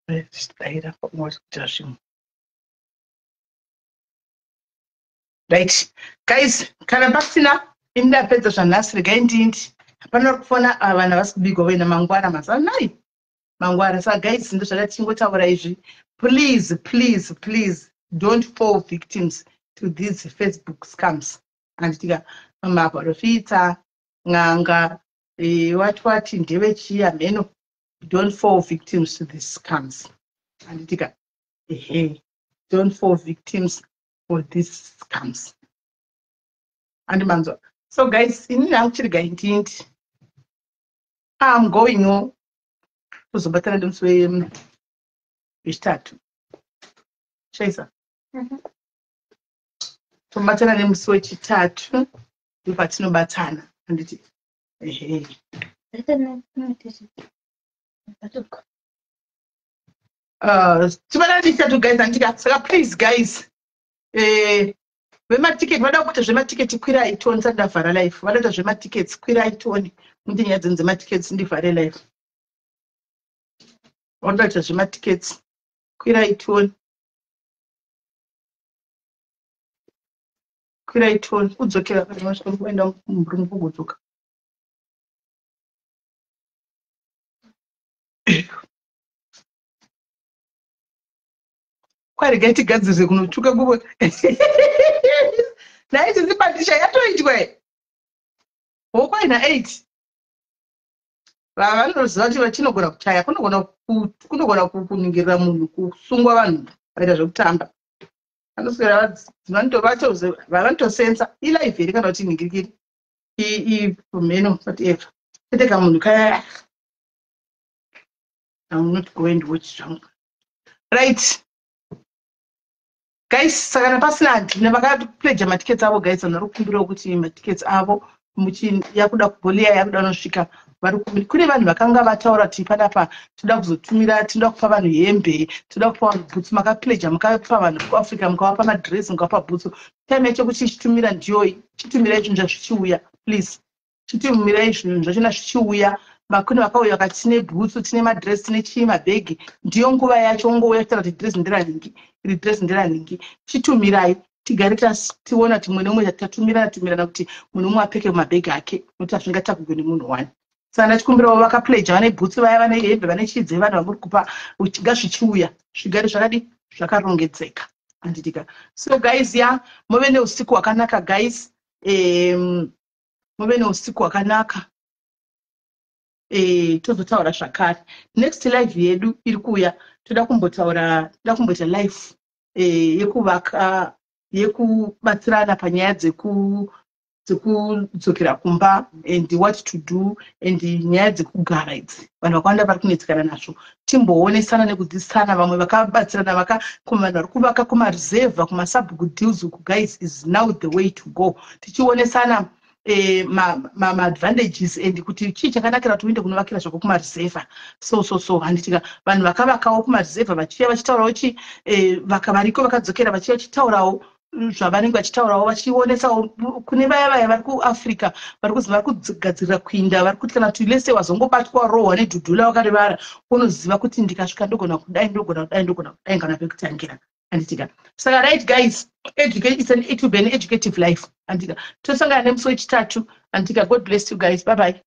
Daira kuita zvimwe. Right guys, kana pasina, ini ndapedza zvanhasi. Regai ndindi, hapana uri kufona. Ah, vanhu havasi kubigwa voenda mangwana mazuva nai mangwana. Saka guys, ndo zvada tichingotaura izvi. Please, please, please don't fall victims to these Facebook scams, handitika? Maprofita, n'anga, wati wati ndevechiya mheno. Don't fall victims to these scams, handitika? Ehe, don't fall victims for these scams, handimanzwa? So guys, inini hangu chirigai ndindi, I'm going o kuzobatana nemusi wechitatu. Chaisa tobatana nemusi wechitatu, ndopatinobatana, handiti? Ehe. Tibatana nechitatu guys, handika? Saka please guys, vematiketi vada kuita zvematiketi, kwirai toni ndisati ndavhara live. Vada kuita zvematickets, kwirai toni muti nyaya dzenyu dzematickets, ndivhare live. Vanoda kuita zvematickets, kwirai toni, kwirai toni. Udzokera kuenda murumu kugudzoka. Kwaregai tigadzirire kunotsvuka nguvo. Nhai, zizibatisha yatoitwa hokwaina 8. Vanoziva kuti vachinogona kuchaya, kunogona kuningirira munhu, kusungwa vanhu vaita zvekutamba. Vanoswera vanotosensa ilive here kana kuti ningirikiri mheno, whatever. Kwete kamunhu kaya. I will not go and watch zvangu. Right guys, saka kana pasina, handina vakapledja matickets avo guys, vanhu vari kukumbirawo kuti matickets avo yakuda kubolia, yakuda nosvika. Vari kune vanhu vakanga vataura kuti panapa toda kuzotumira, tinoda kupa vanhu hembe, toda kupa vanhu bhutsu. Makapledja, mukapa vanhu kuAfrica, mukavapa madress, mukavapa bhutsu. Time yacho kuti ichitumira ndiyoyi. Chitumirai zvinhu zvazvichiuya, please. Chitumirai zvinhu zvachona zvichiuya. Kune vakauya vakati tine bhutsu, tine madress, tine chii, mabhegi. Ndiyo nguva yacho. Ungouya kutaura kuti dress nderanhingi, iri dress nderanhingi. Chitumirai tigare tiona kuti mumwe nemumwe tatumirana tumirana, kuti munhu umwe apfeke mabhegi ake, nokuti hazvingatakugwe nemunhu one. Saka ndachikumbirawo vakapledja, vane bhutsu vaya, vane hembe, vane chidze, vanhu vamuri kupa, ngazvichiuya zvigare zvakadi zvakarongedzeka, handitika? So guys, ya, muve neusiku hwakanaka guys, muve neusiku hwakanaka. Tozotaura zvakare next live yedu iri kuuya. Toda kumbotaura, toda kumboita live yekuvaka, yekubatsirana panyaya dzekudzokera kumba and what to do and nyaya dzekugara idzi. Vanhu vakawanda vari kunetsekana nazvo. Timboonesana nekudzidzisana vamwe vakabatsirana, vanhu vari kuvaka kumareserve, kumasabhuku deals uku. Guys, is now the way to go. Tichionesana maadvantages and kuti chii chakanakira kuti uende kunovakira zvako kumareserve. So so so, handitika? Vanhu vakavakawo kumareserve vachiuya vachitaurawo chi variko vakadzokera vachiuya vachitaurawo zvavanenge vachitaurawo, vachionesawo kune vaya vaya vari kuAfrica, vari kuzi vari kugadzirira kuinda, vari kuti kana kuti lese wazongobatwa, rohwa nedhudhula, wakarivara, unoziva kuti ndikasvika ndogona kudai, ndogona kudai, ndogona kudai, kana pekutangira, handitika? Saka right guys, it will be an educative life, handitika? Tosangana nemusi wechitatu, handitika? God bless you guys. Bye bye.